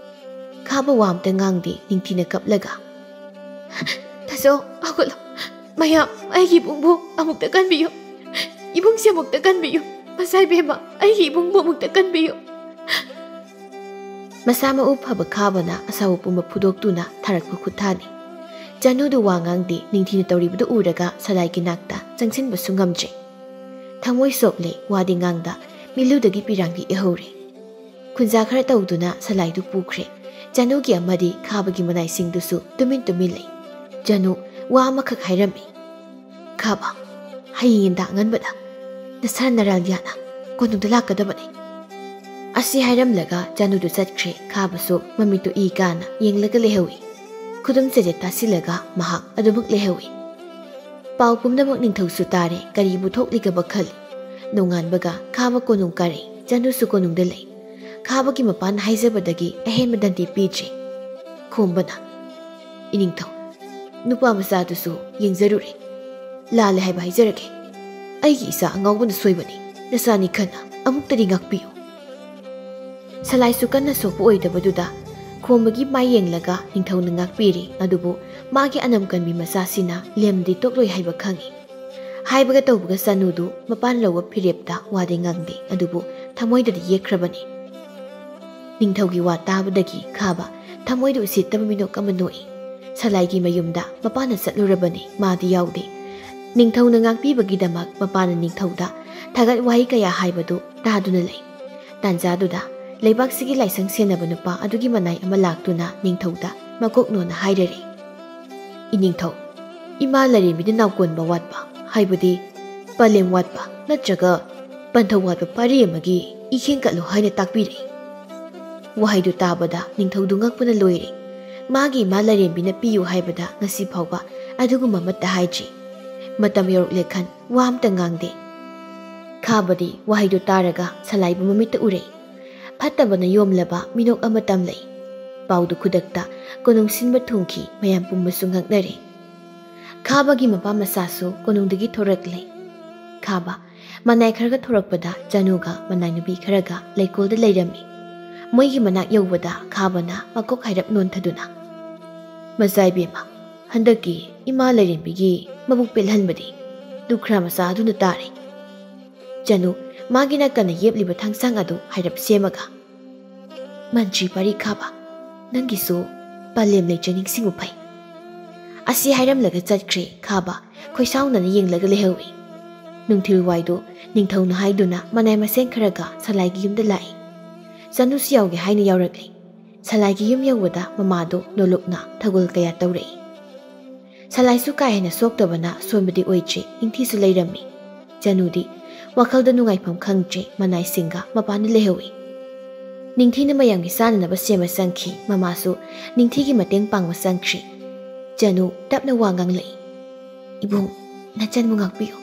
ꯈꯥꯕ ꯋꯥ ꯑꯝꯇ ꯉꯥꯡꯗꯦ, ꯅꯤꯡꯊꯤꯅ ꯀꯞꯂꯒ, "ꯇꯥꯆꯧ, ꯍꯧꯒꯠꯂꯣ꯫ ꯃꯌꯥꯝ, ꯑꯩꯒꯤ ꯏꯕꯨꯡꯕꯨ ꯑꯃꯨꯛꯇ ꯀꯟꯕꯤꯌꯨ꯫ ꯏꯕꯨꯡꯁꯦ ꯑꯃꯨꯛꯇ ꯀꯟꯕꯤꯌꯨ꯫ ꯃꯆꯥ ꯏꯕꯦꯝꯃ, ꯑꯩꯒꯤ ꯏꯕꯨꯡꯕꯨ ꯑꯃꯨꯛꯇ ꯀꯟꯕꯤꯌꯨ꯫" ꯃꯁꯥ ꯃꯎ ꯐꯕ ꯈꯥꯕꯅ ꯑꯁꯥꯎꯕ ꯄꯨꯝꯕ ꯐꯨꯗꯣꯛꯇꯨꯅ ꯊꯥꯔꯛꯄ ꯈꯨꯠꯊꯥꯅꯤ꯫ ꯆꯅꯨꯗꯨ ꯋꯥ ꯉꯥꯡꯗꯦ, ꯅꯤꯡꯊꯤꯅ ꯇꯧꯔꯤꯕꯗꯨ ꯎꯔꯒ ꯁꯂꯥꯏꯒꯤ ꯅꯥꯛꯇ ꯆꯪꯁꯤꯟꯕꯁꯨ ꯉꯝꯗ꯭ꯔꯦ꯫ ꯊꯃꯣꯏ ꯁꯣꯛꯂꯦ, ꯋꯥꯗꯤ ꯉꯥꯡꯗ, ꯃꯤꯠꯂꯨꯗꯒꯤ ꯄꯤꯔꯥꯡꯗꯤ ꯏꯍꯧꯔꯦ꯫ ꯈꯨꯟꯖꯥ ꯈꯔ ꯇꯧꯗꯨꯅ ꯁꯂꯥꯏꯗꯨ ꯄꯨꯈ꯭ꯔꯦ꯫ ꯆꯅꯨꯒꯤ ꯑꯃꯗꯤ ꯈꯥꯕꯒꯤ ꯃꯅꯥꯏꯁꯤꯡꯗꯨꯁꯨ ꯇꯨꯃꯤꯟ ꯇꯨꯃꯤꯟ ꯂꯩ꯫ ꯆꯅꯨ ꯋꯥ ꯑꯃꯈꯛ ꯍꯥꯏꯔꯝꯃꯤ, "ꯈꯥꯕ, ꯍꯌꯦꯡ ꯌꯦꯟꯗꯥꯡ ꯑꯉꯟꯕꯗ ꯅꯁꯥ ꯅꯔꯥꯜ ꯌꯥꯅ ꯀꯣꯅꯨꯡꯗ ꯂꯥꯛꯀꯗꯕꯅꯤ꯫" ꯑꯁꯤ ꯍꯥꯏꯔꯝꯂꯒ ꯆꯅꯨꯗꯨ ꯆꯠꯈ꯭ꯔꯦ꯫ ꯈꯥꯕꯁꯨ ꯃꯃꯤꯠꯇꯨ ꯏ ꯀꯥꯅ ꯌꯦꯡꯂꯒ ꯂꯩꯍꯧꯏ꯫ ꯈꯨꯗꯨꯝ ꯆꯦꯖꯦꯠ ꯇꯥꯁꯤꯜꯂꯒ ꯃꯍꯥꯛ ꯑꯗꯨꯃꯛ ꯂꯩꯍꯧꯏ꯫ ꯄꯥꯎ ꯄꯨꯝꯅꯃꯛ ꯅꯤꯡꯊꯧꯁꯨ ꯇꯥꯔꯦ꯫ ꯀꯔꯤꯕꯨ ꯊꯣꯛꯂꯤꯒꯕ ꯈꯜꯂꯤ꯫ ꯅꯣꯡꯉꯥꯟꯕꯒ ꯈꯥꯕ ꯀꯣꯅꯨꯡ ꯀꯥꯔꯦ꯫ ꯆꯅꯨꯁꯨ ꯀꯣꯅꯨꯡꯗ ꯂꯩ꯫ ꯈꯥꯕꯒꯤ ꯃꯄꯥꯟ ꯍꯥꯏꯖꯕꯗꯒꯤ ꯑꯍꯦꯟꯕ ꯗꯟꯗꯤ ꯄꯤꯗ꯭ꯔꯤ꯫ ꯈꯣꯝꯕꯅ, "ꯏꯅꯤꯡꯊꯧ, ꯅꯨꯄꯥ ꯃꯆꯥꯗꯨꯁꯨ ꯌꯦꯡꯖꯔꯨꯔꯦ꯫ ꯂꯥꯜꯂꯦ ꯍꯥꯏꯕ ꯍꯥꯏꯖꯔꯒꯦ꯫ ꯑꯩꯒꯤ ꯏꯆꯥ ꯑꯉꯥꯎꯕꯅ ꯁꯣꯏꯕꯅꯤ꯫ ꯅꯆꯥꯅꯤ ꯈꯟꯅ ꯑꯃꯨꯛꯇꯗꯤ ꯉꯥꯛꯄꯤꯌꯨ꯫" ꯁꯂꯥꯏꯁꯨ ꯀꯟꯅ ꯁꯣꯛꯄ ꯑꯣꯏꯗꯕꯗꯨꯗ ꯈꯣꯝꯕꯒꯤ ꯃꯥꯏ ꯌꯦꯡꯂꯒ ꯅꯤꯡꯊꯧꯅ ꯉꯥꯛꯄꯤꯔꯤ꯫ ꯑꯗꯨꯕꯨ ꯃꯥꯒꯤ ꯑꯅꯝ ꯀꯟꯕꯤ ꯃꯆꯥꯁꯤꯅ ꯂꯦꯝꯗꯤ ꯇꯣꯛꯂꯣꯏ ꯍꯥꯏꯕ ꯈꯪꯏ꯫ ꯍꯥꯏꯕꯒ ꯇꯧꯕꯒ ꯆꯅꯨꯗꯨ ꯃꯄꯥꯟ ꯂꯧꯕ ꯐꯤꯔꯦꯞꯇ ꯋꯥꯗꯤ ꯉꯥꯡꯗꯦ, ꯑꯗꯨꯕꯨ ꯊꯃꯣꯏꯗꯗꯤ ꯌꯦꯛꯈ꯭ꯔꯕꯅꯤ꯫ ꯅꯤꯡꯊꯧꯒꯤ ꯋꯥ ꯇꯥꯕꯗꯒꯤ ꯈꯥꯕ ꯊꯃꯣꯏꯗ ꯎꯁꯤꯠꯇꯕ ꯃꯤꯅꯣꯛ ꯑꯃ ꯅꯣꯛꯏ꯫ ꯁꯂꯥꯏꯒꯤ ꯃꯌꯨꯝꯗ ꯃꯄꯥꯅ ꯆꯠꯂꯨꯔꯕꯅꯤ, ꯃꯥꯗꯤ ꯌꯥꯎꯗꯦ꯫ ꯅꯤꯡꯊꯧꯅ ꯉꯥꯛꯄꯤꯕꯒꯤꯗꯃꯛ ꯃꯄꯥꯅ ꯅꯤꯡꯊꯧꯗ ꯊꯥꯒꯠ ꯋꯥꯍꯩ ꯀꯌꯥ ꯍꯥꯏꯕꯗꯨ ꯇꯥꯗꯨꯅ ꯂꯩ꯫ ꯇꯥꯟꯖꯥꯗꯨꯗ ꯂꯩꯕꯥꯛꯁꯤꯒꯤ ꯂꯥꯏꯁꯪ ꯁꯦꯟꯅꯕ ꯅꯨꯄꯥ ꯑꯗꯨꯒꯤ ꯃꯅꯥꯏ ꯑꯃ ꯂꯥꯛꯇꯨꯅ ꯅꯤꯡꯊꯧꯗ ꯃꯀꯣꯛ ꯅꯣꯟꯅ ꯍꯥꯏꯔꯔꯦ, "ꯏꯅꯤꯡꯊꯧ, ꯏꯃꯥ ꯂꯥꯏꯔꯦꯝꯕꯤꯗ ꯅꯥꯎꯀꯣꯟꯕ ꯋꯥꯠꯄ, ꯍꯥꯏꯕꯗꯤ ꯄꯂꯦꯝ ꯋꯥꯠꯄ ꯅꯠꯇ꯭ꯔꯒ ꯄꯟꯊꯧ ꯋꯥꯠꯄ ꯄꯥꯔꯤ ꯑꯃꯒꯤ ꯏꯈꯦꯡ ꯀꯠꯂꯨ ꯍꯥꯏꯅ ꯇꯥꯛꯄꯤꯔꯛꯏ꯫" ꯋꯥꯍꯩꯗꯨ ꯇꯥꯕꯗ ꯅꯤꯡꯊꯧꯗꯨ ꯉꯛꯄꯅ ꯂꯣꯏꯔꯦ꯫ ꯃꯥꯒꯤ ꯏꯃꯥ ꯂꯥꯏꯔꯦꯝꯕꯤꯅ ꯄꯤꯌꯨ ꯍꯥꯏꯕꯗ ꯉꯁꯤ ꯐꯥꯎꯕ ꯑꯗꯨꯒꯨꯝꯕ ꯑꯃꯠꯇ ꯍꯥꯏꯗ꯭ꯔꯤ꯫ ꯃꯇꯝ ꯌꯧꯔꯛꯂꯦ ꯈꯟ ꯋꯥ ꯑꯃꯇ ꯉꯥꯡꯗꯦ꯫ ꯈꯥꯕꯗꯤ ꯋꯥꯍꯩꯗꯨ ꯇꯥꯔꯒ ꯁꯂꯥꯏꯕꯨ ꯃꯃꯤꯠꯇ ꯎꯔꯦ꯫ ꯐꯠꯇꯕꯅ ꯌꯣꯝꯂꯕ ꯃꯤꯅꯣꯛ ꯑꯃ ꯇꯝꯂꯛꯏ꯫ ꯄꯥꯎꯗꯨ ꯈꯨꯗꯛꯇ ꯀꯣꯅꯨꯡ ꯁꯤꯟꯕ ꯊꯨꯡꯈꯤ, ꯃꯌꯥꯝ ꯄꯨꯝꯕꯁꯨ ꯉꯛꯅꯔꯦ꯫ ꯈꯥꯕꯒꯤ ꯃꯄꯥ ꯃꯆꯥꯁꯨ ꯀꯣꯅꯨꯡꯗꯒꯤ ꯊꯣꯔꯛꯂꯦ꯫ ꯈꯥꯕ ꯃꯅꯥꯏ ꯈꯔꯒ ꯊꯣꯔꯛꯄꯗ ꯆꯅꯨꯒ ꯃꯅꯥꯏ ꯅꯨꯄꯤ ꯈꯔꯒ ꯂꯩꯀꯣꯜꯗ ꯂꯩꯔꯝꯃꯤ꯫ ꯃꯣꯏꯒꯤ ꯃꯅꯥꯛ ꯌꯧꯕꯗ ꯈꯥꯕꯅ ꯃꯀꯣꯛ ꯍꯥꯏꯔꯞ ꯅꯣꯟꯊꯗꯨꯅ, "ꯃꯆꯥ ꯏꯕꯦꯝꯃ, ꯍꯟꯗꯛꯀꯤ ꯏꯃꯥ ꯂꯥꯏꯔꯦꯝꯕꯤꯒꯤ ꯃꯕꯨꯛ ꯄꯦꯜꯍꯟꯕꯗꯤ ꯂꯨꯈ꯭ꯔꯥ ꯃꯆꯥ ꯑꯗꯨꯅ ꯇꯥꯔꯦ꯫ ꯆꯅꯨ, ꯃꯥꯒꯤ ꯅꯥꯀꯟꯅ ꯌꯦꯞꯂꯤꯕ ꯊꯥꯡꯁꯥꯡ ꯑꯗꯨ ꯍꯥꯏꯔꯞ ꯁꯦꯝꯃꯒ, ꯃꯟꯇ꯭ꯔꯤ ꯄꯥꯔꯤ ꯈꯥꯕ, ꯅꯪꯒꯤꯁꯨ ꯄꯂꯦꯝ ꯂꯩꯖ ꯅꯤꯡꯁꯤꯡꯕ ꯐꯩ꯫" ꯑꯁꯤ ꯍꯥꯏꯔꯝꯂꯒ ꯆꯠꯈ꯭ꯔꯦ꯫ ꯈꯥꯕ ꯈꯣꯏꯁꯥꯎꯅꯅ ꯌꯦꯡꯂꯒ ꯂꯩꯍꯧꯏ꯫ ꯅꯨꯡꯊꯤꯜ ꯋꯥꯏꯗꯨ ꯅꯤꯡꯊꯧꯅ ꯍꯥꯏꯗꯨꯅ ꯃꯅꯥꯏ ꯃꯁꯦꯟ ꯈꯔꯒ ꯁꯂꯥꯏꯒꯤ ꯌꯨꯝꯗ ꯂꯥꯛꯏ꯫ ꯆꯅꯨꯁꯨ ꯌꯥꯎꯒꯦ ꯍꯥꯏꯅ ꯌꯥꯎꯔꯛꯂꯤ꯫ ꯁꯂꯥꯏꯒꯤ ꯌꯨꯝ ꯌꯧꯕꯗ ꯃꯃꯥꯗꯨ ꯅꯣꯂꯨꯛꯅ ꯊꯧꯒꯜ ꯀꯌꯥ ꯇꯧꯔꯛꯏ꯫ ꯁꯂꯥꯏꯁꯨ ꯀꯥ ꯍꯦꯟꯅ ꯁꯣꯛꯇꯕꯅ ꯁꯣꯟꯕꯗꯤ ꯑꯣꯏꯗ꯭ꯔꯤ, ꯅꯤꯡꯊꯤꯁꯨ ꯂꯩꯔꯝꯃꯤ꯫ ꯆꯅꯨꯗꯤ ꯋꯥꯈꯜꯗ ꯅꯨꯡꯉꯥꯏꯐꯝ ꯈꯪꯗ꯭ꯔꯦ, ꯃꯅꯥꯏꯁꯤꯡꯒ ꯃꯄꯥꯟꯗ ꯂꯩꯍꯧꯏ꯫ ꯅꯤꯡꯊꯤꯅ ꯃꯌꯥꯝꯒꯤ ꯆꯥꯅꯅꯕ ꯁꯦꯝꯕ ꯆꯪꯈꯤ, ꯃꯃꯥꯁꯨ ꯅꯤꯡꯊꯤꯒꯤ ꯃꯇꯦꯡ ꯄꯥꯡꯕ ꯆꯪꯈ꯭ꯔꯤ꯫ ꯆꯅꯨ ꯇꯞꯅ ꯋꯥ ꯉꯥꯡꯂꯛꯏ, "ꯏꯕꯨꯡ, ꯅꯆꯟꯕꯨ ꯉꯥꯛꯄꯤꯌꯨ,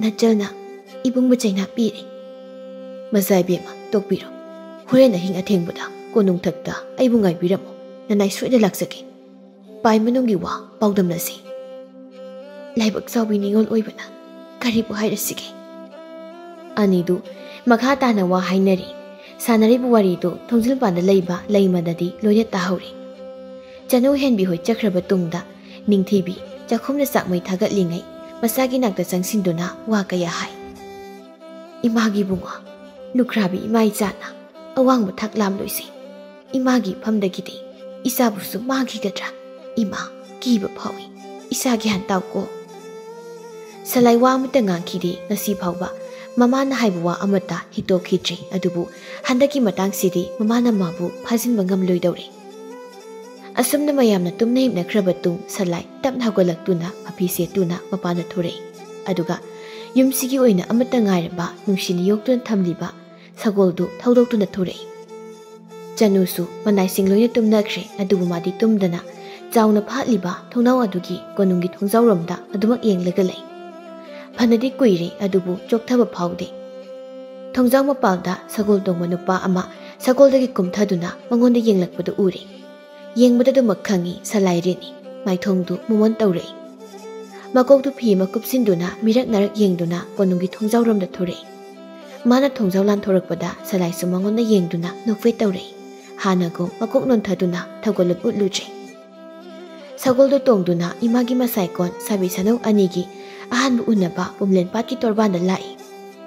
ꯅꯆꯜꯅ ꯏꯕꯨꯡꯕꯨ ꯆꯩꯅꯥ ꯄꯤꯔꯦ꯫" "ꯃꯆꯥ ꯏꯕꯦꯝꯃ, ꯇꯣꯛꯄꯤꯔꯣ, ꯍꯣꯔꯦꯟ ꯑꯍꯤꯡ ꯑꯊꯦꯡꯕꯗ ꯀꯣꯅꯨꯡꯊꯛꯇ ꯑꯩꯕꯨ ꯉꯥꯏꯕꯤꯔꯝꯃꯨ, ꯅꯅꯥꯏ ꯁꯣꯏꯗ ꯂꯥꯛꯆꯒꯦ꯫ ꯄꯥꯏ ꯃꯅꯨꯡꯒꯤ ꯋꯥ ꯄꯥꯎꯗꯝꯅꯁꯤ꯫ ꯂꯥꯏꯕꯛ ꯆꯥꯎꯕꯤ ꯅꯤꯉꯣꯜ ꯑꯣꯏꯕꯅ ꯀꯔꯤꯕꯨ ꯍꯥꯏꯔꯁꯤꯒꯦ?" ꯑꯅꯤꯗꯨ ꯃꯈꯥ ꯇꯥꯅ ꯋꯥ ꯍꯥꯏꯅꯔꯤ꯫ ꯁꯥꯟꯅꯔꯤꯕ ꯋꯥꯔꯤꯗꯨ ꯊꯣꯡꯖꯤꯜ ꯃꯄꯥꯟꯗ ꯂꯩꯕ ꯂꯩꯃꯗꯗꯤ ꯂꯣꯏꯅ ꯇꯥꯍꯧꯔꯤ꯫ ꯆꯅꯨ ꯍꯦꯟꯕꯤ ꯍꯣꯏ ꯆꯠꯈ꯭ꯔꯕ ꯇꯨꯡꯗ ꯅꯤꯡꯊꯤꯕꯤ ꯆꯥꯛꯈꯨꯝꯗ ꯆꯥꯛꯃꯩ ꯊꯥꯒꯠꯂꯤꯉꯩ ꯃꯆꯥꯒꯤ ꯅꯥꯛꯇ ꯆꯪꯁꯤꯟꯗꯨꯅ ꯋꯥ ꯀꯌꯥ ꯍꯥꯏ꯫ "ꯏꯃꯥꯒꯤ ꯏꯕꯨꯡꯉꯣ, ꯂꯨꯈ꯭ꯔꯥꯕꯤ ꯏꯃꯥ ꯏꯆꯥꯅ ꯑꯋꯥꯡꯕ ꯊꯥꯛ ꯂꯥꯝꯂꯣꯏꯁꯤ꯫ ꯏꯃꯥꯒꯤ ꯏꯐꯝꯗꯒꯤꯗꯤ ꯏꯆꯥꯕꯨꯁꯨ ꯃꯥꯡꯈꯤꯒꯗ꯭ꯔꯥ? ꯏꯃꯥ, ꯀꯤꯕ ꯐꯥꯎꯏ꯫ ꯏꯆꯥ ꯒ꯭ꯌꯥꯟ ꯇꯥꯎꯀꯣ꯫" ꯁꯂꯥꯏ ꯋꯥ ꯑꯃꯠꯇ ꯉꯥꯡꯈꯤꯗꯦ꯫ ꯉꯁꯤ ꯐꯥꯎꯕ ꯃꯃꯥꯅ ꯍꯥꯏꯕ ꯋꯥ ꯑꯃꯠꯇ ꯍꯤꯛꯇꯣꯛꯈꯤꯗ꯭ꯔꯤ꯫ ꯑꯗꯨꯕꯨ ꯍꯟꯗꯛꯀꯤ ꯃꯇꯥꯡꯁꯤꯗꯤ ꯃꯃꯥꯅ ꯃꯥꯕꯨ ꯐꯥꯖꯤꯟꯕ ꯉꯝꯂꯣꯏꯗꯧꯔꯦ꯫ ꯑꯁꯨꯝꯅ ꯃꯌꯥꯝꯅ ꯇꯨꯝꯅ ꯍꯤꯞꯅꯈ꯭ꯔꯕ ꯇꯨꯡ ꯁꯂꯥꯏ ꯇꯞꯅ ꯍꯧꯒꯠꯂꯛꯇꯨꯅ ꯃꯐꯤ ꯁꯦꯠꯇꯨꯅ ꯃꯄꯥꯟꯗ ꯊꯣꯔꯛꯏ꯫ ꯑꯗꯨꯒ ꯌꯨꯝꯁꯤꯒꯤ ꯑꯣꯏꯅ ꯑꯃꯠꯇ ꯉꯥꯏꯔꯕ ꯅꯨꯡꯁꯤꯅ ꯌꯣꯛꯇꯨꯅ ꯊꯝꯂꯤꯕ ꯁꯒꯣꯜꯗꯨ ꯊꯧꯗꯣꯛꯇꯨꯅ ꯊꯣꯔꯛꯏ꯫ ꯆꯅꯨꯁꯨ ꯃꯅꯥꯏꯁꯤꯡ ꯂꯣꯏꯅ ꯇꯨꯝꯅꯈ꯭ꯔꯦ꯫ ꯑꯗꯨꯕꯨ ꯃꯥꯗꯤ ꯇꯨꯝꯗꯅ ꯆꯥꯎꯅ ꯐꯥꯠꯂꯤꯕ ꯊꯣꯡꯅꯥꯎ ꯑꯗꯨꯒꯤ ꯀꯣꯅꯨꯡꯒꯤ ꯊꯣꯡꯖꯥꯎꯔꯣꯝꯗ ꯑꯗꯨꯃꯛ ꯌꯦꯡꯂꯒ ꯂꯩ꯫ ꯐꯅꯗꯤ ꯀꯨꯏꯔꯦ, ꯑꯗꯨꯕꯨ ꯆꯣꯛꯊꯕ ꯐꯥꯎꯗꯦ꯫ ꯊꯣꯡꯖꯥꯎ ꯃꯄꯥꯜꯗ ꯁꯒꯣꯜ ꯇꯣꯡꯕ ꯅꯨꯄꯥ ꯑꯃ ꯁꯒꯣꯜꯗꯒꯤ ꯀꯨꯝꯊꯗꯨꯅ ꯃꯉꯣꯟꯗ ꯌꯦꯡꯂꯛꯄꯗꯨ ꯎꯔꯦ꯫ ꯌꯦꯡꯕꯗ ꯑꯗꯨꯃꯛ ꯈꯪꯏ, ꯁꯂꯥꯏꯔꯦꯟꯅꯤ꯫ ꯃꯥꯏꯊꯣꯡꯗꯨ ꯃꯨꯃꯣꯟ ꯇꯧꯔꯛꯏ꯫ ꯃꯀꯣꯛꯇꯨ ꯐꯤ ꯑꯃ ꯀꯨꯞꯁꯤꯟꯗꯨꯅ ꯃꯤꯔꯛ ꯅꯥꯔꯛ ꯌꯦꯡꯗꯨꯅ ꯀꯣꯅꯨꯡꯒꯤ ꯊꯣꯡꯖꯥꯎꯔꯣꯝꯗ ꯊꯣꯔꯛꯏ꯫ ꯃꯥꯅ ꯊꯣꯡꯖꯥꯎ ꯂꯥꯟꯊꯣꯔꯛꯄꯗ ꯁꯂꯥꯏꯁꯨ ꯃꯉꯣꯟꯗ ꯌꯦꯡꯗꯨꯅ ꯅꯣꯛꯐꯦꯠ ꯇꯧꯔꯛꯏ꯫ ꯍꯥꯟꯅꯒꯨꯝ ꯃꯀꯣꯛ ꯅꯣꯟꯊꯗꯨꯅ ꯊꯧꯒꯜꯂꯣꯟ ꯎꯠꯂꯨꯗ꯭ꯔꯦ꯫ ꯁꯒꯣꯜꯗꯨ ꯇꯣꯡꯗꯨꯅ ꯏꯃꯥꯒꯤ ꯃꯁꯥꯏꯀꯣꯟ ꯁꯥꯕꯤ ꯁꯅꯧ ꯑꯅꯤꯒꯤ ꯑꯍꯥꯟꯕ ꯎꯅꯕ ꯄꯨꯝꯂꯦꯟ ꯄꯥꯠꯀꯤ ꯇꯣꯔꯕꯥꯟꯗ ꯂꯥꯛꯏ꯫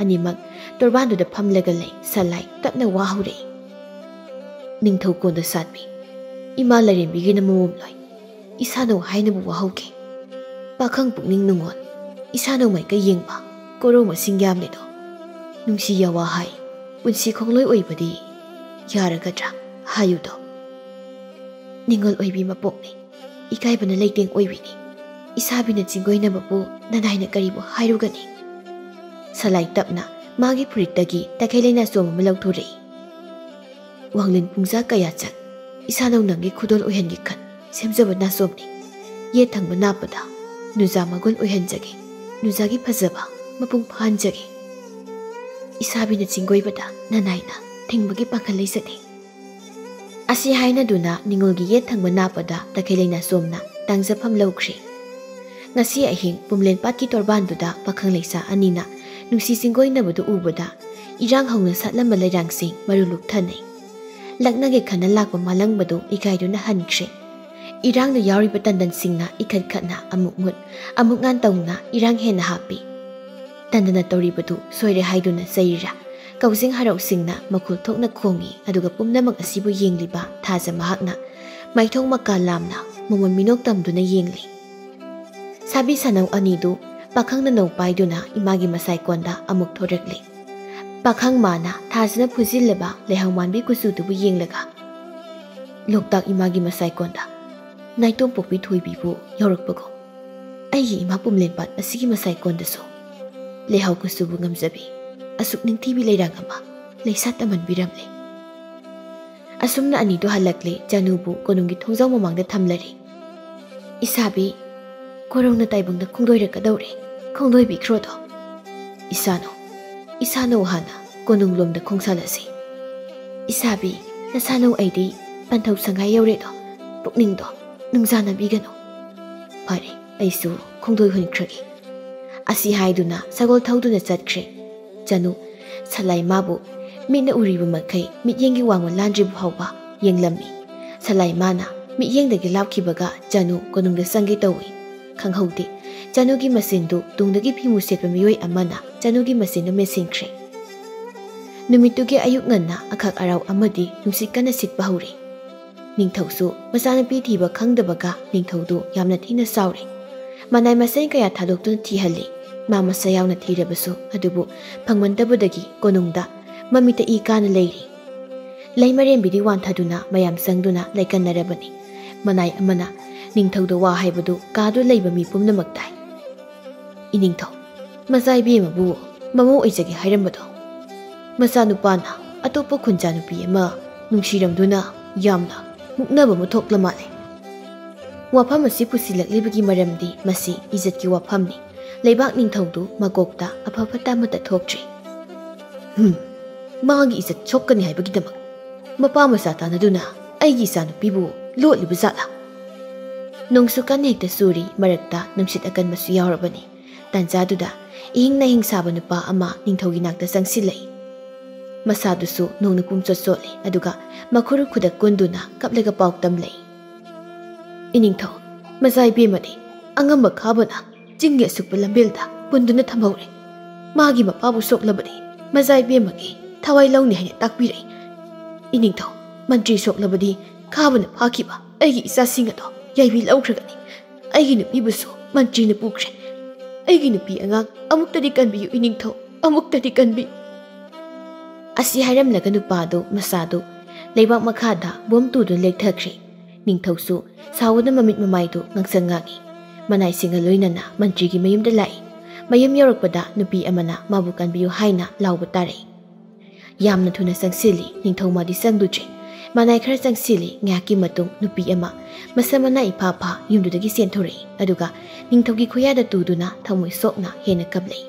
ꯑꯅꯤꯃꯛ ꯇꯣꯔꯕꯥꯟꯗꯨꯗ ꯐꯝꯂꯒ ꯂꯩ꯫ ꯁꯂꯥꯏ ꯇꯞꯅ ꯋꯥ ꯍꯧꯔꯛꯏ꯫ ꯅꯤꯡꯊꯧ ꯀꯣꯟꯗ ꯁꯥꯠꯄꯤ, ꯏꯃꯥ ꯂꯥꯏꯔꯦꯝꯕꯤꯒꯤꯅ ꯃꯃꯣꯝ ꯂꯣꯏ꯫ ꯏꯁꯥꯅꯧ ꯍꯥꯏꯅꯕ ꯋꯥꯍꯧꯈꯤ꯫ ꯄꯥꯈꯪ ꯄꯨꯛꯅꯤꯡ ꯅꯨꯡꯉꯣꯜ, ꯏꯁꯥꯅꯧ ꯃꯥꯏꯀꯩ ꯌꯦꯡꯕ, ꯀꯣꯔꯧ ꯃꯁꯤꯡ ꯌꯥꯝꯂꯦꯗꯣ꯫ ꯅꯨꯡꯁꯤ ꯌꯥꯋꯥ ꯍꯥꯏ, ꯄꯨꯟꯁꯤ ꯈꯣꯡꯂꯣꯏ ꯑꯣꯏꯕꯗꯤ ꯌꯥꯔꯒꯗ꯭ꯔꯥ? ꯍꯥꯏꯌꯨꯗꯣ꯫ ꯅꯤꯡꯉꯣꯜ ꯑꯣꯏꯕꯤ ꯃꯄꯣꯛꯅꯤ, ꯏꯀꯥꯏꯕꯅ ꯂꯩꯇꯦꯡ ꯑꯣꯏꯕꯤꯅꯤ꯫ ꯏꯁꯥꯕꯤꯅ ꯆꯤꯡꯒꯣꯏꯅꯕꯕꯨ ꯅꯅꯥꯏꯅ ꯀꯔꯤꯕꯨ ꯍꯥꯏꯔꯨꯒꯅꯤ? ꯁꯂꯥꯏ ꯇꯞꯅ ꯃꯥꯒꯤ ꯐꯨꯔꯤꯠꯇꯒꯤ ꯇꯈꯩ ꯂꯩꯅꯥꯆꯣꯝ ꯑꯃ ꯂꯧꯊꯣꯔꯛꯏ꯫ ꯋꯥꯡꯂꯦꯟ ꯄꯨꯡꯖꯥ ꯀꯌꯥ ꯆꯪ, ꯏꯁꯥꯅꯧ ꯅꯪꯒꯤ ꯈꯨꯗꯣꯜ ꯑꯣꯏꯍꯟꯒꯦ ꯈꯟ ꯁꯦꯝꯖꯕ ꯅꯥꯆꯣꯝꯅꯤ꯫ ꯌꯦꯠ ꯊꯪꯕ ꯅꯥꯞꯄꯗ ꯅꯨꯖꯥ ꯃꯒꯨꯟ ꯑꯣꯏꯍꯟꯖꯒꯦ, ꯅꯨꯖꯥꯒꯤ ꯐꯖꯕ ꯃꯄꯨꯡ ꯐꯥꯍꯟꯖꯒꯦ꯫ ꯏꯁꯥꯕꯤꯅ ꯆꯤꯡꯒꯣꯏꯕꯗ ꯅꯅꯥꯏꯅ ꯊꯤꯡꯕꯒꯤ ꯄꯥꯡꯒꯜ ꯂꯩꯖꯗꯦ꯫ ꯑꯁꯤ ꯍꯥꯏꯅꯗꯨꯅ ꯅꯤꯉꯣꯜꯒꯤ ꯌꯦꯠ ꯊꯪꯕ ꯅꯥꯞꯄꯗ ꯇꯈꯩ ꯂꯩꯅꯥꯆꯣꯝꯅ ꯇꯥꯡꯖꯐꯝ ꯂꯧꯈ꯭ꯔꯦ꯫ ꯉꯁꯤ ꯑꯍꯤꯡ ꯄꯨꯝꯂꯦꯟ ꯄꯥꯠꯀꯤ ꯇꯣꯔꯕꯥꯟꯗꯨꯗ ꯄꯥꯈꯪ ꯂꯩꯁꯥ ꯑꯅꯤꯅ ꯅꯨꯡꯁꯤ ꯆꯤꯡꯒꯣꯏꯅꯕꯗꯨ ꯎꯕꯗ ꯏꯔꯥꯡ ꯍꯧꯅ ꯁꯥꯠꯂꯝꯕ ꯂꯩꯔꯥꯡꯁꯤꯡ ꯃꯔꯨ ꯂꯨꯛꯊꯅꯩ꯫ ꯂꯛꯅꯒꯦ ꯈꯟꯅ ꯂꯥꯛꯄ ꯃꯥꯂꯪꯕꯗꯨ ꯏꯀꯥꯏꯗꯨꯅ ꯍꯟꯈ꯭ꯔꯦ꯫ ꯏꯔꯥꯡꯗ ꯌꯥꯎꯔꯤꯕ ꯇꯟꯗꯟꯁꯤꯡꯅ ꯏꯈꯠ ꯈꯠꯅ ꯑꯃꯨꯛ ꯃꯨꯠ, ꯑꯃꯨꯛ ꯉꯥꯟ ꯇꯧꯅ ꯏꯔꯥꯡ ꯍꯦꯟꯅ ꯍꯥꯞꯄꯤ꯫ ꯇꯟꯗꯟꯅ ꯇꯧꯔꯤꯕꯗꯨ ꯁꯣꯏꯔꯦ ꯍꯥꯏꯗꯨꯅ ꯆꯩꯔꯤꯔꯥ? ꯀꯥꯎꯖꯤꯡ ꯍꯔꯥꯎꯁꯤꯡꯅ ꯃꯈꯣꯜ ꯊꯣꯛꯅ ꯈꯣꯡꯏ, ꯑꯗꯨꯒ ꯄꯨꯝꯅꯃꯛ ꯑꯁꯤꯕꯨ ꯌꯦꯡꯂꯤꯕ ꯊꯥꯖ ꯃꯍꯥꯛꯅ ꯃꯥꯏꯊꯣꯡ ꯃꯀꯥ ꯂꯥꯝꯅ ꯃꯃꯣꯟ ꯃꯤꯅꯣꯛ ꯇꯝꯗꯨꯅ ꯌꯦꯡꯂꯤ꯫ ꯁꯥꯕꯤ ꯁꯥꯅꯧ ꯑꯅꯤꯗꯨ ꯄꯥꯈꯪꯅ ꯅꯧ ꯄꯥꯏꯗꯨꯅ ꯏꯃꯥꯒꯤ ꯃꯁꯥꯏꯀꯣꯟꯗ ꯑꯃꯨꯛ ꯊꯣꯔꯛꯂꯦ꯫ ꯄꯥꯈꯪ ꯃꯥꯅ ꯊꯥꯖꯅ ꯐꯨꯖꯤꯜꯂꯕ ꯂꯩꯍꯧ ꯃꯥꯟꯕꯤ ꯀꯨꯆꯨꯗꯨꯕꯨ ꯌꯦꯡꯂꯒ, "ꯂꯣꯛꯇꯥꯛ ꯏꯃꯥꯒꯤ ꯃꯁꯥꯏꯀꯣꯟꯗ ꯅꯥꯏꯇꯣꯝ ꯄꯣꯛꯄꯤ ꯊꯣꯏꯕꯤꯕꯨ ꯌꯧꯔꯛꯄꯒꯨꯝ, ꯑꯩꯒꯤ ꯏꯃꯥ ꯄꯨꯝꯂꯦꯝꯄꯥꯠ ꯑꯁꯤꯒꯤ ꯃꯁꯥꯏꯀꯣꯟꯗꯁꯨ ꯂꯩꯍꯥꯎ ꯀꯨꯆꯨꯕꯨ ꯉꯝꯖꯕꯤ ꯑꯁꯨꯛ ꯅꯤꯡꯊꯤꯕꯤ ꯂꯩꯔꯥꯡ ꯑꯃ ꯂꯩꯁꯥ ꯇꯝꯍꯟꯕꯤꯔꯝꯂꯦ꯫" ꯑꯁꯨꯝꯅ ꯑꯅꯤꯗꯨ ꯍꯜꯂꯛꯂꯦ꯫ ꯆꯅꯨꯕꯨ ꯀꯣꯅꯨꯡꯒꯤ ꯊꯣꯡꯖꯥꯎ ꯃꯃꯥꯡꯗ ꯊꯝꯂꯔꯦ꯫ "ꯏꯁꯥꯕꯤ, ꯀꯣꯔꯧꯅ ꯇꯥꯏꯕꯪꯗ ꯈꯣꯡꯗꯣꯏꯔꯛꯀꯗꯧꯔꯦ꯫ ꯈꯣꯡꯗꯣꯏꯕꯤꯈ꯭ꯔꯣꯗꯣ꯫" "ꯏꯁꯥꯅꯧ, ꯏꯁꯥꯅꯧ ꯍꯥꯟꯅ ꯀꯣꯅꯨꯡꯂꯣꯝꯗ ꯈꯣꯡꯁꯥꯜꯂꯁꯤ꯫" "ꯏꯁꯥꯕꯤ, ꯅꯁꯥꯅꯧ ꯑꯩꯗꯤ ꯄꯟꯊꯧ ꯁꯉꯥꯏ ꯌꯧꯔꯦꯗꯣ꯫ ꯄꯨꯛꯅꯤꯡꯗꯣ ꯅꯨꯡꯖꯥꯅꯕꯤꯒꯅꯨ꯫" "ꯐꯔꯦ, ꯑꯩꯁꯨ ꯈꯣꯡꯗꯣꯏ ꯍꯨꯟꯈ꯭ꯔꯒꯦ꯫" ꯑꯁꯤ ꯍꯥꯏꯗꯨꯅ ꯁꯒꯣꯜ ꯊꯧꯗꯨꯅ ꯆꯠꯈ꯭ꯔꯦ꯫ ꯆꯅꯨ, ꯁꯂꯥꯏ ꯃꯥꯕꯨ ꯃꯤꯠꯅ ꯎꯔꯤꯕ ꯃꯈꯩ ꯃꯤꯠꯌꯦꯡꯒꯤ ꯋꯥꯡꯃ ꯂꯥꯟꯗ꯭ꯔꯤꯕ ꯐꯥꯎꯕ ꯌꯦꯡꯂꯝꯃꯤ꯫ ꯁꯂꯥꯏ ꯃꯥꯅ ꯃꯤꯠꯌꯦꯡꯗꯒꯤ ꯂꯥꯞꯈꯤꯕꯒ ꯆꯅꯨ ꯀꯣꯅꯨꯡꯗ ꯆꯪꯒꯦ ꯇꯧꯏ꯫ ꯈꯪꯍꯧꯗꯦ, ꯆꯅꯨꯒꯤ ꯃꯆꯤꯟꯗꯨ ꯇꯨꯡꯗꯒꯤ ꯐꯤꯃꯨ ꯁꯦꯠꯄ ꯃꯤꯑꯣꯏ ꯑꯃꯅ ꯆꯅꯨꯒꯤ ꯃꯆꯤꯟꯗꯨ ꯃꯦꯠꯁꯤꯟꯈ꯭ꯔꯦ꯫ ꯅꯨꯃꯤꯠꯇꯨꯒꯤ ꯑꯌꯨꯛ ꯉꯟꯅ ꯑꯈꯛ ꯑꯔꯥꯎ ꯑꯃꯗꯤ ꯅꯨꯡꯁꯤꯠ ꯀꯟꯅ ꯁꯤꯠꯄ ꯍꯧꯔꯦ꯫ ꯅꯤꯡꯊꯧꯁꯨ ꯃꯆꯥꯅꯨꯄꯤ ꯊꯤꯕ ꯈꯪꯗꯕꯒ ꯅꯤꯡꯊꯧꯗꯨ ꯌꯥꯝꯅ ꯊꯤꯅ ꯁꯥꯎꯔꯦ꯫ ꯃꯅꯥꯏ ꯃꯁꯤꯡ ꯀꯌꯥ ꯊꯥꯗꯣꯛꯇꯨꯅ ꯊꯤꯍꯜꯂꯤ꯫ ꯃꯥ ꯃꯁꯥ ꯌꯥꯎꯅ ꯊꯤꯔꯕꯁꯨ ꯑꯗꯨꯕꯨ ꯐꯪꯃꯟꯗꯕꯗꯒꯤ ꯀꯣꯅꯨꯡꯗ ꯃꯃꯤꯠꯇ ꯏ ꯀꯥꯅ ꯂꯩꯔꯤ꯫ ꯂꯩꯃꯔꯦꯝꯕꯤꯗꯤ ꯋꯥꯟꯊꯗꯨꯅ ꯃꯌꯥꯝ ꯆꯪꯗꯨꯅ ꯂꯩꯀꯟꯅꯔꯕꯅꯤ꯫ ꯃꯅꯥꯏ ꯑꯃꯅ ꯅꯤꯡꯊꯧꯗ ꯋꯥ ꯍꯥꯏꯕꯗꯨ ꯀꯥꯗꯨ ꯂꯩꯕ ꯃꯤ ꯄꯨꯝꯅꯃꯛ ꯇꯥꯏ꯫ "ꯏꯅꯤꯡꯊꯧ, ꯃꯆꯥ ꯏꯕꯦꯝꯃꯕꯨ ꯃꯃꯧ ꯑꯣꯏꯖꯒꯦ ꯍꯥꯏꯔꯝꯕꯗꯣ ꯃꯆꯥꯅꯨꯄꯥꯅ ꯑꯇꯣꯞꯄ ꯈꯨꯟꯖꯥ ꯅꯨꯄꯤ ꯑꯃ ꯅꯨꯡꯁꯤꯔꯝꯗꯨꯅ ꯌꯥꯝꯅ ꯃꯨꯛꯅꯕ ꯑꯃ ꯊꯣꯛꯂ ꯃꯥꯜꯂꯦ꯫" ꯋꯥꯐꯝ ꯑꯁꯤ ꯄꯨꯁꯤꯜꯂꯛꯂꯤꯕꯒꯤ ꯃꯔꯝꯗꯤ ꯃꯁꯤ ꯏꯖꯠꯀꯤ ꯋꯥꯐꯝꯅꯤ꯫ ꯂꯩꯕꯥꯛ ꯅꯤꯡꯊꯧꯗꯨ ꯃꯀꯣꯛꯇ ꯑꯐ ꯐꯠꯇ ꯑꯃꯠꯇ ꯊꯣꯛꯇ꯭ꯔꯤ꯫ "ꯍꯨꯝ, ꯃꯥꯒꯤ ꯏꯖꯠ ꯁꯣꯛꯀꯅꯤ ꯍꯥꯏꯕꯒꯤꯗꯃꯛ ꯃꯄꯥ ꯃꯆꯥ ꯇꯥꯟꯅꯗꯨꯅ ꯑꯩꯒꯤ ꯏꯆꯥꯅꯨꯄꯤꯕꯨ ꯂꯣꯠꯂꯤꯕ ꯖꯥꯠꯂꯥ?" ꯅꯣꯡꯁꯨ ꯀꯟꯅ ꯍꯦꯛꯇ ꯆꯨꯔꯤ, ꯃꯔꯛꯇ ꯅꯨꯡꯁꯤꯠ ꯑꯀꯟꯕꯁꯨ ꯌꯥꯎꯔꯕꯅꯤ꯫ ꯇꯥꯟꯖꯥꯗꯨꯗ ꯏꯍꯤꯡ ꯅꯥꯍꯤꯡ ꯁꯥꯕ ꯅꯨꯄꯥ ꯑꯃ ꯅꯤꯡꯊꯧꯒꯤ ꯅꯥꯛꯇ ꯆꯪꯁꯤꯜꯂꯛꯏ꯫ ꯃꯁꯥꯗꯨꯁꯨ ꯅꯣꯡꯅ ꯄꯨꯝꯆꯣꯠ ꯆꯣꯠꯂꯤ, ꯑꯗꯨꯒ ꯃꯈꯨꯔꯨ ꯈꯨꯗꯛ ꯀꯨꯟꯗꯨꯅ ꯀꯞꯂꯒ ꯄꯥꯎ ꯇꯝꯂꯛꯏ꯫ "ꯏꯅꯤꯡꯊꯧ, ꯃꯆꯥ ꯏꯕꯦꯝꯃꯗꯤ ꯑꯉꯝꯕ ꯈꯥꯕꯅ ꯆꯤꯡꯒꯤ ꯑꯁꯨꯛꯄ ꯂꯝꯕꯦꯜꯗ ꯄꯨꯟꯗꯨꯅ ꯊꯝꯍꯧꯔꯦ꯫ ꯃꯥꯒꯤ ꯃꯄꯥꯕꯨ ꯁꯣꯛꯂꯕꯗꯤ ꯃꯆꯥ ꯏꯕꯦꯝꯃꯒꯤ ꯊꯋꯥꯏ ꯂꯧꯅꯤ ꯍꯥꯏꯅ ꯇꯥꯛꯄꯤꯔꯛꯏ꯫ ꯏꯅꯤꯡꯊꯧ, ꯃꯟꯇ꯭ꯔꯤ ꯁꯣꯛꯂꯕꯗꯤ ꯈꯥꯕꯅ ꯐꯥꯈꯤꯕ ꯑꯩꯒꯤ ꯏꯆꯥꯁꯤꯡ ꯑꯗꯣ ꯌꯥꯏꯕꯤ ꯂꯧꯈ꯭ꯔꯒꯅꯤ꯫ ꯑꯩꯒꯤ ꯅꯨꯄꯤꯕꯨꯁꯨ ꯃꯟꯇ꯭ꯔꯤꯅ ꯄꯨꯈ꯭ꯔꯦ꯫" ꯑꯩꯒꯤ ꯅꯨꯄꯤ ꯑꯉꯥꯡ ꯑꯃꯨꯛꯇꯗꯤ ꯀꯟꯕꯤꯌꯨ ꯏꯅꯤꯡꯊꯧ, ꯑꯃꯨꯛꯇꯗꯤ ꯀꯟꯕꯤꯌꯨ꯫ ꯑꯁꯤ ꯍꯥꯏꯔꯝꯂꯒ ꯅꯨꯄꯥꯗꯨ ꯃꯁꯥꯗꯨ ꯂꯩꯕꯥꯛ ꯃꯈꯥꯗ ꯕꯣꯝ ꯇꯨꯗꯨꯅ ꯂꯦꯛꯊꯈ꯭ꯔꯦ꯫ ꯅꯤꯡꯊꯧꯁꯨ ꯁꯥꯎꯕꯅ ꯃꯃꯤꯠ ꯃꯃꯥꯏꯗꯨ ꯉꯥꯡꯁꯪ ꯉꯥꯡꯏ꯫ ꯃꯅꯥꯏꯁꯤꯡꯒ ꯂꯣꯏꯅꯅ ꯃꯟꯇ꯭ꯔꯤꯒꯤ ꯃꯌꯨꯝꯗ ꯂꯥꯛꯏ꯫ ꯃꯌꯨꯝ ꯌꯧꯔꯛꯄꯗ ꯅꯨꯄꯤ ꯑꯃꯅ ꯃꯥꯕꯨ ꯀꯟꯕꯤꯌꯨ ꯍꯥꯏꯅ ꯂꯥꯎꯕ ꯇꯥꯔꯛꯏ꯫ ꯌꯥꯝꯅ ꯊꯨꯅ ꯆꯪꯁꯤꯜꯂꯤ꯫ ꯅꯤꯡꯊꯧ ꯃꯥꯗꯤ ꯆꯪꯂꯨꯗ꯭ꯔꯦ꯫ ꯃꯅꯥꯏ ꯈꯔ ꯆꯪꯁꯤꯜꯂꯤ꯫ ꯉꯥꯏꯍꯥꯛꯀꯤ ꯃꯇꯨꯡ ꯅꯨꯄꯤ ꯑꯃ ꯃꯁꯝ ꯃꯅꯥ ꯏꯐꯥ ꯐꯥ ꯌꯨꯝꯗꯨꯗꯒꯤ ꯆꯦꯟꯊꯣꯔꯛꯏ, ꯑꯗꯨꯒ ꯅꯤꯡꯊꯧꯒꯤ ꯈꯨꯌꯥꯗ ꯇꯨꯗꯨꯅ ꯊꯃꯣꯏ ꯁꯣꯛꯅ ꯍꯦꯟꯅ ꯀꯞꯂꯛꯏ꯫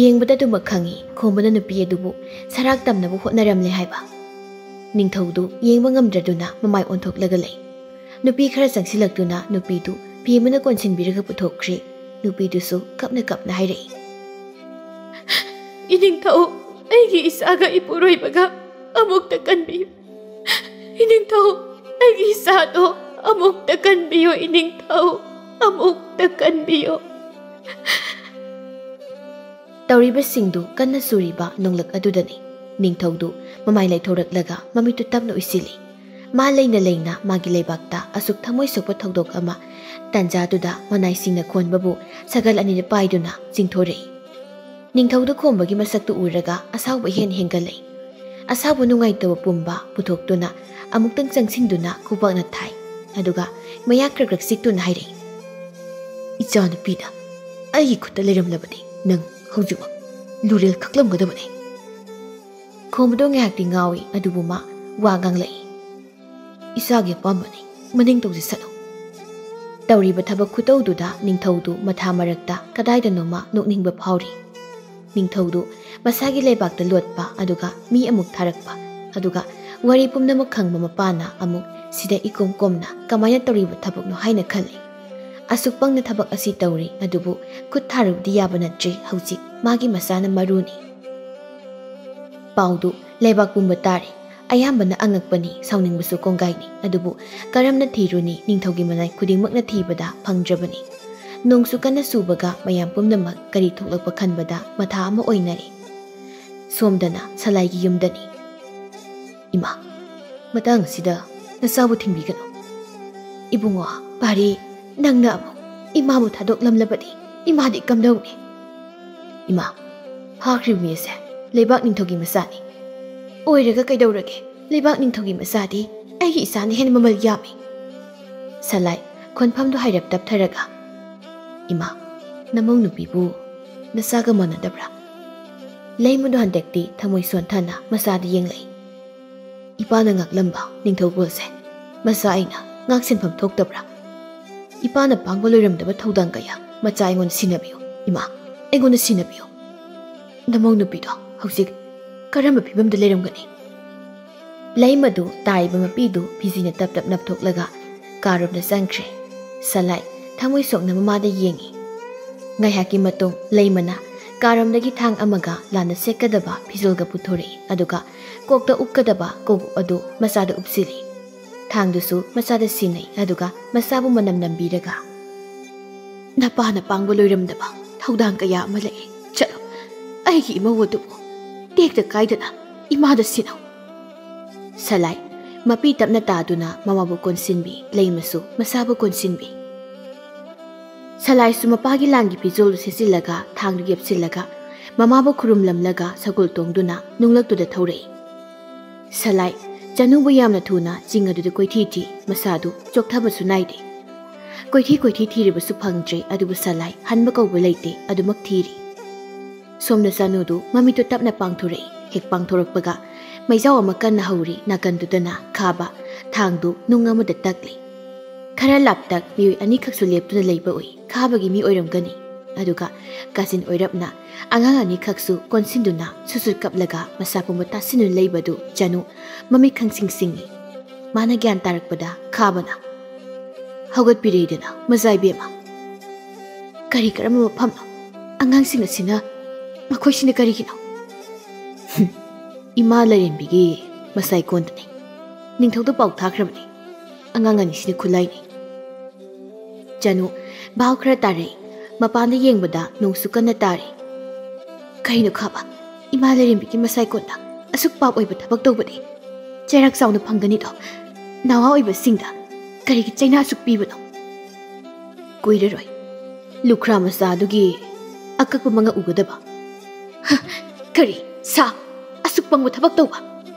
ꯌꯦꯡꯕꯗ ꯑꯗꯨꯃꯛ ꯈꯪꯏ, ꯈꯣꯝꯕꯅ ꯅꯨꯄꯤ ꯑꯗꯨꯕꯨ ꯁꯔꯥꯛ ꯇꯝꯅꯕ ꯍꯣꯠꯅꯔꯝꯂꯦ ꯍꯥꯏꯕ꯫ ꯅꯤꯡꯊꯧꯗꯨ ꯌꯦꯡꯕ ꯉꯝꯗ꯭ꯔꯗꯨꯅ ꯃꯃꯥꯏ ꯑꯣꯟꯊꯣꯛꯂꯒ ꯂꯩ꯫ ꯅꯨꯄꯤ ꯈꯔ ꯆꯪꯁꯤꯜꯂꯛꯇꯨꯅ ꯅꯨꯄꯤꯗꯨ ꯐꯤ ꯑꯃꯅ ꯀꯣꯟꯁꯤꯟꯕꯤꯔꯒ ꯄꯨꯊꯣꯛꯈ꯭ꯔꯦ꯫ ꯅꯨꯄꯤꯗꯨꯁꯨ ꯀꯞꯅ ꯀꯞꯅ ꯍꯥꯏꯔꯛꯏ, "ꯏꯅꯤꯡꯊꯧ, ꯑꯩꯒꯤ ꯏꯆꯥꯒ ꯏꯄꯨꯔꯣꯏꯕꯒ ꯑꯃꯨꯛꯇ ꯀꯟꯕꯤꯌꯨ꯫ ꯏꯅꯤꯡꯊꯧ, ꯑꯩꯒꯤ ꯏꯆꯥꯗꯣ ꯑꯃꯨꯛꯇ ꯀꯟꯕꯤꯌꯨ, ꯏꯅꯤꯡꯊꯧ, ꯑꯃꯨꯛꯇ ꯀꯟꯕꯤꯌꯨ"꯫ ꯇꯧꯔꯤꯕꯁꯤꯡꯗꯨ ꯀꯟꯅ ꯆꯨꯔꯤꯕ ꯅꯣꯡꯂꯛ ꯑꯗꯨꯗꯅꯤ꯫ ꯅꯤꯡꯊꯧꯗꯨ ꯃꯃꯥꯏ ꯂꯩꯊꯣꯔꯛꯂꯒ ꯃꯃꯤꯠꯇꯨ ꯇꯞꯅ ꯎꯏꯁꯤꯜꯂꯤ꯫ ꯃꯥ ꯂꯩꯅ ꯂꯩꯅ ꯃꯥꯒꯤ ꯂꯩꯕꯥꯛꯇ ꯑꯁꯨꯛ ꯊꯃꯣꯏ ꯁꯣꯛꯄ ꯊꯧꯗꯣꯛ ꯑꯃ, ꯇꯥꯟꯖꯥꯗꯨꯗ ꯃꯅꯥꯏꯁꯤꯡꯅ ꯈꯣꯟꯕꯕꯨ ꯁꯒꯜ ꯑꯅꯤꯗ ꯄꯥꯏꯗꯨꯅ ꯆꯤꯡꯊꯣꯔꯛꯏ꯫ ꯅꯤꯡꯊꯧꯗ ꯈꯣꯝꯕꯒꯤ ꯃꯁꯛꯇꯨ ꯎꯔꯒ ꯑꯁꯥꯎꯕ ꯍꯦꯟ ꯍꯦꯟꯒꯠꯂꯛꯏ꯫ ꯑꯁꯥꯎꯕ ꯅꯨꯡꯉꯥꯏꯇꯕ ꯄꯨꯝꯕ ꯄꯨꯊꯣꯛꯇꯨꯅ ꯑꯃꯨꯛꯇꯪ ꯆꯪꯁꯤꯟꯗꯨꯅ ꯈꯨꯕꯥꯛꯅ ꯊꯥꯏ꯫ ꯑꯗꯨꯒ ꯃꯌꯥ ꯀ꯭ꯔꯛ ꯀ꯭ꯔꯛ ꯆꯤꯛꯇꯨꯅ ꯍꯥꯏꯔꯛꯏ, "ꯏꯆꯥꯅꯨꯄꯤꯗ ꯑꯩꯒꯤ ꯈꯨꯠꯇ ꯂꯩꯔꯝꯂꯕꯗꯤ ꯅꯪ ꯍꯧꯖꯤꯛꯃꯛ ꯂꯨꯔꯦꯜ ꯀꯛꯂꯝꯒꯗꯕꯅꯤ"꯫ ꯈꯣꯝꯕꯗꯣ ꯉꯥꯏꯍꯥꯛꯇꯤ ꯉꯥꯎꯏ, ꯑꯗꯨꯕꯨ ꯃꯥ ꯋꯥ ꯉꯥꯡꯂꯛꯏ, "ꯏꯆꯥꯒꯤ ꯑꯄꯥꯝꯕꯅꯤ, ꯃꯅꯤꯡ ꯇꯧꯖꯁꯅꯨ"꯫ ꯇꯧꯔꯤꯕ ꯊꯕꯛ ꯈꯨꯇꯧꯗꯨꯗ ꯅꯤꯡꯊꯧꯗꯨ ꯃꯊꯥ ꯃꯔꯛꯇ ꯀꯗꯥꯏꯗꯅꯣꯃ ꯅꯣꯛꯅꯤꯡꯕ ꯐꯥꯎꯔꯤ꯫ ꯅꯤꯡꯊꯧꯗꯨ ꯃꯁꯥꯒꯤ ꯂꯩꯕꯥꯛꯇ ꯂꯣꯠꯄ ꯑꯗꯨꯒ ꯃꯤ ꯑꯃꯨꯛ ꯊꯥꯔꯛꯄ, ꯑꯗꯨꯒ ꯋꯥꯔꯤ ꯄꯨꯝꯅꯃꯛ ꯈꯪꯕ ꯃꯄꯥꯅ ꯑꯃꯨꯛ ꯁꯤꯗ ꯏꯀꯣꯝ ꯀꯣꯝꯅ ꯀꯃꯥꯏꯅ ꯇꯧꯔꯤꯕ ꯊꯕꯛꯅꯣ ꯍꯥꯏꯅ ꯈꯜꯂꯤ꯫ ꯑꯁꯨꯛ ꯄꯪꯅ ꯊꯕꯛ ꯑꯁꯤ ꯇꯧꯔꯤ, ꯑꯗꯨꯕꯨ ꯈꯨꯠ ꯊꯥꯔꯨꯕꯗꯤ ꯌꯥꯕ ꯅꯠꯇ꯭ꯔꯤ꯫ ꯍꯧꯖꯤꯛ ꯃꯥꯒꯤ ꯃꯆꯥꯅ ꯃꯔꯨꯅꯤ꯫ ꯄꯥꯎꯗꯨ ꯂꯩꯕꯥꯛ ꯄꯨꯝꯕ ꯇꯥꯔꯤ꯫ ꯑꯌꯥꯝꯕꯅ ꯑꯉꯛꯄꯅꯤ, ꯁꯥꯎꯅꯤꯡꯕꯁꯨ ꯀꯣꯡꯒꯥꯏꯅꯤ꯫ ꯑꯗꯨꯕꯨ ꯀꯔꯝꯅ ꯊꯤꯔꯨꯅꯤ? ꯅꯤꯡꯊꯧꯒꯤ ꯃꯅꯥꯏ ꯈꯨꯗꯤꯡꯃꯛꯅ ꯊꯤꯕꯗ ꯐꯪꯗ꯭ꯔꯕꯅꯤ꯫ ꯅꯣꯡꯁꯨ ꯀꯟꯅ ꯆꯨꯕꯒ ꯃꯌꯥꯝ ꯄꯨꯝꯅꯃꯛ ꯀꯔꯤ ꯊꯣꯛꯂꯛꯄ ꯈꯟꯕꯗ ꯃꯊꯥ ꯑꯃ ꯑꯣꯏꯅꯔꯦ꯫ ꯁꯣꯝꯗꯅ ꯁꯂꯥꯏꯒꯤ ꯌꯨꯝꯗꯅꯤ꯫ "ꯏꯃꯥ, ꯃꯇꯥꯡ ꯑꯁꯤꯗ ꯅꯆꯥꯕꯨ ꯊꯤꯡꯕꯤꯒꯅꯨ꯫ ꯏꯕꯨꯡꯉꯣ, ꯄꯥꯔꯤ, ꯅꯪꯅ ꯑꯃꯨꯛ ꯏꯃꯥꯕꯨ ꯊꯥꯗꯣꯛꯂꯝꯂꯕꯗꯤ ꯏꯃꯥꯗꯤ ꯀꯝꯗꯧꯅꯤ? ꯏꯃꯥ, ꯐꯥꯈ꯭ꯔꯤꯕ ꯃꯤ ꯑꯁꯦ ꯂꯩꯕꯥꯛ ꯅꯤꯡꯊꯧꯒꯤ ꯃꯆꯥꯅꯤ꯫ ꯑꯣꯏꯔꯒ ꯀꯩꯗꯧꯔꯒꯦ? ꯂꯩꯕꯥꯛ ꯅꯤꯡꯊꯧꯒꯤ ꯃꯆꯥꯗꯤ ꯑꯩꯒꯤ ꯏꯆꯥꯅ ꯍꯦꯟꯅ ꯃꯃꯜ ꯌꯥꯝꯃꯤ꯫ ꯁꯂꯥꯏ, ꯈꯣꯟꯐꯝꯗꯨ ꯍꯥꯏꯔꯞ ꯇꯞꯊꯔꯒ, "ꯏꯃꯥ, ꯅꯃꯧ ꯅꯨꯄꯤꯕꯨ ꯅꯆꯥꯒ ꯃꯥꯟꯅꯗꯕ꯭ꯔꯥ?" ꯂꯩꯃꯗꯨ ꯍꯟꯗꯛꯇꯤ ꯊꯃꯣꯏ ꯁꯣꯟꯊꯅ ꯃꯆꯥꯗ ꯌꯦꯡꯂꯛꯏ꯫ "ꯏꯄꯥꯅ ꯉꯥꯛꯂꯝꯕ ꯅꯤꯡꯊꯧꯀꯣꯜꯁꯦ ꯃꯆꯥ ꯑꯩꯅ ꯉꯥꯛ ꯁꯦꯟꯐꯝ ꯊꯣꯛꯇꯕ꯭ꯔꯥ? ꯏꯄꯥꯅ ꯄꯥꯡꯕ ꯂꯣꯏꯔꯝꯗꯕ ꯊꯧꯗꯥꯡ ꯀꯌꯥ ꯃꯆꯥ ꯑꯩꯉꯣꯟꯗ ꯁꯤꯟꯅꯕꯤꯌꯨ꯫ ꯏꯃꯥ, ꯑꯩꯉꯣꯟꯗ ꯁꯤꯟꯅꯕꯤꯌꯨ꯫ ꯅꯃꯧ ꯅꯨꯄꯤꯗꯣ ꯍꯧꯖꯤꯛ ꯀꯔꯝꯕ ꯐꯤꯕꯝꯗ ꯂꯩꯔꯝꯒꯅꯤ?" ꯂꯩꯃꯗꯨ ꯇꯥꯔꯤꯕ ꯃꯄꯤꯗꯨ ꯐꯤꯖꯤꯅ ꯇꯞ ꯇꯞ ꯅꯞꯊꯣꯛꯂꯒ ꯀꯥꯔꯣꯝꯗ ꯆꯪꯈ꯭ꯔꯦ꯫ ꯁꯂꯥꯏ ꯊꯃꯣꯏ ꯁꯣꯛꯅ ꯃꯃꯥꯗ ꯌꯦꯡꯉꯤ꯫ ꯉꯥꯏꯍꯥꯛꯀꯤ ꯃꯇꯨꯡ ꯂꯩꯃꯅ ꯀꯥꯔꯣꯝꯗꯒꯤ ꯊꯥꯡ ꯑꯃꯒ ꯂꯥꯟꯅ ꯁꯦꯠꯀꯗꯕ ꯐꯤꯖꯣꯜꯒ ꯄꯨꯊꯣꯔꯛꯏ, ꯑꯗꯨꯒ ꯀꯣꯛꯇ ꯎꯞꯀꯗꯕ ꯀꯣꯛꯎꯞ ꯑꯗꯨ ꯃꯆꯥꯗ ꯎꯞꯁꯤꯜꯂꯤ꯫ ꯊꯥꯡꯗꯨꯁꯨ ꯃꯆꯥꯗ ꯁꯤꯟꯅꯩ, ꯑꯗꯨꯒ ꯃꯆꯥꯕꯨ ꯃꯅꯝ ꯅꯝꯕꯤꯔꯒ, "ꯅꯄꯥꯅ ꯄꯥꯡꯕ ꯂꯣꯏꯔꯝꯗꯕ ꯊꯧꯗꯥꯡ ꯀꯌꯥ ꯑꯃ ꯂꯩ꯫ ꯆꯠꯂꯣ, ꯑꯩꯒꯤ ꯏꯃꯧ ꯑꯗꯨꯕꯨ ꯇꯦꯛꯇ ꯀꯥꯏꯗꯅ ꯏꯃꯥꯗ ꯁꯤꯟꯅꯧ꯫" ꯁꯂꯥꯏ ꯃꯄꯤ ꯇꯞꯅ ꯇꯥꯗꯨꯅ ꯃꯃꯥꯕꯨ ꯀꯣꯟꯁꯤꯟꯕꯤ, ꯂꯩꯃꯁꯨ ꯃꯆꯥꯕꯨ ꯀꯣꯟꯁꯤꯟꯕꯤ꯫ ꯁꯂꯥꯏꯁꯨ ꯃꯄꯥꯒꯤ ꯂꯥꯟꯒꯤ ꯐꯤꯖꯣꯜꯗꯨ ꯁꯦꯠꯆꯤꯜꯂꯒ, ꯊꯥꯡꯗꯨ ꯌꯦꯞꯁꯤꯜꯂꯒ, ꯃꯃꯥꯕꯨ ꯈꯨꯔꯨꯝꯂꯝꯂꯒ ꯁꯒꯣꯜ ꯇꯣꯡꯗꯨꯅ ꯅꯨꯡꯂꯛꯇꯨꯗ ꯊꯧꯔꯛꯏ꯫ ꯁꯂꯥꯏ ꯆꯅꯨꯕꯨ ꯌꯥꯝꯅ ꯊꯨꯅ ꯆꯤꯡ ꯑꯗꯨꯗ ꯀꯣꯏꯊꯤ ꯊꯤ, ꯃꯁꯥꯗꯨ ꯆꯣꯛꯊꯕꯁꯨ ꯅꯥꯏꯗꯦ꯫ ꯀꯣꯏꯊꯤ ꯀꯣꯏꯊꯤ ꯊꯤꯔꯕꯁꯨ ꯐꯪꯗ꯭ꯔꯦ, ꯑꯗꯨꯕꯨ ꯁꯂꯥꯏ ꯍꯟꯕ ꯀꯧꯕ ꯂꯩꯇꯦ, ꯑꯗꯨꯃꯛ ꯊꯤꯔꯤ꯫ ꯁꯣꯝꯗ ꯆꯅꯨꯗꯨ ꯃꯃꯤꯠꯇꯨ ꯇꯞꯅ ꯄꯥꯡꯊꯣꯔꯛꯏ꯫ ꯍꯦꯛ ꯄꯥꯡꯊꯣꯔꯛꯄꯒ ꯃꯩꯖꯥꯎ ꯑꯃ ꯀꯟꯅ ꯍꯧꯔꯤ꯫ ꯅꯥꯀꯟꯗꯨꯗꯅ ꯈꯥꯕ ꯊꯥꯡꯗꯨ ꯅꯨꯡ ꯑꯃꯗ ꯇꯛꯂꯤ꯫ ꯈꯔ ꯂꯥꯞꯇꯛ ꯃꯤꯑꯣꯏ ꯑꯅꯤꯈꯛꯁꯨ ꯂꯦꯞꯇꯨꯅ ꯂꯩꯕ ꯎꯏ꯫ ꯈꯥꯕꯒꯤ ꯃꯤ ꯑꯣꯏꯔꯝꯒꯅꯤ꯫ ꯑꯗꯨꯒ ꯀꯥꯆꯤꯟ ꯑꯣꯏꯔꯞꯅ ꯑꯉꯥꯡ ꯑꯅꯤꯈꯛꯁꯨ ꯀꯣꯟꯁꯤꯟꯗꯨꯅ ꯁꯨꯠ ꯁꯨꯠ ꯀꯞꯂꯒ ꯃꯁꯥ ꯄꯨꯝꯕ ꯇꯥꯁꯤꯟꯗꯨꯅ ꯂꯩꯕꯗꯨ ꯆꯅꯨ ꯃꯃꯤꯠ ꯈꯪꯁꯤꯡ ꯁꯤꯡꯏ꯫ ꯃꯥꯅ ꯒ꯭ꯌꯥꯟ ꯇꯥꯔꯛꯄꯗ ꯈꯥꯕꯅ ꯍꯧꯒꯠꯄꯤꯔꯛꯏꯗꯅ, "ꯃꯖꯥ ꯏꯕꯦꯝꯃ, ꯀꯔꯤ ꯀꯔꯝꯕ ꯃꯐꯝꯅꯣ? ꯑꯉꯥꯡꯁꯤꯡ ꯑꯁꯤꯅ, ꯃꯈꯣꯏꯁꯤꯅ ꯀꯔꯤꯒꯤꯅꯣ?" "ꯍꯨꯝ, ꯏꯃꯥ ꯂꯥꯏꯔꯦꯝꯕꯤꯒꯤ ꯃꯁꯥꯏ ꯀꯣꯟꯗꯅꯤ꯫ ꯅꯤꯡꯊꯧꯗ ꯄꯥꯎ ꯊꯥꯈ꯭ꯔꯕꯅꯤ꯫ ꯑꯉꯥꯡ ꯑꯅꯤꯁꯤꯅ ꯈꯨꯠꯂꯥꯏꯅꯤ꯫" ꯆꯅꯨ ꯚꯥꯎ ꯈꯔ ꯇꯥꯔꯛꯏ꯫ ꯃꯄꯥꯟꯗ ꯌꯦꯡꯕꯗ ꯅꯣꯡꯁꯨ ꯀꯟꯅ ꯇꯥꯔꯤ꯫ "ꯀꯩꯅꯣ ꯈꯥꯕ, ꯏꯃꯥ ꯂꯥꯏꯔꯦꯝꯕꯤꯒꯤ ꯃꯁꯥꯏ ꯀꯣꯟꯗ ꯑꯁꯨꯛ ꯄꯥꯞ ꯑꯣꯏꯕ ꯊꯕꯛ ꯇꯧꯕꯗꯤ? ꯆꯩꯔꯥꯛ ꯆꯥꯎꯅ ꯐꯪꯒꯅꯤꯗꯣ꯫ ꯅꯋꯥ ꯑꯣꯏꯕꯁꯤꯡꯗ ꯀꯔꯤꯒꯤ ꯆꯩꯅꯥ ꯑꯁꯨꯛ ꯄꯤꯕꯅꯣ?" "ꯀꯨꯏꯔꯔꯣꯏ꯫ ꯂꯨꯈ꯭ꯔꯥ ꯃꯆꯥꯗꯨꯒꯤ ꯑꯀꯛꯄ ꯃꯉꯛ ꯎꯒꯗꯕ꯫ ꯍ, ꯀꯔꯤ? ꯁꯥ? ꯑꯁꯨꯛ ꯄꯪꯕ ꯊꯕꯛ ꯇꯧꯕ?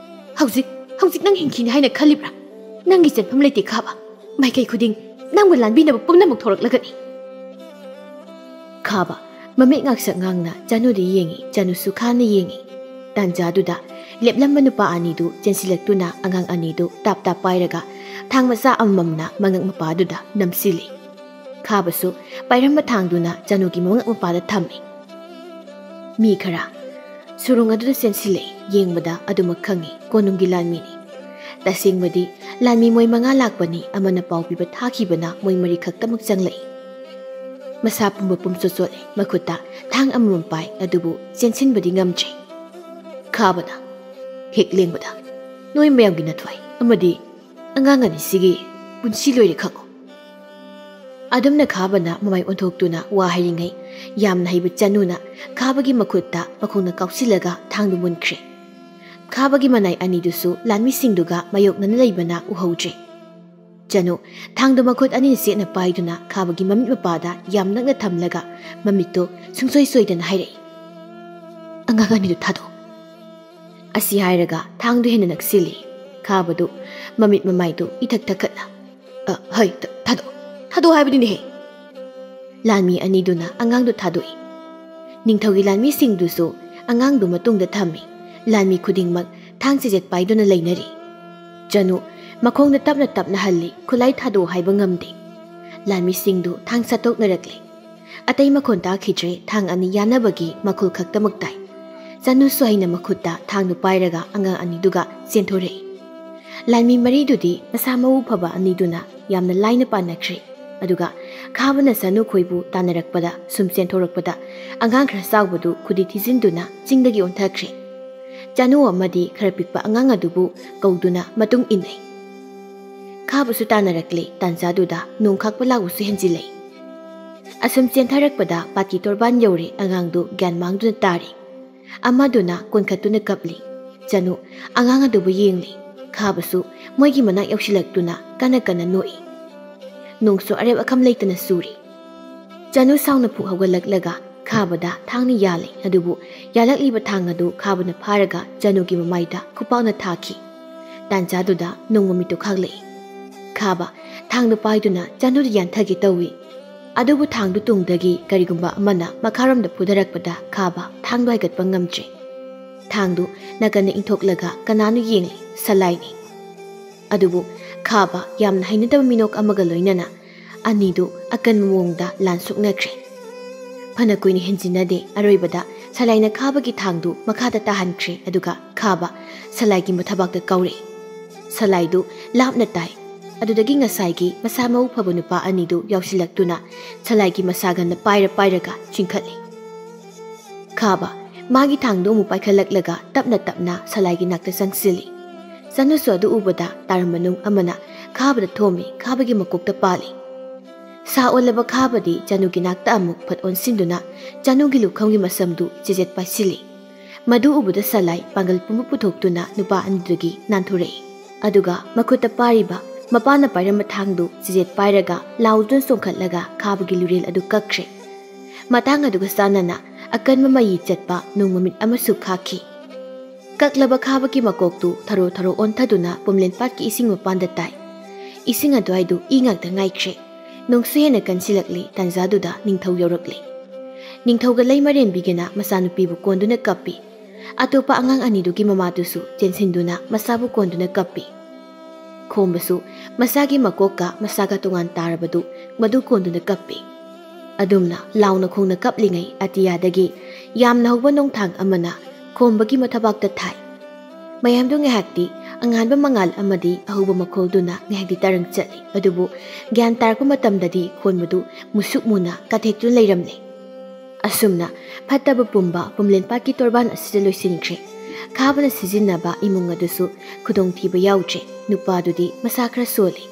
ꯍꯧꯖꯤꯛ, ꯍꯧꯖꯤꯛ ꯅꯪ ꯍꯤꯡꯈꯤꯅꯤ ꯍꯥꯏꯅ ꯈꯜꯂꯤꯕ꯭ꯔꯥ? ꯅꯪꯒꯤ ꯆꯦꯟꯐꯝ ꯂꯩꯇꯦ, ꯈꯥꯕ꯫ ꯃꯥꯏꯀꯩ ꯈꯨꯗꯤꯡ ꯅꯪꯕꯨ ꯂꯥꯟꯕꯤꯅꯕ ꯄꯨꯝꯅꯃꯛ ꯊꯣꯔꯛꯂꯒꯅꯤ꯫ ꯈꯥꯕ ꯃꯃꯤꯠ ꯉꯥꯛꯁꯛ ꯉꯥꯡꯅ ꯆꯅꯨꯗ ꯌꯦꯡꯉꯤ, ꯆꯅꯨꯁꯨ ꯈꯥꯅ ꯌꯦꯡꯉꯤ꯫ ꯇꯥꯟꯖꯥꯗꯨꯗ ꯂꯦꯞꯂꯝꯕ ꯅꯨꯄꯥ ꯑꯅꯤꯗꯨ ꯆꯦꯟꯁꯤꯜꯂꯛꯇꯨꯅ ꯑꯉꯥꯡ ꯑꯅꯤꯗꯨ ꯇꯥꯞ ꯇꯥꯞ ꯄꯥꯏꯔꯒ ꯊꯥꯡ ꯃꯆꯥ ꯑꯃꯃꯝꯅ ꯃꯉꯛ ꯃꯄꯥꯗꯨꯗ ꯅꯝꯁꯤꯜꯂꯤ꯫ ꯈꯥꯕꯁꯨ ꯄꯥꯏꯔꯝꯕ ꯊꯥꯡꯗꯨꯅ ꯆꯅꯨꯒꯤ ꯃꯉꯛ ꯃꯄꯥꯗ ꯊꯝꯃꯤ꯫ ꯃꯤ ꯈꯔ ꯁꯨꯔꯨꯡ ꯑꯗꯨꯗ ꯆꯦꯟꯁꯤꯜꯂꯛꯏ꯫ ꯌꯦꯡꯕꯗ ꯑꯗꯨꯃꯛ ꯈꯪꯉꯤ, ꯀꯣꯅꯨꯡꯒꯤ ꯂꯥꯟꯃꯤꯅꯤ꯫ ꯇꯁꯦꯡꯕꯗꯤ ꯂꯥꯟꯃꯤ ꯃꯣꯏ ꯃꯉꯥ ꯂꯥꯛꯄꯅꯤ, ꯑꯃꯅ ꯄꯥꯎ ꯄꯤꯕ ꯊꯥꯈꯤꯕꯅ ꯃꯣꯏ ꯃꯔꯤ ꯈꯛꯇꯃꯛ ꯆꯪꯂꯛꯏ꯫ ꯃꯁꯥ ꯄꯨꯝꯕ ꯄꯨꯝꯆꯣꯠ ꯆꯣꯠꯂꯦ, ꯃꯈꯨꯠꯇ ꯊꯥꯡ ꯑꯃꯃꯝ ꯄꯥꯏ, ꯑꯗꯨꯕꯨ ꯆꯦꯟꯁꯤꯟꯕꯗꯤ ꯉꯝꯗ꯭ꯔꯦ꯫ ꯈꯥꯕꯅ ꯍꯦꯛ ꯂꯦꯡꯕꯗ, "ꯅꯣꯏ ꯃꯌꯥꯝꯒꯤ ꯅꯊ꯭ꯋꯥꯏ ꯑꯃꯗꯤ ꯑꯉꯥꯡ ꯑꯅꯤꯁꯤꯒꯤ ꯄꯨꯟꯁꯤ ꯂꯣꯏꯔꯦ ꯈꯪꯉꯨ꯫" ꯑꯗꯨꯝꯅ ꯈꯥꯕꯅ ꯃꯃꯥꯏ ꯑꯣꯟꯊꯣꯛꯇꯨꯅ ꯋꯥ ꯍꯥꯏꯔꯤꯉꯩ, ꯌꯥꯝꯅ ꯍꯩꯕ ꯆꯅꯨꯅ ꯈꯥꯕꯒꯤ ꯃꯈꯨꯠꯇ ꯃꯈꯣꯡꯅ ꯀꯥꯎꯁꯤꯜꯂꯒ ꯊꯥꯡꯗꯨ ꯃꯨꯟꯈ꯭ꯔꯦ꯫ ꯈꯥꯕꯒꯤ ꯃꯅꯥꯏ ꯑꯅꯤꯗꯨꯁꯨ ꯂꯥꯟꯃꯤꯁꯤꯡꯗꯨꯒ ꯃꯥꯌꯣꯛꯅꯅ ꯂꯩꯕꯅ ꯎꯍꯧꯗ꯭ꯔꯦ꯫ ꯆꯅꯨ ꯊꯥꯡꯗꯨ ꯃꯈꯨꯠ ꯑꯅꯤꯅ ꯆꯦꯠꯅ ꯄꯥꯏꯗꯨꯅ ꯈꯥꯕꯒꯤ ꯃꯃꯤꯠ ꯃꯄꯥꯗ ꯌꯥꯝ ꯅꯛꯅ ꯊꯝꯂꯒ ꯃꯃꯤꯠꯇꯨ ꯁꯨꯡꯁꯣꯏ ꯁꯣꯏꯗꯅ ꯍꯥꯏꯔꯛꯏ, "ꯑꯉꯥꯡ ꯑꯅꯤꯗꯨ ꯊꯥꯗꯣꯛ꯫" ꯑꯁꯤ ꯍꯥꯏꯔꯒ ꯊꯥꯡꯗꯨ ꯍꯦꯟꯅ ꯅꯛꯁꯤꯜꯂꯤ꯫ ꯈꯥꯕꯗꯨ ꯃꯃꯤꯠ ꯃꯃꯥꯏꯗꯨ ꯏꯊꯛ ꯊꯛꯀꯠꯂ, "ꯑ, ꯍꯩ, ꯊ-, ꯊꯥꯗꯣꯛ, ꯊꯥꯗꯣꯛ ꯍꯥꯏꯕꯅꯤꯅꯦꯍꯦ!" ꯂꯥꯟꯃꯤ ꯑꯅꯤꯗꯨꯅ ꯑꯉꯥꯡꯗꯨ ꯊꯥꯗꯣꯛꯏ꯫ ꯅꯤꯡꯊꯧꯒꯤ ꯂꯥꯟꯃꯤꯁꯤꯡꯗꯨꯁꯨ ꯑꯉꯥꯡꯗꯨ ꯃꯇꯨꯡꯗ ꯊꯝꯃꯤ꯫ ꯂꯥꯟꯃꯤ ꯈꯨꯗꯤꯡꯃꯛ ꯊꯥꯡ ꯆꯦꯖꯦꯠ ꯄꯥꯏꯗꯨꯅ ꯂꯩꯅꯔꯤ꯫ ꯆꯅꯨ ꯃꯈꯣꯡꯗ ꯇꯞꯅ ꯇꯞꯅ ꯍꯜꯂꯤ, ꯈꯨꯠꯂꯥꯏ ꯊꯥꯗꯣꯛꯎ ꯍꯥꯏꯕ ꯉꯝꯗꯦ꯫ ꯂꯥꯟꯃꯤꯁꯤꯡꯗꯨ ꯊꯥꯡ ꯁꯠꯇꯣꯛꯅꯔꯛꯂꯦ꯫ ꯑꯇꯩ ꯃꯈꯣꯟ ꯇꯥꯈꯤꯗ꯭ꯔꯦ, ꯊꯥꯡ ꯑꯅꯤ ꯌꯥꯅꯕꯒꯤ ꯃꯈꯣꯜ ꯈꯛꯇꯃꯛ ꯇꯥꯏ꯫ ꯆꯅꯨꯁꯨ ꯍꯩꯅ ꯃꯈꯨꯠꯇ ꯊꯥꯡꯗꯨ ꯄꯥꯏꯔꯒ ꯑꯉꯥꯡ ꯑꯅꯤꯗꯨꯒ ꯆꯦꯟꯊꯣꯔꯛꯏ꯫ ꯂꯥꯟꯃꯤ ꯃꯔꯤꯗꯨꯗꯤ ꯃꯁꯥ ꯃꯎ ꯐꯕ ꯑꯅꯤꯗꯨꯅ ꯌꯥꯝꯅ ꯂꯥꯏꯅ ꯄꯥꯟꯅꯈ꯭ꯔꯦ꯫ ꯑꯗꯨꯒ ꯈꯥꯕꯅ ꯆꯅꯨ ꯈꯣꯏꯕꯨ ꯇꯥꯟꯅꯔꯛꯄꯗ, ꯁꯨꯝ ꯆꯦꯟꯊꯣꯔꯛꯄꯗ ꯑꯉꯥꯡ ꯈꯔ ꯆꯥꯎꯕꯗꯨ ꯈꯨꯗꯤ ꯊꯤꯖꯤꯟꯗꯨꯅ ꯆꯤꯡꯗꯒꯤ ꯑꯣꯟꯊꯈ꯭ꯔꯦ꯫ ꯆꯅꯨ ꯑꯃꯗꯤ ꯈꯔ ꯄꯤꯛꯄ ꯑꯉꯥꯡ ꯑꯗꯨꯕꯨ ꯀꯧꯗꯨꯅ ꯃꯇꯨꯡ ꯏꯟꯅꯩ꯫ ꯈꯥꯕꯁꯨ ꯇꯥꯟꯅꯔꯛꯂꯦ꯫ ꯇꯥꯟꯖꯥꯗꯨꯗ ꯅꯣꯡ ꯈꯥꯛꯄ ꯂꯥꯎꯕꯁꯨ ꯍꯦꯟꯖꯤꯜꯂꯛꯏ꯫ ꯑꯁꯨꯝ ꯆꯦꯟꯊꯔꯛꯄꯗ ꯄꯥꯠꯀꯤ ꯇꯣꯔꯕꯥꯟ ꯌꯧꯔꯦ꯫ ꯑꯉꯥꯡꯗꯨ ꯒ꯭ꯌꯥꯟ ꯃꯥꯡꯗꯨꯅ ꯇꯥꯔꯤ꯫ ꯑꯃꯗꯨꯅ ꯀꯣꯟꯈꯠꯇꯨꯅ ꯀꯞꯂꯤ꯫ ꯆꯅꯨ ꯑꯉꯥꯡ ꯑꯗꯨꯕꯨ ꯌꯦꯡꯂꯤ꯫ ꯈꯥꯕꯁꯨ ꯃꯣꯏꯒꯤ ꯃꯅꯥꯛ ꯌꯧꯁꯤꯜꯂꯛꯇꯨꯅ ꯀꯟꯅ ꯀꯟꯅ ꯅꯣꯛꯏ꯫ ꯅꯣꯡꯁꯨ ꯑꯔꯦꯞ ꯑꯈꯝ ꯂꯩꯇꯅ ꯆꯨꯔꯤ꯫ ꯆꯅꯨ ꯁꯥꯎꯅ ꯐꯨꯛ ꯍꯧꯒꯠꯂꯛꯂꯒ ꯈꯥꯕꯗ ꯊꯥꯡꯅ ꯌꯥꯜꯂꯦ꯫ ꯑꯗꯨꯕꯨ ꯌꯥꯜꯂꯛꯂꯤꯕ ꯊꯥꯡ ꯑꯗꯨ ꯈꯥꯕꯅ ꯐꯥꯔꯒ ꯆꯅꯨꯒꯤ ꯃꯃꯥꯏꯗ ꯈꯨꯄꯥꯛꯅ ꯊꯥꯈꯤ꯫ ꯇꯥꯟꯖꯥꯗꯨꯗ ꯅꯣꯡꯃ ꯃꯤꯠꯇꯨ ꯈꯥꯛꯂꯛꯏ꯫ ꯈꯥꯕ ꯊꯥꯡꯗꯨ ꯄꯥꯏꯗꯨꯅ ꯆꯅꯨꯗ ꯌꯥꯟꯊꯒꯦ ꯇꯧꯏ꯫ ꯑꯗꯨꯕꯨ ꯊꯥꯡꯗꯨ ꯇꯨꯡꯗꯒꯤ ꯀꯔꯤꯒꯨꯝꯕ ꯑꯃꯅ ꯃꯈꯥꯔꯣꯝꯗ ꯐꯨꯗꯔꯛꯄꯗ ꯈꯥꯕ ꯊꯥꯡꯗꯨ ꯍꯥꯏꯒꯠꯄ ꯉꯝꯗ꯭ꯔꯦ꯫ ꯊꯥꯡꯗꯨ ꯅꯥꯀꯟꯗ ꯏꯟꯊꯣꯛꯂꯒ ꯀꯅꯥꯅꯣ ꯌꯦꯡꯂꯤ꯫ ꯁꯂꯥꯏꯅꯤ꯫ ꯑꯗꯨꯕꯨ ꯈꯥꯕ ꯌꯥꯝꯅ ꯍꯩꯅꯗꯕ ꯃꯤꯅꯣꯛ ꯑꯃꯒ ꯂꯣꯏꯅꯅ ꯑꯅꯤꯗꯨ ꯑꯀꯟꯕ ꯃꯑꯣꯡꯗ ꯂꯥꯟ ꯁꯣꯛꯅꯈ꯭ꯔꯦ꯫ ꯐꯅ ꯀꯨꯏꯅ ꯍꯦꯟꯖꯤꯟꯅꯗꯦ꯫ ꯑꯔꯣꯏꯕꯗ ꯁꯂꯥꯏꯅ ꯈꯥꯕꯒꯤ ꯊꯥꯡꯗꯨ ꯃꯈꯥꯗ ꯇꯥꯍꯟꯈ꯭ꯔꯦ꯫ ꯑꯗꯨꯒ ꯈꯥꯕ ꯁꯂꯥꯏꯒꯤ ꯃꯊꯕꯥꯛꯇ ꯀꯥꯎꯔꯛꯏ꯫ ꯁꯂꯥꯏꯗꯨ ꯂꯥꯞꯅ ꯇꯥꯏ꯫ ꯑꯗꯨꯗꯒꯤ ꯉꯁꯥꯏꯒꯤ ꯃꯁꯥ ꯃꯎ ꯐꯕ ꯅꯨꯄꯥ ꯑꯅꯤꯗꯨ ꯌꯥꯎꯁꯤꯜꯂꯛꯇꯨꯅ ꯁꯂꯥꯏꯒꯤ ꯃꯁꯥꯒꯟꯗ ꯄꯥꯏꯔ ꯄꯥꯏꯔꯒ ꯆꯤꯡꯈꯠꯂꯤ꯫ ꯈꯥꯕ ꯃꯥꯒꯤ ꯊꯥꯡꯗꯨ ꯑꯃꯨꯛ ꯄꯥꯏꯈꯠꯂꯛꯂꯒ ꯇꯞꯅ ꯇꯞꯅ ꯁꯂꯥꯏꯒꯤ ꯅꯥꯛꯇ ꯆꯪꯁꯤꯜꯂꯤ꯫ ꯆꯅꯨꯁꯨ ꯑꯗꯨ ꯎꯕꯗ ꯇꯥꯔꯝꯕ ꯅꯨꯡ ꯑꯃꯅ ꯈꯥꯕꯗ ꯊꯣꯝꯃꯤ, ꯈꯥꯕꯒꯤ ꯃꯀꯣꯛꯇ ꯄꯥꯜꯂꯤ꯫ ꯁꯥ ꯑꯣꯜꯂꯕ ꯈꯥꯕꯗꯤ ꯆꯅꯨꯒꯤ ꯅꯥꯛꯇ ꯑꯃꯨꯛ ꯐꯠ ꯑꯣꯟꯁꯤꯟꯗꯨꯅ ꯆꯅꯨꯒꯤ ꯂꯨꯈꯝꯒꯤ ꯃꯁꯝꯗꯨ ꯆꯦꯖꯦꯠ ꯄꯥꯏꯁꯤꯜꯂꯤ꯫ ꯃꯗꯨ ꯎꯕꯗ ꯁꯂꯥꯏ ꯄꯥꯡꯒꯜ ꯄꯨꯝꯕ ꯄꯨꯊꯣꯛꯇꯨꯅ ꯅꯨꯄꯥ ꯑꯅꯤꯗꯨꯒꯤ ꯅꯥꯟꯊꯣꯔꯛꯏ꯫ ꯑꯗꯨꯒ ꯃꯈꯨꯠꯇ ꯄꯥꯏꯔꯤꯕ ꯃꯄꯥꯅ ꯄꯥꯏꯔꯝꯕ ꯊꯥꯡꯗꯨ ꯆꯦꯖꯦꯠ ꯄꯥꯏꯔꯒ ꯂꯥꯎꯗꯨꯅ ꯆꯣꯡꯈꯠꯂꯒ ꯈꯥꯕꯒꯤ ꯂꯨꯔꯦꯜ ꯑꯗꯨ ꯀꯛꯈ꯭ꯔꯦ꯫ ꯃꯇꯥꯡ ꯑꯗꯨꯒ ꯆꯥꯟꯅꯅ ꯑꯀꯟꯕ ꯃꯌꯤ ꯆꯠꯄ ꯅꯣꯡ ꯃꯃꯤꯠ ꯑꯃꯁꯨ ꯈꯥꯛꯈꯤ꯫ ꯀꯛꯂꯕ ꯈꯥꯕꯒꯤ ꯃꯀꯣꯛꯇꯨ ꯊꯔꯣ ꯊꯔꯣ ꯑꯣꯟꯊꯗꯨꯅ ꯄꯨꯝꯂꯦꯟ ꯄꯥꯠꯀꯤ ꯏꯁꯤꯡ ꯃꯄꯥꯟꯗ ꯇꯥꯏ꯫ ꯏꯁꯤꯡ ꯑꯗꯨꯋꯥꯏꯗꯨ ꯏ ꯉꯥꯛꯇ ꯉꯥꯏꯈ꯭ꯔꯦ꯫ ꯅꯣꯡꯁꯨ ꯍꯦꯟꯅ ꯀꯟꯁꯤꯜꯂꯛꯂꯤ꯫ ꯇꯥꯟꯖꯥꯗꯨꯗ ꯅꯤꯡꯊꯧ ꯌꯧꯔꯛꯂꯦ꯫ ꯅꯤꯡꯊꯧꯒ ꯂꯩꯃꯔꯦꯟꯕꯤꯒꯅ ꯃꯆꯥꯅꯨꯄꯤꯕꯨ ꯀꯣꯟꯗꯨꯅ ꯀꯞꯄꯤ꯫ ꯑꯇꯣꯞꯄ ꯑꯉꯥꯡ ꯑꯅꯤꯗꯨꯒꯤ ꯃꯃꯥꯗꯨꯁꯨ ꯆꯦꯟꯁꯤꯟꯗꯨꯅ ꯃꯆꯥꯕꯨ ꯀꯣꯟꯗꯨꯅ ꯀꯞꯄꯤ꯫ ꯈꯣꯝꯕꯁꯨ ꯃꯁꯥꯒꯤ ꯃꯀꯣꯛꯀ ꯃꯁꯥꯒ ꯇꯣꯉꯥꯟ ꯇꯥꯔꯕꯗꯨ ꯃꯗꯨ ꯀꯣꯟꯗꯨꯅ ꯀꯞꯄꯤ꯫ ꯑꯗꯨꯝꯅ ꯂꯥꯎꯅ ꯈꯣꯡꯅ ꯀꯞꯂꯤꯉꯩ ꯑꯇꯤꯌꯥꯗꯒꯤ ꯌꯥꯝꯅ ꯍꯧꯕ ꯅꯣꯡꯊꯥꯡ ꯑꯃꯅ ꯈꯣꯝꯕꯒꯤ ꯃꯊꯕꯥꯛꯇ ꯊꯥꯏ꯫ ꯃꯌꯥꯝꯗꯨ ꯉꯥꯏꯍꯥꯛꯇꯤ ꯑꯉꯥꯟꯕ ꯃꯉꯥꯜ ꯑꯃꯗꯤ ꯑꯍꯧꯕ ꯃꯈꯣꯜꯗꯨꯅ ꯉꯥꯏꯍꯥꯛꯇꯤ ꯇꯥꯔꯪ ꯆꯠꯂꯤ꯫ ꯑꯗꯨꯕꯨ ꯒ꯭ꯌꯥꯟ ꯇꯥꯔꯛꯄ ꯃꯇꯝꯗꯗꯤ ꯈꯣꯟꯕꯗꯨ ꯃꯨꯁꯨꯛ ꯃꯨꯅ ꯀꯥꯊꯦꯛꯇꯨꯅ ꯂꯩꯔꯝꯂꯦ꯫ ꯑꯁꯨꯝꯅ ꯐꯠꯇꯕ ꯄꯨꯝꯕ ꯄꯨꯝꯂꯦꯟꯄꯥꯠꯀꯤ ꯇꯣꯔꯕꯥꯟ ꯑꯁꯤꯗ ꯂꯣꯏꯁꯤꯟꯈ꯭ꯔꯦ꯫ ꯈꯥꯕꯅ ꯁꯤꯖꯤꯟꯅꯕ ꯏꯃꯨꯡ ꯑꯗꯨꯁꯨ ꯈꯨꯗꯣꯡꯊꯤꯕ ꯌꯥꯎꯗ꯭ꯔꯦ꯫ ꯅꯨꯄꯥꯗꯨꯗꯤ ꯃꯁꯥ ꯈꯔ ꯁꯣꯜꯂꯤ꯫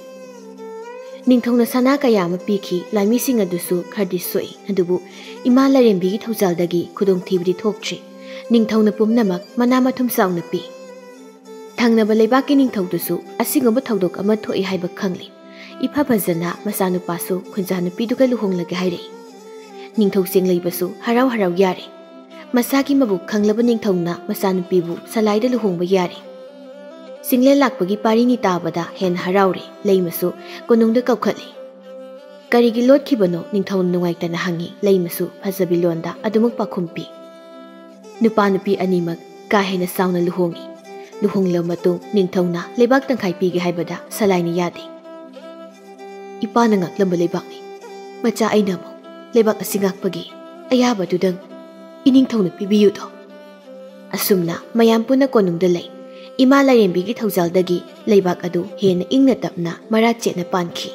ꯅꯤꯡꯊꯧꯅ ꯁꯅꯥ ꯀꯌꯥ ꯑꯃ ꯄꯤꯈꯤ꯫ ꯂꯥꯟꯃꯤꯁꯤꯡ ꯑꯗꯨꯁꯨ ꯈꯔꯗꯤ ꯁꯣꯛꯏ꯫ ꯑꯗꯨꯕꯨ ꯏꯃꯥ ꯂꯥꯏꯔꯦꯝꯕꯤꯒꯤ ꯊꯧꯖꯥꯜꯗꯒꯤ ꯈꯨꯗꯣꯡꯊꯤꯕꯗꯤ ꯊꯣꯛꯇ꯭ꯔꯤ꯫ ꯅꯤꯡꯊꯧꯅ ꯄꯨꯝꯅꯃꯛ ꯃꯅꯥ ꯃꯊꯨꯝ ꯆꯥꯎꯅ ꯄꯤ꯫ ꯊꯪꯅꯕ ꯂꯩꯕꯥꯛꯀꯤ ꯅꯤꯡꯊꯧꯗꯨꯁꯨ ꯑꯁꯤꯒꯨꯝꯕ ꯊꯧꯗꯣꯛ ꯑꯃ ꯊꯣꯛꯏ ꯍꯥꯏꯕ ꯈꯪꯂꯤ꯫ ꯏꯐ ꯐꯖꯅ ꯃꯆꯥꯅꯨꯄꯥꯁꯨ ꯈꯨꯟꯖꯥ ꯅꯨꯄꯤꯗꯨꯒ ꯂꯨꯍꯣꯡꯂꯒꯦ ꯍꯥꯏꯔꯛꯏ꯫ ꯅꯤꯡꯊꯧ ꯆꯦꯡꯂꯩꯕꯁꯨ ꯍꯔꯥꯎ ꯍꯔꯥꯎ ꯌꯥꯔꯦ꯫ ꯃꯁꯥꯒꯤ ꯃꯕꯨꯛ ꯈꯪꯂꯕ ꯅꯤꯡꯊꯧꯅ ꯃꯆꯥꯅꯨꯄꯤꯕꯨ ꯁꯂꯥꯏꯗ ꯂꯨꯍꯣꯡꯕ ꯌꯥꯔꯦ꯫ ꯆꯤꯡꯂꯦꯟ ꯂꯥꯛꯄꯒꯤ ꯄꯥꯔꯤꯅꯤ ꯇꯥꯕꯗ ꯍꯦꯟꯅ ꯍꯔꯥꯎꯔꯦ꯫ ꯂꯩꯃꯁꯨ ꯀꯣꯅꯨꯡꯗ ꯀꯧꯈꯠꯂꯦ꯫ "ꯀꯔꯤꯒꯤ ꯂꯣꯠꯈꯤꯕꯅꯣ?" ꯅꯤꯡꯊꯧꯅ ꯅꯨꯡꯉꯥꯏꯇꯅ ꯍꯪꯉꯤ꯫ ꯂꯩꯃꯁꯨ ꯐꯖꯕꯤ ꯂꯣꯟꯗ ꯑꯗꯨꯃꯛ ꯄꯥꯎꯈꯨꯝ ꯄꯤ꯫ "ꯅꯨꯄꯥ ꯅꯨꯄꯤ ꯑꯅꯤꯃꯛ ꯀꯥ ꯍꯦꯟꯅ ꯆꯥꯎꯅ ꯂꯨꯍꯣꯡꯉꯤ꯫ ꯂꯨꯍꯣꯡꯂꯕ ꯃꯇꯨꯡ ꯅꯤꯡꯊꯧꯅ ꯂꯩꯕꯥꯛ ꯇꯪꯈꯥꯏ ꯄꯤꯒꯦ ꯍꯥꯏꯕꯗ ꯁꯂꯥꯏꯅ ꯌꯥꯗꯦ꯫ ꯏꯄꯥꯅ ꯉꯥꯛꯂꯝꯕ ꯂꯩꯕꯥꯛꯅꯤ꯫ ꯃꯆꯥ ꯑꯩꯅ ꯑꯃꯨꯛ ꯂꯩꯕꯥꯛ ꯑꯁꯤ ꯉꯥꯛꯄꯒꯤ ꯑꯌꯥꯕꯗꯨꯗꯪ ꯏꯅꯤꯡꯊꯧꯅ ꯄꯤꯕꯤꯌꯨꯗꯣ?" ꯑꯁꯨꯝꯅ ꯃꯌꯥꯝ ꯄꯨꯟꯅ ꯀꯣꯅꯨꯡꯗ ꯂꯩ꯫ ꯏꯃꯥ ꯂꯥꯏꯔꯦꯝꯕꯤꯒꯤ ꯊꯧꯖꯥꯜꯗꯒꯤ ꯂꯩꯕꯥꯛ ꯑꯗꯨ ꯍꯦꯟꯅ ꯏꯪꯅ ꯇꯞꯅ ꯃꯔꯥ ꯆꯦꯠꯅ ꯄꯥꯟꯈꯤ꯫